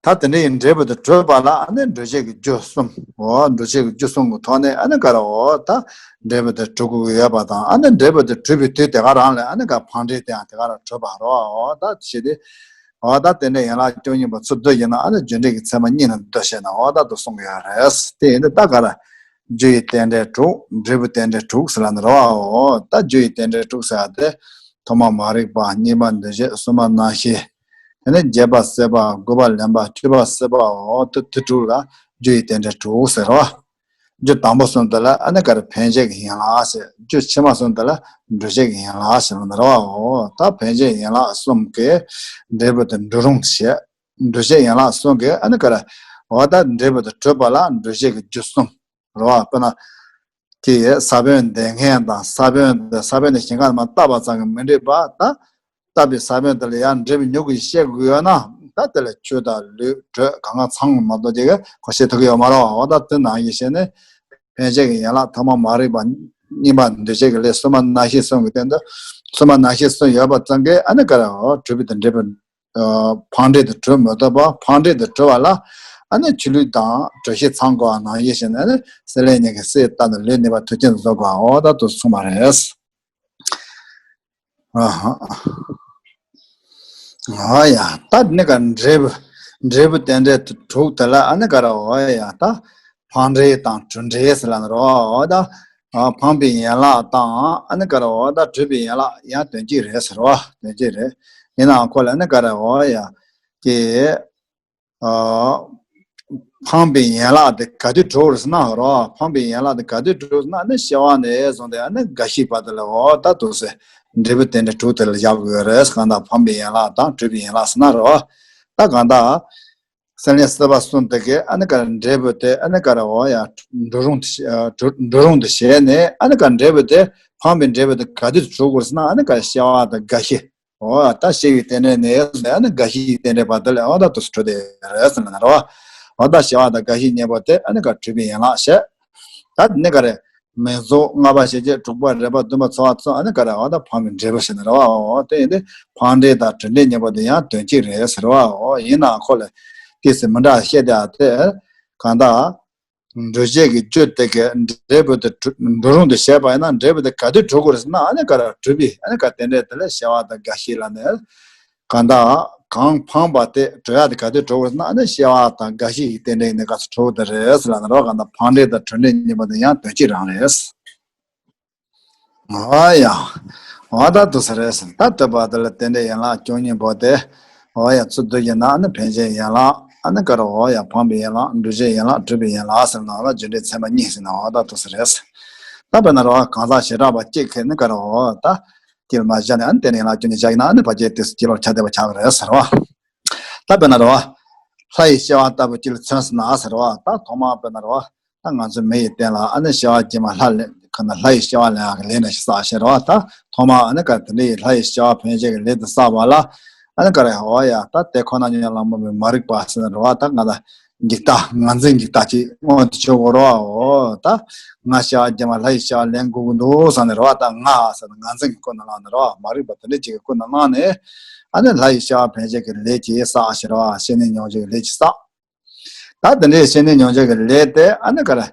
ད་དེ་འདྲ་ཡི་འབྲས་བུ་དེ་གྲུབ་པ་ལ་ཨ་ནི་འགྲུལ་བྱེད་ཀྱི་རྒྱུ་གསུམ། འོ་འགྲུལ་བྱེད་ཀྱི་རྒྱུ་གསུམ་གྱི་ཐོག་ནས་ཨ་ནི་ག་རེ་འོ་ད་འབྲས་བུ་དེ་གྲུབ་དགོས་ཀྱི་ཡོད་པ་དང་། ཨ་ནི་འབྲས་བུ་དེ་གྲུབ་པའི་དུས་དེ་ག་རང་ལ་ཨ་ནི་ག་འཕངས་འབྲས་དེའང་དེ་ག་རང་གྲུབ་པ་རེད་བ། འོ་ད་དེ་བྱས་ཏེ་འོ་ད་རྟེན་འབྲེལ་ཡན་ལག་བཅུ་གཉིས་པོ་ཚུར་བསྡུ་བྱས་ན་ཨ་ནི་རྒྱུ་འབྲས་ཀྱི་ཚད་མ་གཉིས་ནང་བསྡུ་བྱས་ན་འོ་ད་དུ་གསུངས་ཡོད་རེད། དེ་ཡིན་དུས་ད་ག་རེ། རྒྱུ་ཡི་རྟེན་འབྲེལ་དྲུག་འབྲས་བུའི་རྟེན་འབྲེལ་དྲུག་ཟེར་ལབ་ནི་རེད་བ། འོ་ད་རྒྱུ་ཡི་རྟེན་འབྲེལ་དྲུག་ཟེར་ཡ་དེ་ཐོག་མ་མ་རིག་པ། གཉིས་པ་འདུ་བྱེད། གསུམ་པ་རྣམ་ཤེས། དེ་ནས་བརྒྱད་པ་སྲེད་པ། དགུ་པ་ལེན་པ། བཅུ་པ་སྲེད་པ། འོ་དེ་དེ་དྲུག་ལ་རྒྱུ་ཡི་རྟེན་འབྲེལ་དྲུག་ཟེར་བ། རྒྱུ་དང་པོ་གསུམ་དེ་ལ་ཨ་ནི་ག་རེ། བེམ་ཤེས་ཀྱི་ཡན་ལག་ཟེར། རྒྱུ་ཕྱི་མ་གསུམ་དེ་ལ་འགྲུལ་བྱེད་ཀྱི་ཡན་ལག་ཟེར་བ་ནི་རེད་བ། འོ་ད་བེམ་ཤེས་ཡན་ལག་གསུམ་གྱིས་འབྲས་བུ་དེ་འགྲུབ་རུང་བྱེད། འགྲུལ་བྱེད་ཡན་ལག་གསུམ་གྱིས་ཨ་ནི་ག་རེ། འོ་ད་འབྲས་བུ་དེ་གྲུབ་པ་ལ་འགྲུལ་བྱེད་ཀྱི་རྒྱུ་གསུམ། རེད་བ། དཔེར་ན། དེ་ཡི་ས་བོན་འདེབས་མཁན་དང་། ས་བོན་དེ་ས་བོན་དེ་ཞིང་ཁ་ནང་བཏབ་པ་ཙམ་གྱིས་མི་འགྲིག་པ། ད་བཏབ་པའི་ས་བོན་དེ་ལ་ཡང་འབྲས་བུའི་མྱུ་གུ་ཞིག་སྐྱེ་དགོས་ཡོད་ན། ད་དེ་ལ་ཆུ་དང་ལུད་དྲོད་གང་ག་ཚང་མ་གཏོགས་ཅིག་གིས་ཁོ་སྐྱེ་ཐུབ་ཀྱི་ཡོད་མ་རེད་བ། འོ་ད་དེ་ནང་བཞིན་བྱས་ནས་བེམ་ཤེས་ཀྱི་ཡན་ལག་ཐོག་མ་མ་རིག་པ། གཉིས་པ་འདུ་བྱེད་ཀྱི་ལས། གསུམ་པ་རྣམ་ཤེས་གསུམ་གྱི་སྟེང་དུ། གསུམ་པ་རྣམ་ཤེས་གསུམ་ཡོད་པ་ཙམ་གྱིས་ཨ་ནི་ག་རེ། འོ་གྲུབ་པའི་དང་འབྲས་བུ། འཕངས་འབྲས་དེ་གྲུབ་མི་ཐུབ་པ། འཕངས་འབྲས་དེ་གྲུབ་པ་ལ་ཨ་ནི་ཆུ་ལུད་དང་དྲོད་གཤེར་ཚང་དགོས་པ་ནང་བཞིན་བྱས་ནས་ཨ་ནི་ཟི་ལིང་གཉིས་ཀྱིས་གསོས་བཏབ་ནས་ལུད་ནུས་པ་མཐུན་རྐྱེན་དུ་བཟོ་དགོས་པ། འོ་ད་དུ་གསུངས་པ་རེད། ཨ་ཧ། འོ་ཡ། ད་ནི་ག་འབྲས་བུ། འབྲས་བུ་རྟེན་འབྲེལ་དྲུག་དེ་ལ་ཨ་ནི་ག་རེ། འོ་ཡ། ད་འཕངས་འབྲས་དང་གྲུབ་འབྲས་ཟེར་ལབ་ནི་རེད་བ། འོ་ད་འཕངས་པའི་ཡན་ལག་དང་ཨ་ནི་ག་རེ། འོ་ད་གྲུབ་པའི་ཡན་ལག་ཡང་དོན་གཅིག་རེད་ཟེར་བ། དོན་གཅིག་རེད། ཡིན་ནའང་ཁོ་ལ་ཨ་ནི་ག་རེ། འོ་ཡ། ཀྱེ། ཨ། འཕངས་པའི་ཡན་ལག་དེ་ག་དུས་གྲུབ་རེད་ཟེར་ན་རོ། འཕངས་པའི་ཡན་ལག་དེ་ག་དུས་གྲུབ་ཟེར་ན་ནི་སྐྱེ་བ་ནས་བཟུང་སྟེ་ཨ་ནི་རྒ་ཤི་བར་དུ་ལ། འོ་ད་དུ་སེ་འབྲས་བུ་རྟེན་འབྲེལ་དྲུག་དེ་ལ་བཞག་དགོས་རེད། གང་ལྟར་འཕངས་པའི་ཡན་ལག་དང་གྲུབ་པའི་ཡན་ལག་ཟེར་ན་རོ། ད་གང་ལྟར་སེམས་ལས་སྲིད་པ་གསུམ་དེ་གའི་ཨ་ནི་ག་རེ་འབྲས་བུ་དེ་ཨ་ནི་ག་རེ། འོ་ཡ། འགྲོ་རུང་དུ་བྱས་ནས་ཨ་ནི་ག་འབྲས་བུ་དེ་འཕངས་པའི་འབྲས་བུ་དེ་ག་དུས་གྲུབ་དགོས་ཟེར་ན་ཨ་ནི་ག་རེ། སྐྱེ་བ་དང་རྒ་ཤི། འོ་ད་སྐྱེ་བའི་རྟེན་འབྲེལ་ནས་ནི་རྒ་ཤི་ཡི་རྟེན་འབྲེལ་བར་དུ་ལ་འོ་ད་དུ་སུ་འཕྲོད་དེ་རེད་ཟེར་ན་རོ། འོ་ད་སྐྱེ་བ་དང་རྒ་ཤི་གཉིས་པོ་དེ་ཨ་ནི་ག་གྲུབ་པའི་ཡན་ལག་བྱས། ད་ནི་ག་རེ། མིང་གཟུགས་ལྔ་པ་ཞེས་བྱ་དྲུག་པ་རེག་པ་འདུན་པ་ཚོར་བ་གསུམ་ཨ་ནི་ག་རེ། འོ་ད་འཕངས་པའི་འབྲས་བུ་ཟེར་ན་རོ། འོ་དེ་ཡིན་དུས་འཕངས་འབྲས་དང་གྲུབ་འབྲས་གཉིས་པོ་དེ་ཡང་དོན་གཅིག་རེད་ཟེར་བ། འོ་ཡིན་ནའང་ཁོ་ལ་ཏོག་ཙམ་མི་འདྲ་བཤད་དེ་ཨ་དེ་གང་ལྟར། འགྲུབ་བྱེད་ཀྱི་རྒྱུ་དེ་གའི་འབྲས་བུ་དེ་གྲུབ་འགྲོ་རུང་དུ་བྱས་པ་ཡིན་ན་འབྲས་བུ་དེ་ག་དུས་གྲུབ་དགོས་རེད་ཟེར་ན་ཨ་ནི་ག་རེ། གྲུབ་པའི་ཨ་ནི་ག་རྟེན་འབྲེལ་དེ་ལ་སྐྱེ་བ་དང་རྒ་ཤི་ལ་ནི། གང་ལྟར་གང་འཕངས་པ་དེ་གྲུབ་ཡ་དེ་ག་དུས་གྲུབ་དགོས་རེད་ཟེར་ན་ཨ་ནི་སྐྱེ་བ་དང་རྒ་ཤི་ཡི་རྟེན་འབྲེལ་ནི་ག་ཚོད་གྲུབ་དེ་རེད་ཟེར་ལ་ནི་རོ། གང་ལྟར་འཕངས་འབྲས་དང་གྲུབ་འབྲས་གཉིས་པོ་དེ་ཡང་དོན་གཅིག་རང་རེད། འོ་ཡ། འོ་ད་དུ་ས་རེད་ཟེར། ད་དུ་བ་དུ་ལ་རྟེན་འབྲེལ་ཡན་ལག་བཅུ་གཉིས་པོ་དེ། འོ་ཡ། ཚུར་བསྡུ་ཡིན་ན་ཨ་ནི་འཕེན་བྱེད་ཡན་ལག་ཨ་ནི་ག་རེ། འོ་ཡ། འཕངས་པའི་ཡན་ལག་འགྲུབ་བྱེད་ཡན་ལག་གྲུབ་པའི་ཡན་ལག་ཟེར་ན་འོ་ད་རྒྱུ་འབྲས་ཚད་མ་གཉིས་ཟེར་ན་འོ་ད་དུ་ས་རེད་ཟེར། ད་དཔེར་ན་རོ། གང་ཟག་བྱེ་བྲག་པ་གཅིག་གིས་ནི་ག་རེ། འོ་ད་དཀྱིལ་མ་བཞག་ནས་ཨ་ནི་རྟེན་འབྲེལ་ཡན་ལག་བཅུ་གཉིས་བཞག་ཡིན་ན་ཨ་ནི་ཕལ་ཆེར་དེ་སུ་དཀྱིལ་འཁོར་ཆ་བདེ་བ་ཆགས་ཀྱི་རེད་ཟེར་བ། ད་དཔེར་ན་རོ། ལྷ་ཡི་སྐྱེ་བ་ལྟ་བུ་དཀྱིལ་མཚོན་ཟེར་ན་ཟེར་བ། ད་ཐོག་མར་དཔེར་ན་རོ། ད་ང་ཚོ་མི་ཡི་རྟེན་ལ་ཨ་ནི་སྐྱེ་བ་རྗེས་མ་ལྷ་ལས་ཁ་ན་ལྷ་ཡི་སྐྱེ་བ་ལེན་ཡག་གི་ལས་ནི་ཞིག་བསགས་ཤེས་རོ། ད་ཐོག་མར་ཨ་ནི་ག་དེ་འདྲའི་ལྷ་ཡི་སྐྱེ་བ་འཕེན་བྱེད་ཀྱི་ལས་དེ་བསགས་པ་ལ་ཨ་ནི་ག་རེ། འོ་ཡ། ད་དེ་ཁོ་ན་ཉོན་ལ་མོ་བའི་མ་རིག་པ་ཟེར་ན་རོ། ད་ང་ད་འཇིག་ལྟ་ངར་འཛིན་གྱི་ལྟ་ཅིག་མངོན་དུ་གྱུར་གོ་རོ། འོ་ད་ང་སྐྱེ་བ་རྗེས་མ་ལྷ་ཡི་སྐྱེ་བ་ལེན་དགོས་ཀྱི་འདུག་ཟེར་ནས་རོ། ད་ང་ཟེར་ན་ངར་འཛིན་གྱི་ཀུན་ནས་བསླངས་ནས་རོ། མ་རིག་པ་དེ་འདྲ་ཅིག་གི་ཀུན་ནས་བསླངས་ནས་ཨ་ནི་ལྷ་ཡི་སྐྱེ་བ་འཕེན་བྱེད་ཀྱི་ལས་ཅིག་བསགས་ཤེས་རོ། བཤེས་གཉེན་མྱོང་བྱེད་ཀྱི་ལས་ཅིག་བསགས། ད་དེ་འདྲའི་བཤེས་གཉེན་མྱོང་བྱེད་ཀྱི་ལས་དེ་ཨ་ནི་ག་རེ།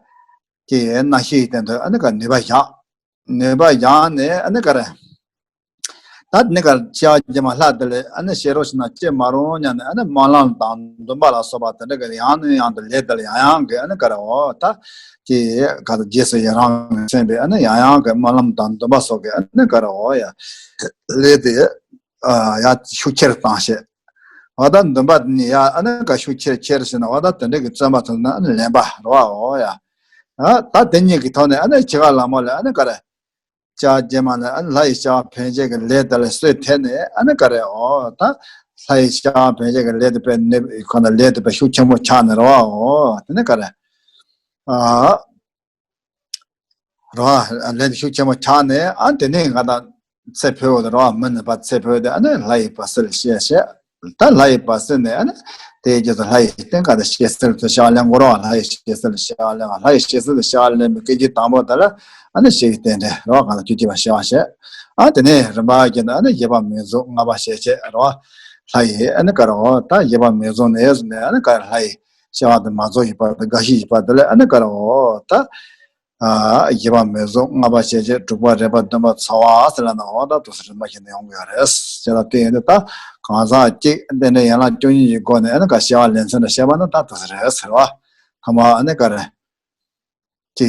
ཀྱི་རྣམ་ཤེས་ཡི་སྟེང་དུ་ཨ་ནི་ག་ནུས་པ་བཞག་ནུས་པ་བཞག་ནས་ཨ་ནི་ག་རེ། ད་དེ་ནི་ག་རེ། སྐྱེ་བ་རྗེས་མ་ལྷ་དེ་ལ་ཨ་ནི་སྐྱེ་རོགས་ཞེ་ན་སྐྱེ་མ་རུང་སྙམ་ནས་ཨ་ནི་སྨོན་ལམ་དང་འདུན་པ་ལ་སོགས་པ་དེ་འདྲ་གི་ཡང་ནས་ཡང་དུ་ལས་དེ་ལ་ཡང་ཡང་གི་ཨ་ནི་ག་རེ། འོ་ད་ཀྱི་ག་རེ། རྗེས་སུ་ཡི་རང་གི་སེམས་པས་ཨ་ནི་ཡང་ཡང་གི་སྨོན་ལམ་དང་འདུན་པ་སོགས་ཀྱི་ཨ་ནི་ག་རེ། འོ་ཡ། ལས་དེ་ཡ་ཤུགས་ཆེར་བཏང་ཤེས། འོ་ད་འདུན་པ་ནི་ཡ་ཨ་ནི་ག་ཤུགས་ཆེར་ཆེར་ཟེར་ན་འོ་ད་དེ་འདྲ་གི་བརྩོན་པ་ཐོབ་ན་ཨ་ནི་ལེན་པ་རེད་བ། འོ་ཡ། ཨ་ད་དེ་གཉིས་ཀྱི་ཐོག་ནས་ཨ་ནི་འཆི་ཁ་ལ་མོ་ལ་ཨ་ནི་ག་རེ། སྐྱེ་བ་རྗེས་མ་ལ་ཨ་ནི་ལྷ་ཡི་སྐྱེ་བ་འཕེན་བྱེད་ཀྱི་ལས་དེ་ལ་གསོས་ཐེབས་ནས་ཨ་ནི་ག་རེ། འོ་ད་ལྷ་ཡི་སྐྱེ་བ་འཕེན་བྱེད་ཀྱི་ལས་དེ་དཔེ་ནི་ཁོ་ན་ལས་དེ་དཔེ་ཤུགས་ཆེན་པོ་ཆགས་ནས་རེད་བ། འོ་དེ་ནི་ག་རེ། ཨ། རོ། ལས་དེ་ཤུགས་ཆེན་པོ་ཆགས་ནས་ཨ་དེ་ནས་ང་དང་ཚེ་འཕོས་འོ་དེ་རོ། མི་ནི་པ་ཚེ་འཕོས་དེ་ཨ་ནི་ལྷ་ཡི་བར་སྲིད་ལ་སྐྱེས་ཤེས། ད་ལྷ་ཡི་བར་སྲིད་ནས་ཨ་ནི་དེའི་རྗེས་སུ་ལྷ་ཡི་རྟེན་ག་དང་སྐྱེ་སྲིད་དུ་སྐྱེ་བ་ལེན་དགོས་རོ། ལྷ་ཡི་སྐྱེ་སྲིད་ལ་སྐྱེ་བ་ལེན། ལྷ་ཡི་སྐྱེ་སྲིད་དུ་སྐྱེ་བ་ལེན་པའི་སྐད་ཅིག་དང་པོ་དེ་ལ་ཨ་ནི་སྐྱེ་བའི་རྟེན་འབྲེལ་རོ། གང་ལ་བཅུ་གཅིག་པ་སྐྱེ་བ་བྱེད། ཨ་དེ་ནས་རིམ་པ་བཞིན་དུ་ཨ་ནི་བཞི་པ་མིང་གཟུགས་ལྔ་པ་ཞེས་བྱས་རོ། ལྷ་ཡི་ཨ་ནི་ག་རོ། ད་བཞི་པ་མིང་གཟུགས་ནས་ཟེར་ནས་ཨ་ནི་ག་ལྷ་ཡི་སྐྱེ་བ་དེ་མ་རྫོགས་བཞི་པ་དེ་རྒ་ཤི་བཞི་པ་དེ་ལ་ཨ་ནི་ག་རོ། ད། ཨ་བཞི་པ་མིང་གཟུགས་ལྔ་པ་ཞེས་བྱས་དྲུག་པ་རེག་པ་འདུན་པ་ཚོར་བ་ཟེར་ལབ་ན་འོ་ད་དུ་སུ་རིམ་པ་བཞིན་དུ་ཡོང་གི་ཡོད་རེད། ཅེས་ལ་བལྟས་ཡོང་དུས་ད་གང་ཟག་གཅིག་རྟེན་འབྲེལ་ཡན་ལག་བཅུ་གཉིས་ཀྱི་སྒོ་ནས་ཨ་ནི་ག་སྐྱེ་བ་ལེན་ཚུལ་འདྲ་བཤད་པ་ན་ད་དུ་སུ་རེད་ཟེར་བ། ཐ་མ་ཨ་ནི་ག་རེ། ཀྱི་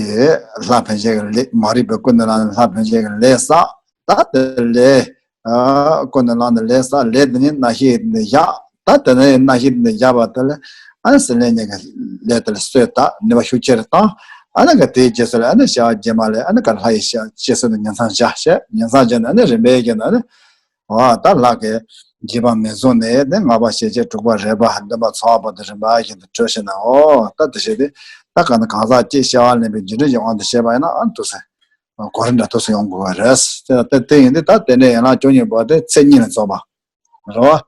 ལྷ་འཕེན་བྱེད་ཀྱི་ལས། མ་རིག་པའི་ཀུན་ནས་བསླངས་ནས་ལྷ་འཕེན་བྱེད་ཀྱི་ལས་བསགས། ད་དེ་ལས་ཀུན་ནས་བསླངས་ནས་ལས་བསགས། ལས་དེ་ནི་རྣམ་ཤེས་དེ་བཞག་ད་དེ་ནས་རྣམ་ཤེས་དེ་བཞག་པ་དེ་ལས་ཨ་ནི་སྲེད་ལེན་གཉིས་ཀྱི་ལས་དེ་ལ་གསོས་དང་ནུས་པ་ཤུགས་ཆེར་བཏང་། ཨ་ནི་ག་དེའི་རྗེས་སུ་ལ་ཨ་ནི་སྐྱེ་བ་རྗེས་མ་ལས་ཨ་ནི་ག་ལྷ་ཡི་སྐྱེ་སྲིད་དུ་ཉིང་མཚམས་བཞག་བྱས། ཉིང་མཚམས་བྱས་ནས་ཨ་ནི་རིམ་པས་བརྒྱུད་ནས་ཨ་ནི། འོ་ད་ལྷ་གི་བཞི་པ་མིང་གཟུགས་ནས་དེ་ལྔ་པ་ཞེས་བྱས་དྲུག་པ་རེག་པ་འདུན་པ་ཚོར་བ་བར་དུ་རིམ་པ་བཞིན་དུ་གྲོལ་ཕྱིན་ནས། འོ་ད་དེ་བྱས་ཏེ་ད་ག་ནི་གང་ཟག་གཅིག་སྐྱེ་བ་ལེན་པའི་རྒྱུ་འབྲས་ཀྱི་དབང་དུ་བྱས་པ་ཡིན་ན་ཨ་ནི་དུ་སེ་གོ་རིམ་འདྲ་དུ་སེ་ཡོང་དགོས་པ་རེད། དེ་དེ་ཡིན་དུས་ད་རྟེན་འབྲེལ་ཡན་ལག་བཅུ་གཉིས་པོ་དེ་ཚེ་གཉིས་ལ་རྫོགས་པ་རེད་བ།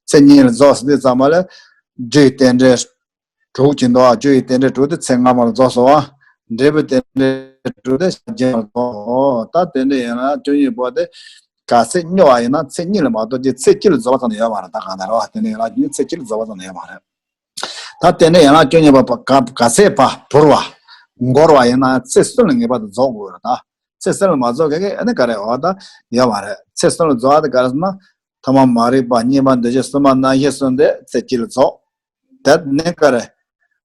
ཚེ་གཉིས་ལ་རྫོགས་ཟེར་དུས་ཙམ་པ་ལ་རྒྱུའི་རྟེན་འབྲེལ་དྲུག་ཅིག་འདུག་རྒྱུ་ཡི་རྟེན་འབྲེལ་དྲུག་དེ་ཚེ་སྔ་མ་ལ་རྫོགས་སོང་བ། འབྲས་བུའི་རྟེན་འབྲེལ་དྲུག་དེ་རྗེས་མ་ལ་རྫོགས་སོང་། འོ་ད་རྟེན་འབྲེལ་ཡན་ལག་བཅུ་གཉིས་པོ་དེ་གལ་སྲིད་སྨྱོ་བ་ཡིན་ན་ཚེ་གཉིས་ལ་མ་གཏོགས་ཀྱི་ཚེ་གཅིག་ལ་རྫོགས་པ་ཙམ་ཡོད་མ་རེད། ད་གང་ལྟར་རེད་བ། རྟེན་འབྲེལ་ཡན་ལག་བཅུ་གཉིས་ཚེ་གཅིག་ལ་རྫོགས་པ་ཙམ་ཡོད་མ་རེད། ད་རྟེན་འབྲེལ་ཡན་ལག་བཅུ་གཉིས་པོ་ག་གལ་སྲིད་ཕར་བོར་བ་འགོར་བ་ཡིན་ན་ཚེ་གསུམ་ལ་ངེས་པར་དུ་རྫོགས་དགོས་རེད། ད་ཚེ་གསུམ་ལ་མ་རྫོགས་མཁན་གྱི་ཨ་ནི་ག་རེ་འོ་ད་ཡོད་མ་རེད། ཚེ་གསུམ་ལ་རྫོགས་པ་དེ་ག་རེ་ཟེར་ན། ཐོག་མ་མ་རིག་པ། གཉིས་པ་འདུ་བྱེད། གསུམ་པ་རྣམ་ཤེས་གསུམ་དེ་ཚེ་གཅིག་ལ་རྫོགས། དེ་ནས་ག་རེ།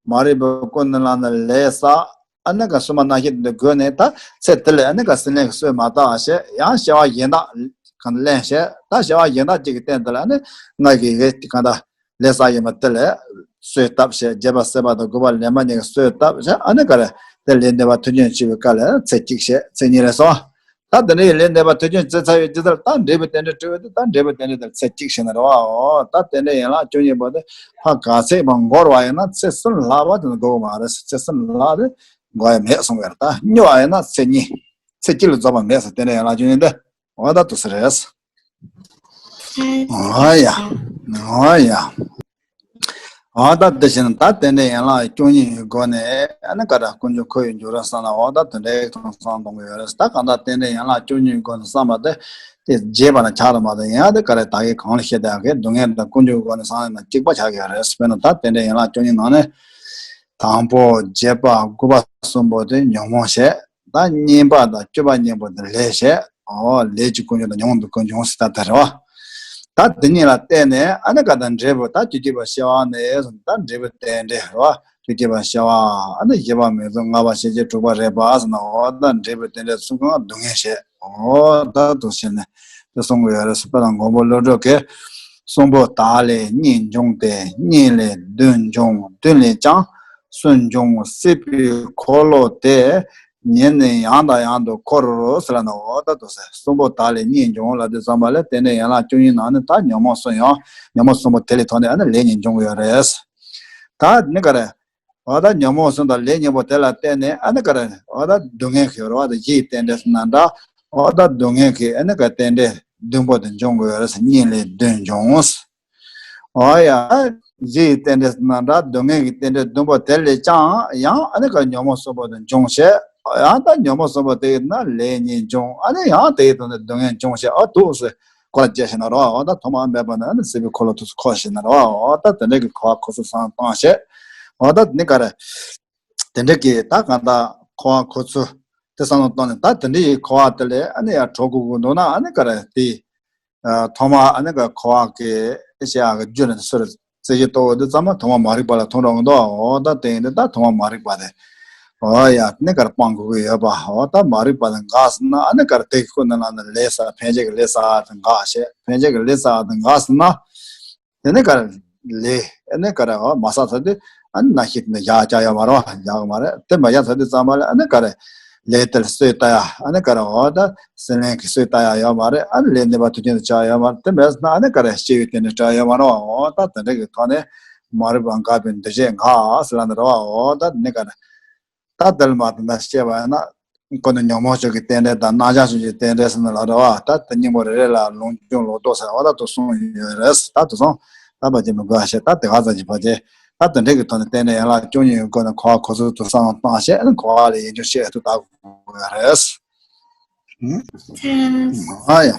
མ་རིག་པའི་ཀུན་ནས་བསླངས་ནས་ལས་བསགས། ཨ་ནི་ག་གསུམ་པ་རྣམ་ཤེས་དེ་དགོས་ནས་ད་ཚེ་དེ་ལས་ཨ་ནི་ག་སྲེད་ལེན་གྱི་གསོས་མ་བཏབ་བྱས། ཡང་སྐྱེ་བ་གཞན་དག་གང་ལེན་བྱས། ད་སྐྱེ་བ་གཞན་དག་ཅིག་གི་སྟེང་དེ་ལ་ཨ་ནི་ང་གི་གི་གང་ལྟར་ལས་བསགས་ཡོད་པ་དེ་ལས་གསོས་བཏབ་བྱས། རྒྱས་པ་སྲེད་པ་དང་རྒོད་པ་ལེན་པ་གཉིས་ཀྱིས་གསོས་བཏབ་བྱས། ཨ་ནི་ག་རེ། དེ་ལས་ནུས་པ་མཐུན་རྐྱེན་ཆེ་བའི་སྐབས་ལ་ཚེ་གཅིག་བྱས། ཚེ་གཉིས་རེད་སོང་། ད་དེ་འདྲ་ཡི་ལས་ནུས་པ་མཐུན་རྐྱེན་ཆེ་ཚར་བའི་རྗེས་ལ་ད་འབྲས་བུ་རྟེན་འབྲེལ་སྤྲོད་པ་དེ། ད་འབྲས་བུ་རྟེན་འབྲེལ་དེ་ཚེ་གཅིག་བྱས་ནས་རེད་བ། འོ་ད་རྟེན་འབྲེལ་ཡན་ལག་བཅུ་གཉིས་པོ་དེ་ཕར་ག་ཚད་ཕར་འགོར་བ་ཡིན་ན་ཚེ་གསུམ་ལྷག་པ་དེ་འགོར་གི་མ་རེད། ཚེ་གསུམ་ལྷག་དེ་འགོར་ཡ་མེད་གསུང་གི་རེད། ད་སྨྱོ་བ་ཡིན་ན་ཚེ་གཉིས། ཚེ་གཅིག་ལ་རྫོགས་པ་མེད་ཟེར། རྟེན་འབྲེལ་ཡན་ལག་བཅུ་གཉིས་དེ། འོ་ད་དེ་ཚོ་རེད། འོ་ཡ། འོ་ཡ། འོ་ད་དེ་བཞིན་ད་རྟེན་འབྲེལ་ཡན་ལག་བཅུ་གཉིས་ཀྱི་སྒོ་ནས་ཨ་ནི་ག་རེ། ཀུན་འབྱུང་འཁོར་བའི་འབྱུང་རིམ་བསམ་ན། འོ་ད་དེ་འདྲའི་ཐོག་བསམ་གཏོང་གི་ཡོད་རེད། ད་གང་ལྟར་རྟེན་འབྲེལ་ཡན་ལག་བཅུ་གཉིས་ཀྱི་སྒོ་ནས་བསམ་པ་དེ་དེ་རྒྱས་པ་ན་ཆགས་དུ་མ་དང་། ཡང་དེ་ག་རེ་ད་གིན་གང་ལ་བཤད་དེ་ཡ་གི་སྡུག་བསྔལ་དང་ཀུན་འབྱུང་གི་སྒོ་ནས་བསམ་ན་གཅིག་པ་ཆགས་ཀྱི་ཡོད་རེད། དཔེར་ན་ད་རྟེན་འབྲེལ་ཡན་ལག་བཅུ་གཉིས་ནང་ནས་དང་པོ་བརྒྱད་པ་དགུ་པ་གསུམ་པོ་དེ་ཉོན་མོངས་བྱས། ད་གཉིས་པ་དང་བཅུ་པ་གཉིས་པོ་དེ་ལས་བྱས། འོ་ལས་ཀྱི་ཀུན་འབྱུང་དང་ཉོན་མོངས་པའི་ཀུན་འབྱུང་ཟེར། ད་དེ་རེད་བ། ད་དེ་གཉིས་ལ་བརྟེན་ནས་ཨ་ནི་ག་ད་འབྲས་བུ་ད་བཅུ་གཅིག་པ་སྐྱེ་བ་ནས་ད་འབྲས་བུ་རྟེན་འབྲེལ་རེད་བ། བཅུ་གཅིག་པ་སྐྱེ་བ། ཨ་ནི་བཞི་པ་མི་རྫོགས། ལྔ་པ་ཤེས་བྱ། དྲུག་པ་རེག་པ་ཟེར་ན། འོ་ད་འབྲས་བུ་རྟེན་འབྲེལ་གསུམ་ཀ་སྡུག་བསྔལ་བྱས། འོ་ད་དེ་བྱས་ནས་དེ་གསུང་གི་ཡོད་རེད། དཔེར་ན་མགོན་པོ་ཀླུ་སྒྲུབ་ཀྱིས། གསུམ་པོ་དག་ལས་གཉིས་འབྱུང་སྟེ། གཉིས་ལས་བདུན་འབྱུང་བདུན་ལས་ཀྱང་། གསུམ་འབྱུང་སྲིད་པའི་འཁོར་ལོ་དེ། ཉིད་ནི་ཡང་དང་ཡང་དུ་འཁོར་རོ་ཟེར་ལབ་ན། འོ་ད་དེ་ཚོ་གསུམ་པོ་དག་ལས་གཉིས་འབྱུང་ལབ་དུས་ཙམ་པ་ལ་རྟེན་འབྲེལ་ཡན་ལག་བཅུ་གཉིས་ནང་ནས་ད་ཉོན་མོངས་གསུམ་ཡང་། ཉོན་མོངས་གསུམ་པོ་དེ་ལས་ཐོག་ནས་ཨ་ནི་ལས་གཉིས་འབྱུང་གི་ཡོད་རེད། ད་ནི་ག་རེ། འོ་ད་ཉོན་མོངས་གསུམ་དང་ལས་གཉིས་པོ་དེ་ལ་བརྟེན་ནས་ཨ་ནི་ག་རེ། འོ་ད་སྡུག་བསྔལ་གྱི་རེད་བ། ད་བཞི་ཡི་རྟེན་འབྲེལ་ཟེར་ན་འདྲ། འོ་ད་སྡུག་བསྔལ་གྱི་ཨ་ནི་ག་རེ་རྟེན་འབྲེལ་བདུན་པོ་དེ་འབྱུང་དགོས་རེད་ཟེར། གཉིས་ལས་བདུན་འབྱུང་། འོ་ཡ། བཞི་ཡི་རྟེན་འབྲེལ་ཟེར་ན་འདྲ། སྡུག་བསྔལ་གྱི་རྟེན་འབྲེལ་བདུན་པོ་དེ་ལས་ཀྱང་ཡང་ཨ་ནི་ག་རེ་ཉོན་མོངས་གསུམ་པོ་དེ་འབྱུང་བྱས། ཡང་ད་ཉོན་མོངས་གསུམ་པོ་དེ་ཡིན་ན་ལས་གཉིས་འབྱུང་། ཨ་ནི་ཡང་དེ་ཡི་དོན་དུ་སྡུག་བསྔལ་འབྱུང་བྱས། ཨ་འདུག་ཟེར། འཁོར་བ་སྐྱེ་ཞིག་ན་རོ། འོ་ད་ཐོག་མ་མེད་པ་ནས་ཨ་ནི་སྲིད་པའི་འཁོར་ལོ་དུས་སུ་འཁོར་ཞིག་ན་རོ། འོ་ད་དེ་འདྲ་གི་འཁོར་བ་འཁོར་ཚུལ་བསམ་བཏང་བྱས། འོ་ད་ནི་ག་རེ། དེ་འདྲ་གི་ད་གང་ལྟར་འཁོར་བ་འཁོར་ཚུལ་དེ་བསམ་བློ་བཏང་ནས། ད་དེ་འདྲ་ཡི་འཁོར་བ་དེ་ལས་ཨ་ནི་ཡར་གྲོལ་དགོས་ཀྱི་འདུག་ན། ཨ་ནི་ག་རེ་དེ། ཨ་ཐོག་མ་ཨ་ནི་ག་འཁོར་བ་གི་ཨེ་ཤེ་ཡ་གི་རྒྱུ་ནི་སུ་རེད། རྩེ་གཅིག་རྟོགས་འོ་དེ་ཚང་མ་ཐོག་མ་མ་རིག་པ་ལ་ཐོན་འགྲོ་གི་འདུག། འོ་ད་དེ་ཡིན་དུས་ད་ཐོག་མ་མ་རིག་པ་དེ། འོ་ཡ། ནི་ག་རེ་སྤང་དགོས་ཀྱི་ཡོད་པ། འོ་ད་མ་རིག་པ་དེ་འགག་ཟིན་ན། ཨ་ནི་ག་རེ་དེ་གི་ཀུན་ནས་བསླངས་ནས་ལས་བསགས། ཕན་ཆད་ཀྱི་ལས་བསགས་དེ་འགག་བྱས། ཕན་ཆད་ཀྱི་ལས་བསགས་དེ་འགག་ཟིན་ན། དེ་ནས་ག་རེ་ལས། ཨ་ནི་ག་རེ་འོ་མ་བསགས་ཚར་དུས་ཨ་ནི་རྣམ་ཤེས་དེ་འདྲ་བཞག་བྱ་ཡོད་མ་རེད་བ། བཞག་གི་མ་རེད། དེ་མ་བཞག་ཚར་དུས་ཙམ་པ་ལ་ཨ་ནི་ག་རེ་ལས་དེ་ལ་གསོས་བཏབ་ཡ། ཨ་ནི་ག་རེ་འོ་ད་སྲེད་ལེན་གྱི་གསོས་བཏབ་ཡ་ཡོད་མ་རེད། ཨ་ནི་ལས་ནུས་པ་མཐུན་རྐྱེན་དུ་ཆགས་ཡོད་མ་རེད། དེ་མེད་ན་ཨ་ནི་ག་རེ་སྐྱེ་བའི་རྟེན་འབྲེལ་སྤྲད་ཡ་ཡོད་མ་རེད་བ། འོ་ད་དེ་འདྲ་གི་ཐོག་ནས་མ་རིག་པ་འགགས་པའི་འདུ་བྱེད་འགག་ཟེར་ལབ་ནི་རེད་བ། འོ་ད་ནི་ག་རེ། ད་དེ་ལ་མ་དེ་འདྲ་སྐྱེ་བ་ཡིན་ན། ཀུན་ནས་ཉོན་མོངས་ཕྱོགས་ཀྱི་རྟེན་འབྲེལ་དང་རྣམ་གཞག་ཕྱོགས་ཀྱི་རྟེན་འབྲེལ་ཟེར་ནི་ལ་རེད་བ། ད་དེ་སྙིང་པོ་རེ་རེ་ལ་ལུང་སྐྱོན་ལོག་རྟོག་ཟེར་བ་ད་དེ་གསུངས་ཡོད་རེད། ད་དེ་སོང་ད་ཕལ་ཆེར་མི་དགོས་ཤེས། ད་དེ་ག་ཙམ་གྱི་ཕལ་ཆེར་ད་དེ་འདྲ་གི་ཐོག་ནས་རྟེན་འབྲེལ་ཡན་ལག་བཅུ་གཉིས་ཀྱི་སྒོ་ནས་འཁོར་བ་འཁོར་ཚུལ་དེ་བསམ་བློ་བཏང་བྱས། འཁོར་བ་ལ་ཡིད་འཇོག་བྱེད་ཐུབ་ད་དགོས་རེད། ཨ་ཡ།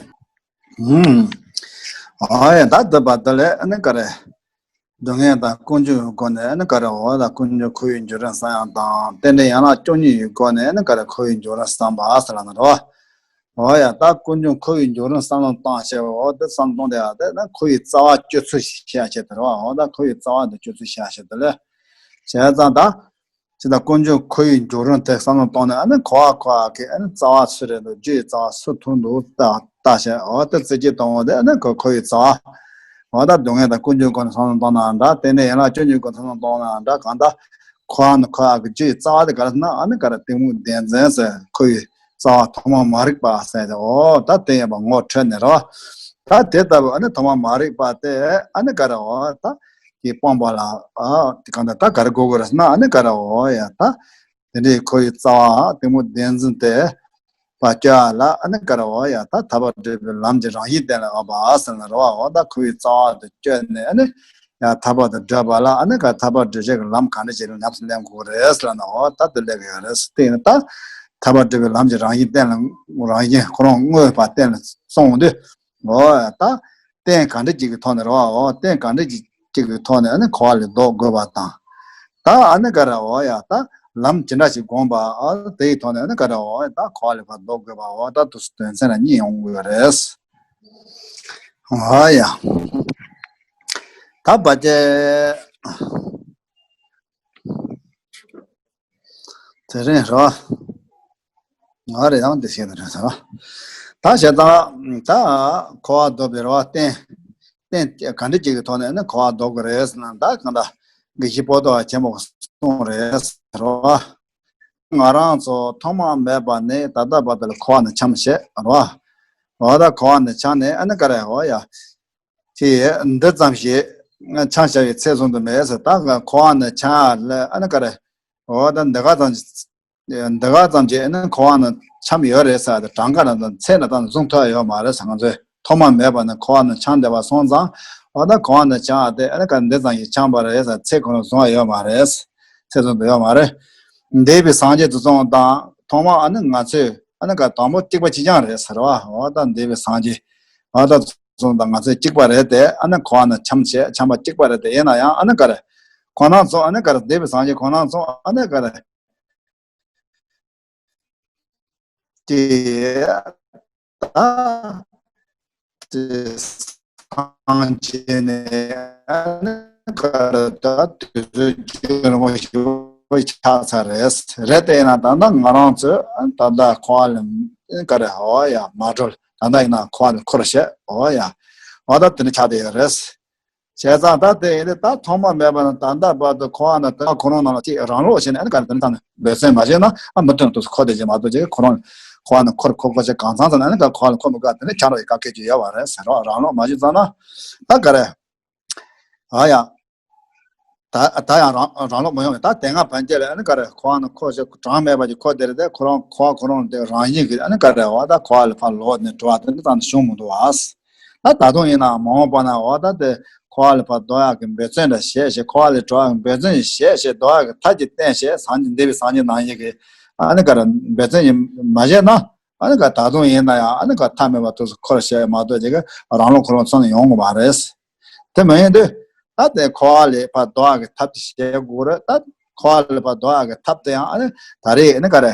ཨ་ཡ། ད་དེ་བ་དེ་ལས་ཨ་ནི་ག་རེ། སྡུག་བསྔལ་དང་ཀུན་འབྱུང་གི་སྒོ་ནས་ཨ་ནི་ག་རེ་འོ་ད་ཀུན་འབྱུང་འཁོར་བའི་བརྒྱུད་རིམ་བསམ་ཡག་དང་། རྟེན་འབྲེལ་ཡན་ལག་བཅུ་གཉིས་ཀྱི་སྒོ་ནས་ཨ་ནི་ག་རེ་འཁོར་བའི་བརྒྱུད་རིམ་བསམ་པ་ཟེར་ལབ་ནི་རེད་བ། འོ་ཡ། ད་ཀུན་འབྱུང་འཁོར་བའི་བརྒྱུད་རིམ་བསམ་བློ་བཏང་བྱས། འོ་དེ་བསམ་བཏང་དེ་ཡ་དེ་ན་འཁོར་བའི་རྩ་བ་གཅོད་ཚུལ་ཞིག་བཤད་བྱས་དེ་རེད་བ། འོ་ད་འཁོར་བའི་རྩ་བ་དེ་གཅོད་ཚུལ་བཤད་བྱས་དེ་ལས། བྱས་ཙང་ད། ཅི་ད་ཀུན་འབྱུང་འཁོར་བའི་བརྒྱུད་རིམ་དེ་བསམ་བློ་བཏང་ནས་ཨ་ནི་འཁོར་བ་འཁོར་བ་གི་ཨ་ནི་རྩ་བ་སུ་རེད་འདུག། རྒྱུ་ཡི་རྩ་བ་སུ་ཐུག་འདུག་ལྟ་ལྟ་བྱས། འོ་དེ་རྩེ་གཅིག་བཏང་བ་དེ་ཨ་ནི་ཁོ་འཁོར་བའི་རྩ་བ། འོ་ད་སྡུག་བསྔལ་དང་ཀུན་འབྱུང་སྐོར་ནས་བསམ་བློ་བཏང་ན་འདྲ། རྟེན་འབྲེལ་ཡན་ལག་བཅུ་གཉིས་སྐོར་བསམ་བློ་བཏང་ན་འདྲ། གང་ལྟར་འཁོར་བ་ནི་འཁོར་བ་གི་རྒྱུ་ཡི་རྩ་བ་དེ་ག་རེ་ཟེར་ན་ཨ་ནི་ག་རེ་གཏི་མུག་བདེན་འཛིན་ཟེར་འཁོར་བའི་རྩ་བ་ཐོག་མ་མ་རིག་པ་ཟེར་ཏེ། འོ་ད་དེ་ཡིན་པ་ངོ་འཕྲོད་ནས་རོ། ད་དེ་ལྟ་བུ་ཨ་ནི་ཐོག་མ་མ་རིག་པ་དེ་ཨ་ནི་ག་རེ་འོ་ད་ཀྱི་སྤངས་པ་ལ། ཨ་དེ་གང་ལྟར་ད་ག་རེ་གོ་དགོས་རེད་ཟེར་ན་ཨ་ནི་ག་རེ་འོ་ཡ་ད། དེ་འདྲའི་འཁོར་བའི་རྩ་བ་གཏི་མུག་བདེན་འཛིན་དེ་བ་སྐྱོ་བ་ལ་ཨ་ནི་ག་རེ་འོ་ཡ་ད་ཐར་པ་སྒྲུབ་པའི་ལམ་གྱི་རང་བཞིན་གཏན་ལ་དབབ་པ་ཟེར་ན་རེད་བ། འོ་ད་འཁོར་བའི་རྩ་བ་དེ་སྐྱོ་ནས་ཨ་ནི་ཡ་ཐར་པ་དེ་སྒྲུབ་པ་ལ་ཨ་ནི་ག་ཐར་པ་སྒྲུབ་བྱེད་ཀྱི་ལམ་ག་འདྲ་ཞིག་ལ་ཉམས་སུ་ལེན་དགོས་རེད་ཟེར་ན། འོ་ད་དེ་སླེབས་ཡོད་རེད། དེ་ཡིན་ད་ཐར་པ་སྒྲུབ་པའི་ལམ་གྱི་རང་བཞིན་གཏན་ལ་རང་བཞིན་ཁོ་རང་མངོན་པ་གཏན་ལ་སོང་དུས། འོ་ད་རྟེན་གང་འདྲ་ཅིག་གི་ཐོག་ནས་རེད་བ། འོ་རྟེན་གང་འདྲ་ཅིག་ཅིག་གི་ཐོག་ནས་ཨ་ནི་འཁོར་བ་ལས་ལྡོག་དགོས་པ་དང་། ད་ཨ་ནི་ག་རེ་འོ་ཡ་ད་ལམ་ཇི་འདྲ་ཞིག་བསྒོམ་པ། ཨ་དེའི་ཐོག་ནས་ཨ་ནི་ག་རེ་འོ་ད་འཁོར་བ་ལས་ཕར་ལྡོག་དགོས་པ། འོ་ད་དུ་དོན་ཚན་ལ་གཉིས་ཡོང་དགོས་རེད། ཨ་ཡ། ད་བ་ཅེ། དེ་རིང་རོ། ང་རེ་ཡང་འདི་བཤད་ནི་རེད་ཟེར་བ། ད་བྱས་ཙང་ད་འཁོར་བ་ལྡོག་པའི་རོ་བརྟེན། བརྟེན་ག་འདྲ་ཅིག་གི་ཐོག་ནས་ནི་འཁོར་བ་ལྡོག་གི་རེད་ཟེར་ན། ད་གང་ལྟར་དགེ་བཤེས་པོ་ཏོ་ཆེན་པོ་གསུངས་རེད་ཟེར་བ། ང་རང་ཚོ་ཐོག་མ་མེད་པ་ནས་ད་ལྟ་བར་དུ་ལ་འཁོར་བ་ནས་འཁྱམས་བྱས་རོ། འོ་ད་འཁོར་བ་ནས་འཁྱམས་ནས་ཨ་ནི་ག་རེ་འོ་ཡ། དེ་འདི་ཙམ་ཞིག་འཆང་བྱ་བའི་ཚད་བཟུང་དུ་མེད་ཟེར། ད་འཁོར་བ་ནས་འཆང་ལ་ཨ་ནི་ག་རེ། འོ་ད་འདི་ག་ཙམ་ཞིག་འདི་ག་ཙམ་ཞིག་ཨ་ནི་འཁོར་བ་ནས་འཁྱམས་ཡོད་རེད་ཟེར་ཏེ་གྲངས་ཀ་ནང་དང་ཚད་ནང་དང་བཟུང་ཐུབ་ཡོད་མ་རེད་ཟེར། ང་ཚོས་ཐོག་མ་མེད་པ་ནས་འཁོར་བ་ནས་འཁྱམས་བསྡད་པ་སོང་ཙང་། འོ་ད་འཁོར་བ་ནས་འཁྱམས་ཏེ་ཨ་ནི་ག་འདི་ཙམ་ཞིག་འཁྱམས་པ་རེད་ཟེར་ཚད་ཁོ་རང་བཟུང་བ་ཡོད་མ་རེད། ཚད་བཟུང་དུ་ཡོད་མ་རེད། འདས་པའི་སངས་རྒྱས་དེ་ཚོ་དང་ཐོག་མ་ཨ་ནི་ང་ཚོས་ཨ་ནི་ག་དང་པོ་གཅིག་པ་གཅིག་རྐྱང་རེད་ཟེར་བ། འོ་ད་འདས་པའི་སངས་རྒྱས་འོ་ད་ཚོ་དང་ང་ཚོ་གཅིག་པ་རེད་དེ། ཨ་ནི་འཁོར་བ་ནས་འཁྱམས་བྱས་འཁྱམས་པ་གཅིག་པ་རེད་དེ། ཡིན་ན་ཡང་ཨ་ནི་ག་རེ། ཁོང་རྣམ་ཚོ་ཨ་ནི་ག་རེ། འདས་པའི་སངས་རྒྱས་ཁོང་རྣམ་ཚོ་ཨ་ནི་ག་རེ། དེ་ད་དེ་སངས་རྒྱས་ནས་ཨ་ནི་ག་རེ། ད་དུས་ཚོད་རྒྱུན་རིང་པོ་ཞིག་ཆགས་ཚར་རེད། རེད་དེ་ཡིན་ན་ད་ལྟ་ང་རང་ཚོས་ད་ལྟ་འཁོར་བ་ལས་ག་རེ། འོ་ཡ། མ་གྲོལ། ད་ལྟ་ཡིན་ན་འཁོར་བ་ལས་འཁོར་བྱས། འོ་ཡ། འོ་ད་དེ་འདྲ་ཆགས་བསྡད་ཡོད་རེད། བྱས་ཙང་ད་དེ་ཡིན་དུས་ད་ཐོག་མ་མེད་པ་ནས་ད་ལྟ་བར་དུ་འཁོར་བ་ནས་ད་ཁོ་རང་ནང་ལ་ཅིག་རང་ལོག་བྱས་ནས་ཨ་ནི་ག་རེ། དེ་ནི་ད་ནི་འབད་བརྩོན་མ་བྱས་ན་ཨ་མི་མཐུན་དུ་འཁོར་བསྡད་ཀྱི་མ་གཏོགས་ཅིག་ཁོ་རང་འཁོར་བ་ནས་འཁོར་འཁོར་འཁོར་བྱས་གང་ཚང་ཙམ་ནས་ཨ་ནི་ད་འཁོར་བ་ནས་འཁོར་མི་དགོས། དེ་ནི་ཆ་རོགས་ཡི་དཀའ་སྐད་ཅིག་ཡོད་པ་རེད་ཟེར་རོ། རང་ལོག་མ་བྱས་ཙང་ན་ད་ག་རེ། ཨ་ཡ། ད་ད་ཡང་རང་རང་ལོག་མ་ཡོང་བས། ད་དེ་སྔ་ཕན་ཆད་ལ་ཨ་ནི་ག་རེ། འཁོར་བ་ནས་འཁོར་བྱས་གྲངས་མེད་པ་ཅིག་འཁོར་བསྡད་རེད་དེ། ཁོ་རང་འཁོར་བ་ཁོ་རང་དེ་རང་བཞིན་གྱིས་ཨ་ནི་ག་རེ། འོ་ད་འཁོར་བ་ལས་ཕར་ལོག་ནས་གྲོལ་བ་དེ་འདྲ་ཙམ་བྱུང་མི་འདུག་བ། ད་ད་དུང་ཡིན་ན་མ་འོངས་པ་ན་འོ་ད་དེ་འཁོར་བ་ལས་ཕར་ལྡོག་ཡག་གི་འབད་བརྩོན་འདྲ་བྱས་བྱས། འཁོར་བ་ལས་གྲོལ་ཡག་གི་འབད་བརྩོན་ཞིག་བྱས་བྱས། ལྡོག་ཡག་གི་ཐབས་ཅིག་བསྟེན་བྱས། སངས་རྒྱས་འདས་པའི་སངས་རྒྱས་རྣམ་གཉིས་ཀྱིས་ཨ་ནི་ག་རེ། འབད་བརྩོན་ཞིག་མ་བྱས་ན་ཨ་ནི་ག་ད་དུང་ཡིན་ན་ཡང་ཨ་ནི་ག་མཐའ་མེད་པ་དུས་སུ་འཁོར་བྱས་མ་གཏོགས་ཅིག་རང་ལོག་ཁོ་རང་ཚོ་ནས་ཡོང་གི་མ་རེད། དེ་མ་ཡིན་དུས་ད་དེ་འཁོར་བ་ལས་ཕར་ལྡོག་ཡག་གི་ཐབས་ཅིག་བྱེད་དགོས་རེད། ད་འཁོར་བ་ལས་ཕར་ལྡོག་ཡག་གི་ཐབས་དེ་ཡང་ཨ་ནི་ད་རེས་ཨ་ནི་ག་རེ།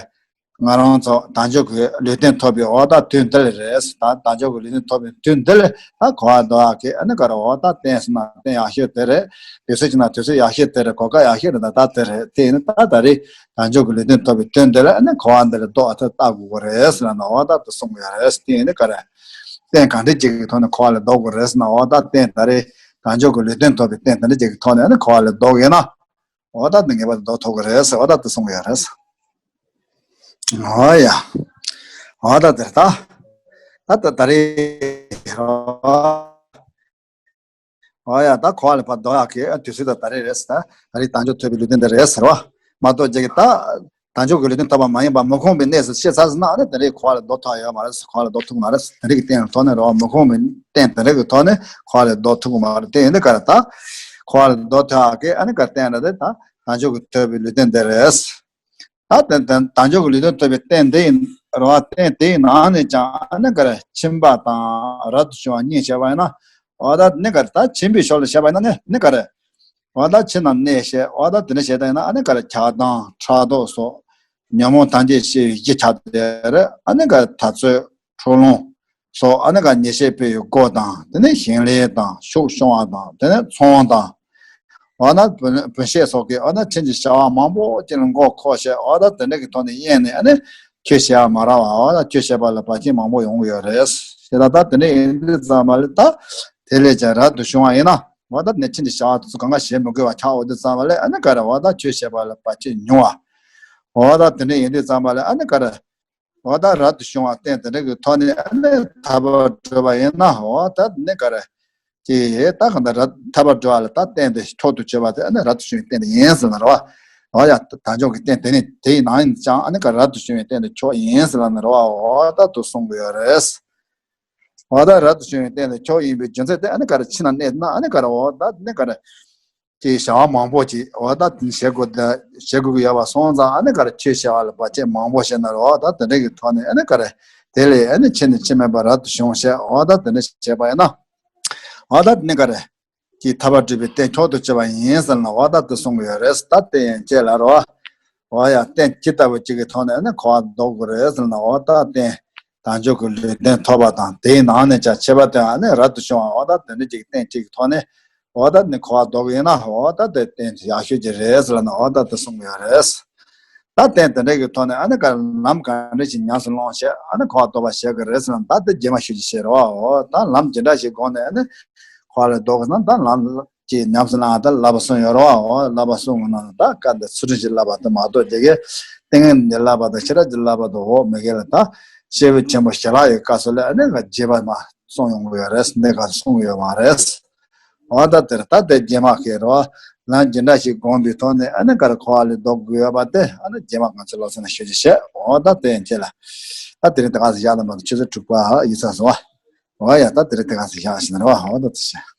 ང་རང་ཚོ་དལ་འབྱོར་གྱི་ལུས་རྟེན་ཐོབ་པའི་འོ་ད་དུས་འདི་ལ་རེད། ད་དལ་འབྱོར་གྱི་ལུས་རྟེན་ཐོབ་པའི་དུས་འདི་ལ་ད་འཁོར་བ་ལྡོག་ཡག་གི་ཨ་ནི་ག་རེ། འོ་ད་བསྟེན་ཟེར་ན་བསྟེན་ཡག་ཤོས་དེ་རེད། དུས་ཚོད་ཅིག་ན་དུས་ཚོད་ཡག་ཤོས་དེ་རེད། གོ་སྐབས་ཡག་ཤོས་རེད། ད་ད་དེ་རེད། དེ་ཡིན་ན་ད་ད་རེས་དལ་འབྱོར་གྱི་ལུས་རྟེན་ཐོབ་པའི་དུས་འདི་ལ་ཨ་ནི་འཁོར་བ་འདི་ལས་ལྡོག་ཐབས་བལྟ་དགོས་ཀྱི་རེད་ཟེར་ན། འོ་ད་དེ་གསུང་གི་ཡོད་རེད། དེ་ཡིན་ན་ག་རེ། རྟེན་ག་འདྲ་ཅིག་གི་ཐོག་ནས་འཁོར་བ་ལས་ལྡོག་དགོས་རེད་ཟེར་ན། འོ་ད་རྟེན་ད་རེས་དལ་འབྱོར་གྱི་ལུས་རྟེན་ཐོབ་པའི་རྟེན་དེ་འདྲ་ཅིག་གི་ཐོག་ནས་ཨ་ནི་འཁོར་བ་ལས་ལྡོག་ཡིན་ན། འོ་ད་འདི་ངེས་པར་དུ་ལྡོག་ཐུབ་ཀྱི་རེད་ཟེར། འོ་ད་དེ་གསུང་གི་ཡོད་རེད། འོ་ཡ། འོ་ད་དེར་ད། ད་ད་ད་རེས། འོ་ཡ། ད་འཁོར་བ་ལས་ཕར་ལྡོག་ཡག་གི་དུས་ཚོད་ད་ད་རེས་རེད་ཟེར། ད་རེས་དལ་འབྱོར་ཐོབ་པའི་ལུས་རྟེན་འདི་རེད་ཟེར་བ། མ་གཏོགས་ཅིག་གི་ད། དལ་འབྱོར་གྱི་ལུས་རྟེན་ཐོབ་པ་མ་ཡིན་པ་མི་ཁོམ་པའི་གནས་སུ་སྐྱེས་ཚར་ཟིན་ན་ཨ་ནི་དེ་རིང་འཁོར་བ་ལས་ལྡོག་ཐུབ་ཡོད་མ་རེད། འཁོར་བ་ལས་ལྡོག་ཐུབ་མ་རེད། དེ་རིང་གི་རྟེན་ཐོག་ནས་རེད་བ། མི་ཁོམ་པའི་རྟེན་དེ་རིང་གི་ཐོག་ནས་འཁོར་བ་ལས་ལྡོག་ཐུབ་ཀྱི་མ་རེད། དེ་ཡིན་དུས་ག་རེ། ད་འཁོར་བ་ལས་ལྡོག་ཐུབ་ཡག་གི་ཨ་ནི་ག་རེ་རྟེན་རེད་དེ། ད་དལ་འབྱོར་གྱི་ཐོབ་པའི་ལུས་རྟེན་འདི་རེད། ད་དེ་དེ་དལ་འབྱོར་གྱི་ལུས་རྟེན་ཐོབ་པའི་རྟེན་འདི་ཡིན་རེད་བ། རྟེན་དེའི་ནང་ནས་ཀྱང་ཨ་ནི་ག་རེ། ཁྱིམ་པ་དང་རབ་ཏུ་བྱུང་བ་གཉིས་བྱས་པ་ཡིན་ན། འོ་ད་ནི་ག་རེ། ད་ཁྱིམ་པའི་ཕྱོགས་ལ་བྱས་པ་ཡིན་ན་ནི་ནི་ག་རེ། འོ་ད་ཁྱིམ་ནང་གནས་བྱས། འོ་ད་དེ་འདྲ་བྱས་ད་ཡིན་ན་ཨ་ནི་ག་རེ། ཆགས་སྡང་ཕྲག་དོག་སོགས་ཉོན་མོངས་ཐམས་ཅད་སྐྱེ་བའི་གཞི་ཆགས་དེ་རེད། ཨ་ནི་ག་རེ། དར་ཚོན་འཁྲུག་ལོང་སོགས་ཨ་ནི་ག་རེ། ཉེས་བྱས་སྤེལ་བའི་སྒོ་དང་། དེ་ནས་ཞིང་ལས་དང་ཕྱུགས་སྐྱོང་བ་དང་། དེ་ནས་ཚོང་དང་། འོ་ན་བུན་བུན་ཤེད་སོགས་ཀྱིས་འོ་ན་ཁྱིམ་གྱི་བྱ་བ་མང་པོ་ཅིག་ལ་མགོ་འཁོར་བྱས། འོ་ད་དེ་འདྲ་གི་ཐོག་ནས་གཡེང་ནས་ཨ་ནི་ཆོས་བྱེད་པ་མ་རག་པ། འོ་ད་ཆོས་བྱེད་པ་ལ་བར་ཆད་མང་པོ་ཡོང་གི་ཡོད་རེད། ཞེས་ད་ད་དེ་འདྲ་ཡིན་དུས་ཙམ་པ་ལ། ད་དེ་ལས་ཀྱང་རབ་ཏུ་བྱུང་བ་ཡིན་ན་འོ་ད་ནི་ཁྱིམ་གྱི་བྱ་བ་དེ་ཚོ་གང་ག་བྱེད་མི་དགོས་པ་ཆགས་འོང་དུས་ཙམ་པ་ལ་ཨ་ནི་ག་རེ། འོ་ད་ཆོས་བྱེད་པ་ལ་བར་ཆད་ཉུང་བ། འོ་ད་དེ་འདྲ་ཡིན་དུས་ཙམ་པ་ལ་ཨ་ནི་ག་རེ། འོ་ད་རབ་ཏུ་བྱུང་བ་རྟེན་དེ་འདྲ་གི་ཐོག་ནས་ཨ་ནི་ཐར་པར་གྲོལ་བ་ཡིན་ན། འོ་ད་ནི་ག་རེ། ཀྱེ་ད་གང་ལྟར་རབ་ཐར་པར་གྲོལ་བ་ལ་ད་རྟེན་དེ་མཆོག་ཏུ་གྱུར་པ་དེ་ཨ་ནི་རབ་ཏུ་བྱུང་བའི་རྟེན་དེ་ཡིན་ཟེར་ན་རེད་བ། འོ་ཡ། དལ་འབྱོར་གྱི་རྟེན་དེ་ནི་དེའི་ནང་ཡིན་ཀྱང་ཨ་ནི་ག་རབ་ཏུ་བྱུང་བའི་རྟེན་དེ་མཆོག་ཡིན་ཟེར་ལབ་ན་རེད་བ། འོ་ད་དུ་གསུང་གི་ཡོད་རེད། འོ་ད་རབ་ཏུ་བྱུང་བའི་རྟེན་དེ་མཆོག་ཡིན་པའི་རྒྱུ་མཚན་དེ་ཨ་ནི་ག་རེ། ཁྱིམ་ན་གནས་ན་ཨ་ནི་ག་རེ། འོ་ད་ནི་ག་རེ། ཀྱི་བྱ་བ་མང་པོ་ཅིག་འོ་ད་བྱེད་དགོས་ད་བྱེད་དགོས་ཀྱི་ཡོད་པ་སོང་ཙང་ཨ་ནི་ག་རེ། ཆོས་བྱ་བ་ལ་བར་ཆད་མང་པོ་བྱས་ན་རེད་བ། ད་དེ་འདྲ་གི་ཐོག་ནས་ཨ་ནི་ག་རེ། དེ་ལས་ཨ་ནི་ཕྱིས་ནས་ཕྱིས་མེད་པར་རབ་ཏུ་བྱུང་བྱས། འོ་ད་དེ་འདྲ་བྱས་པ་ཡིན་ན། འོ་ད་ནི་ག་རེ། ཀྱི་ཐར་པར་གྲོལ་བའི་རྟེན་མཆོག་ཏུ་གྱུར་པ་ཡིན་ཟེར་ན་འོ་ད་དེ་གསུང་གི་ཡོད་རེད། ད་རྟེན་ཡན་ཆད་ལ་རེད་བ། འོ་ཡ། རྟེན་ཇི་ལྟ་བུ་ཅིག་གི་ཐོག་ནས་ཨ་ནི་འཁོར་བ་ལྡོག་དགོས་རེད་ཟེར་ན། འོ་ད་རྟེན། བྱང་ཆུབ་ཀྱི་ལུས་རྟེན་ཐོབ་པ་དང་། དེའི་ནང་ནས་ཀྱང་ཁྱད་པར་དུ་ཡང་ནི་རབ་ཏུ་བྱུང་བ། འོ་ད་དེ་འདྲ་ཅིག་རྟེན་ཅིག་གི་ཐོག་ནས། འོ་ད་ནི་འཁོར་བ་ལྡོག་གི་ཡིན་ན། འོ་ད་དེ་རྟེན་ཡག་ཤོས་ཅིག་རེད་ཟེར་ལབ་ནས། འོ་ད་དེ་གསུང་གི་ཡོད་རེད། ད་རྟེན་དེ་འདྲ་གི་ཐོག་ནས་ཨ་ནི་ག་ལམ་ག་འདྲ་ཞིག་ཉམས་སུ་བླངས་བྱས་ཨ་ནི་འཁོར་བ་ལྡོག་པ་བྱེད་ཀྱི་རེད་ཟེར་ན། ད་དེ་རྗེས་མ་ཞུ་ཅིག་བྱེད་རོགས། འོ་ད་ལམ་ཇི་འདྲ་ཞིག་བསྒོམས་ནས་ཨ་ནི་འཁོར་བ་ལས་ལྡོག་གི་ན། ད་ལམ་ཅིག་ཉམས་སུ་བླང་ད་བསླབ་པ་གསུངས་ཡོད་རེད་བ། འོ་བསླབ་པ་གསུངས་གི་ན་ད་བཀའ་འདི་ཚུལ་ཁྲིམས་ཀྱི་བསླབ་པ་དེ་མ་གཏོགས་ཀྱི་གི་ཏིང་ངེ་འཛིན་གྱི་བསླབ་པ་དང་ཤེས་རབ་ཀྱི་བསླབ་པ་དེ་འོ་མི་དགེ་ལ། ད་སྐྱེས་བུ་ཆེན་པོ་ཞལ་ལག་ཡི་སྐབས་སུ་ལ་ཨ་ནི་ང་རྗེས་མ་མ་གསུངས་ཡོང་གི་ཡོད་རེད། འདི་ག་གསུངས་ཡོད་མ་རེད། འོ་ད་དེར་ད་དེ་རྗེས་མ་ཁེ་རོ། ལམ་ཇི་འདྲ་ཞིག་བསྒོམས་པའི་ཐོག་ནས་ཨ་ནི་ག་རེ་འཁོར་བ་ལས་ལྡོག་དགོས་ཡོད་པ་དེ་ཨ་ནི་རྗེས་མ་ང་ཚོ་སློབ་ཚན་ལ་ཞུ་རྒྱུ་བྱས། འོ་ད་དེ་ཡན་ཆད་ལ། ད་དེ་རིང་དེ་ག་ཚོད་བཞག་དང་མ་གཏོགས་ཆུ་ཚོད་དྲུག་པ་ཡིན་ཚར་སོང་བ། འོ་ཡ་ད་དེ་རིང་དེ་ག་ཚོད་བཞག་ཞིག་ན་རེད་བ། འོ་ད་དེ་བྱས།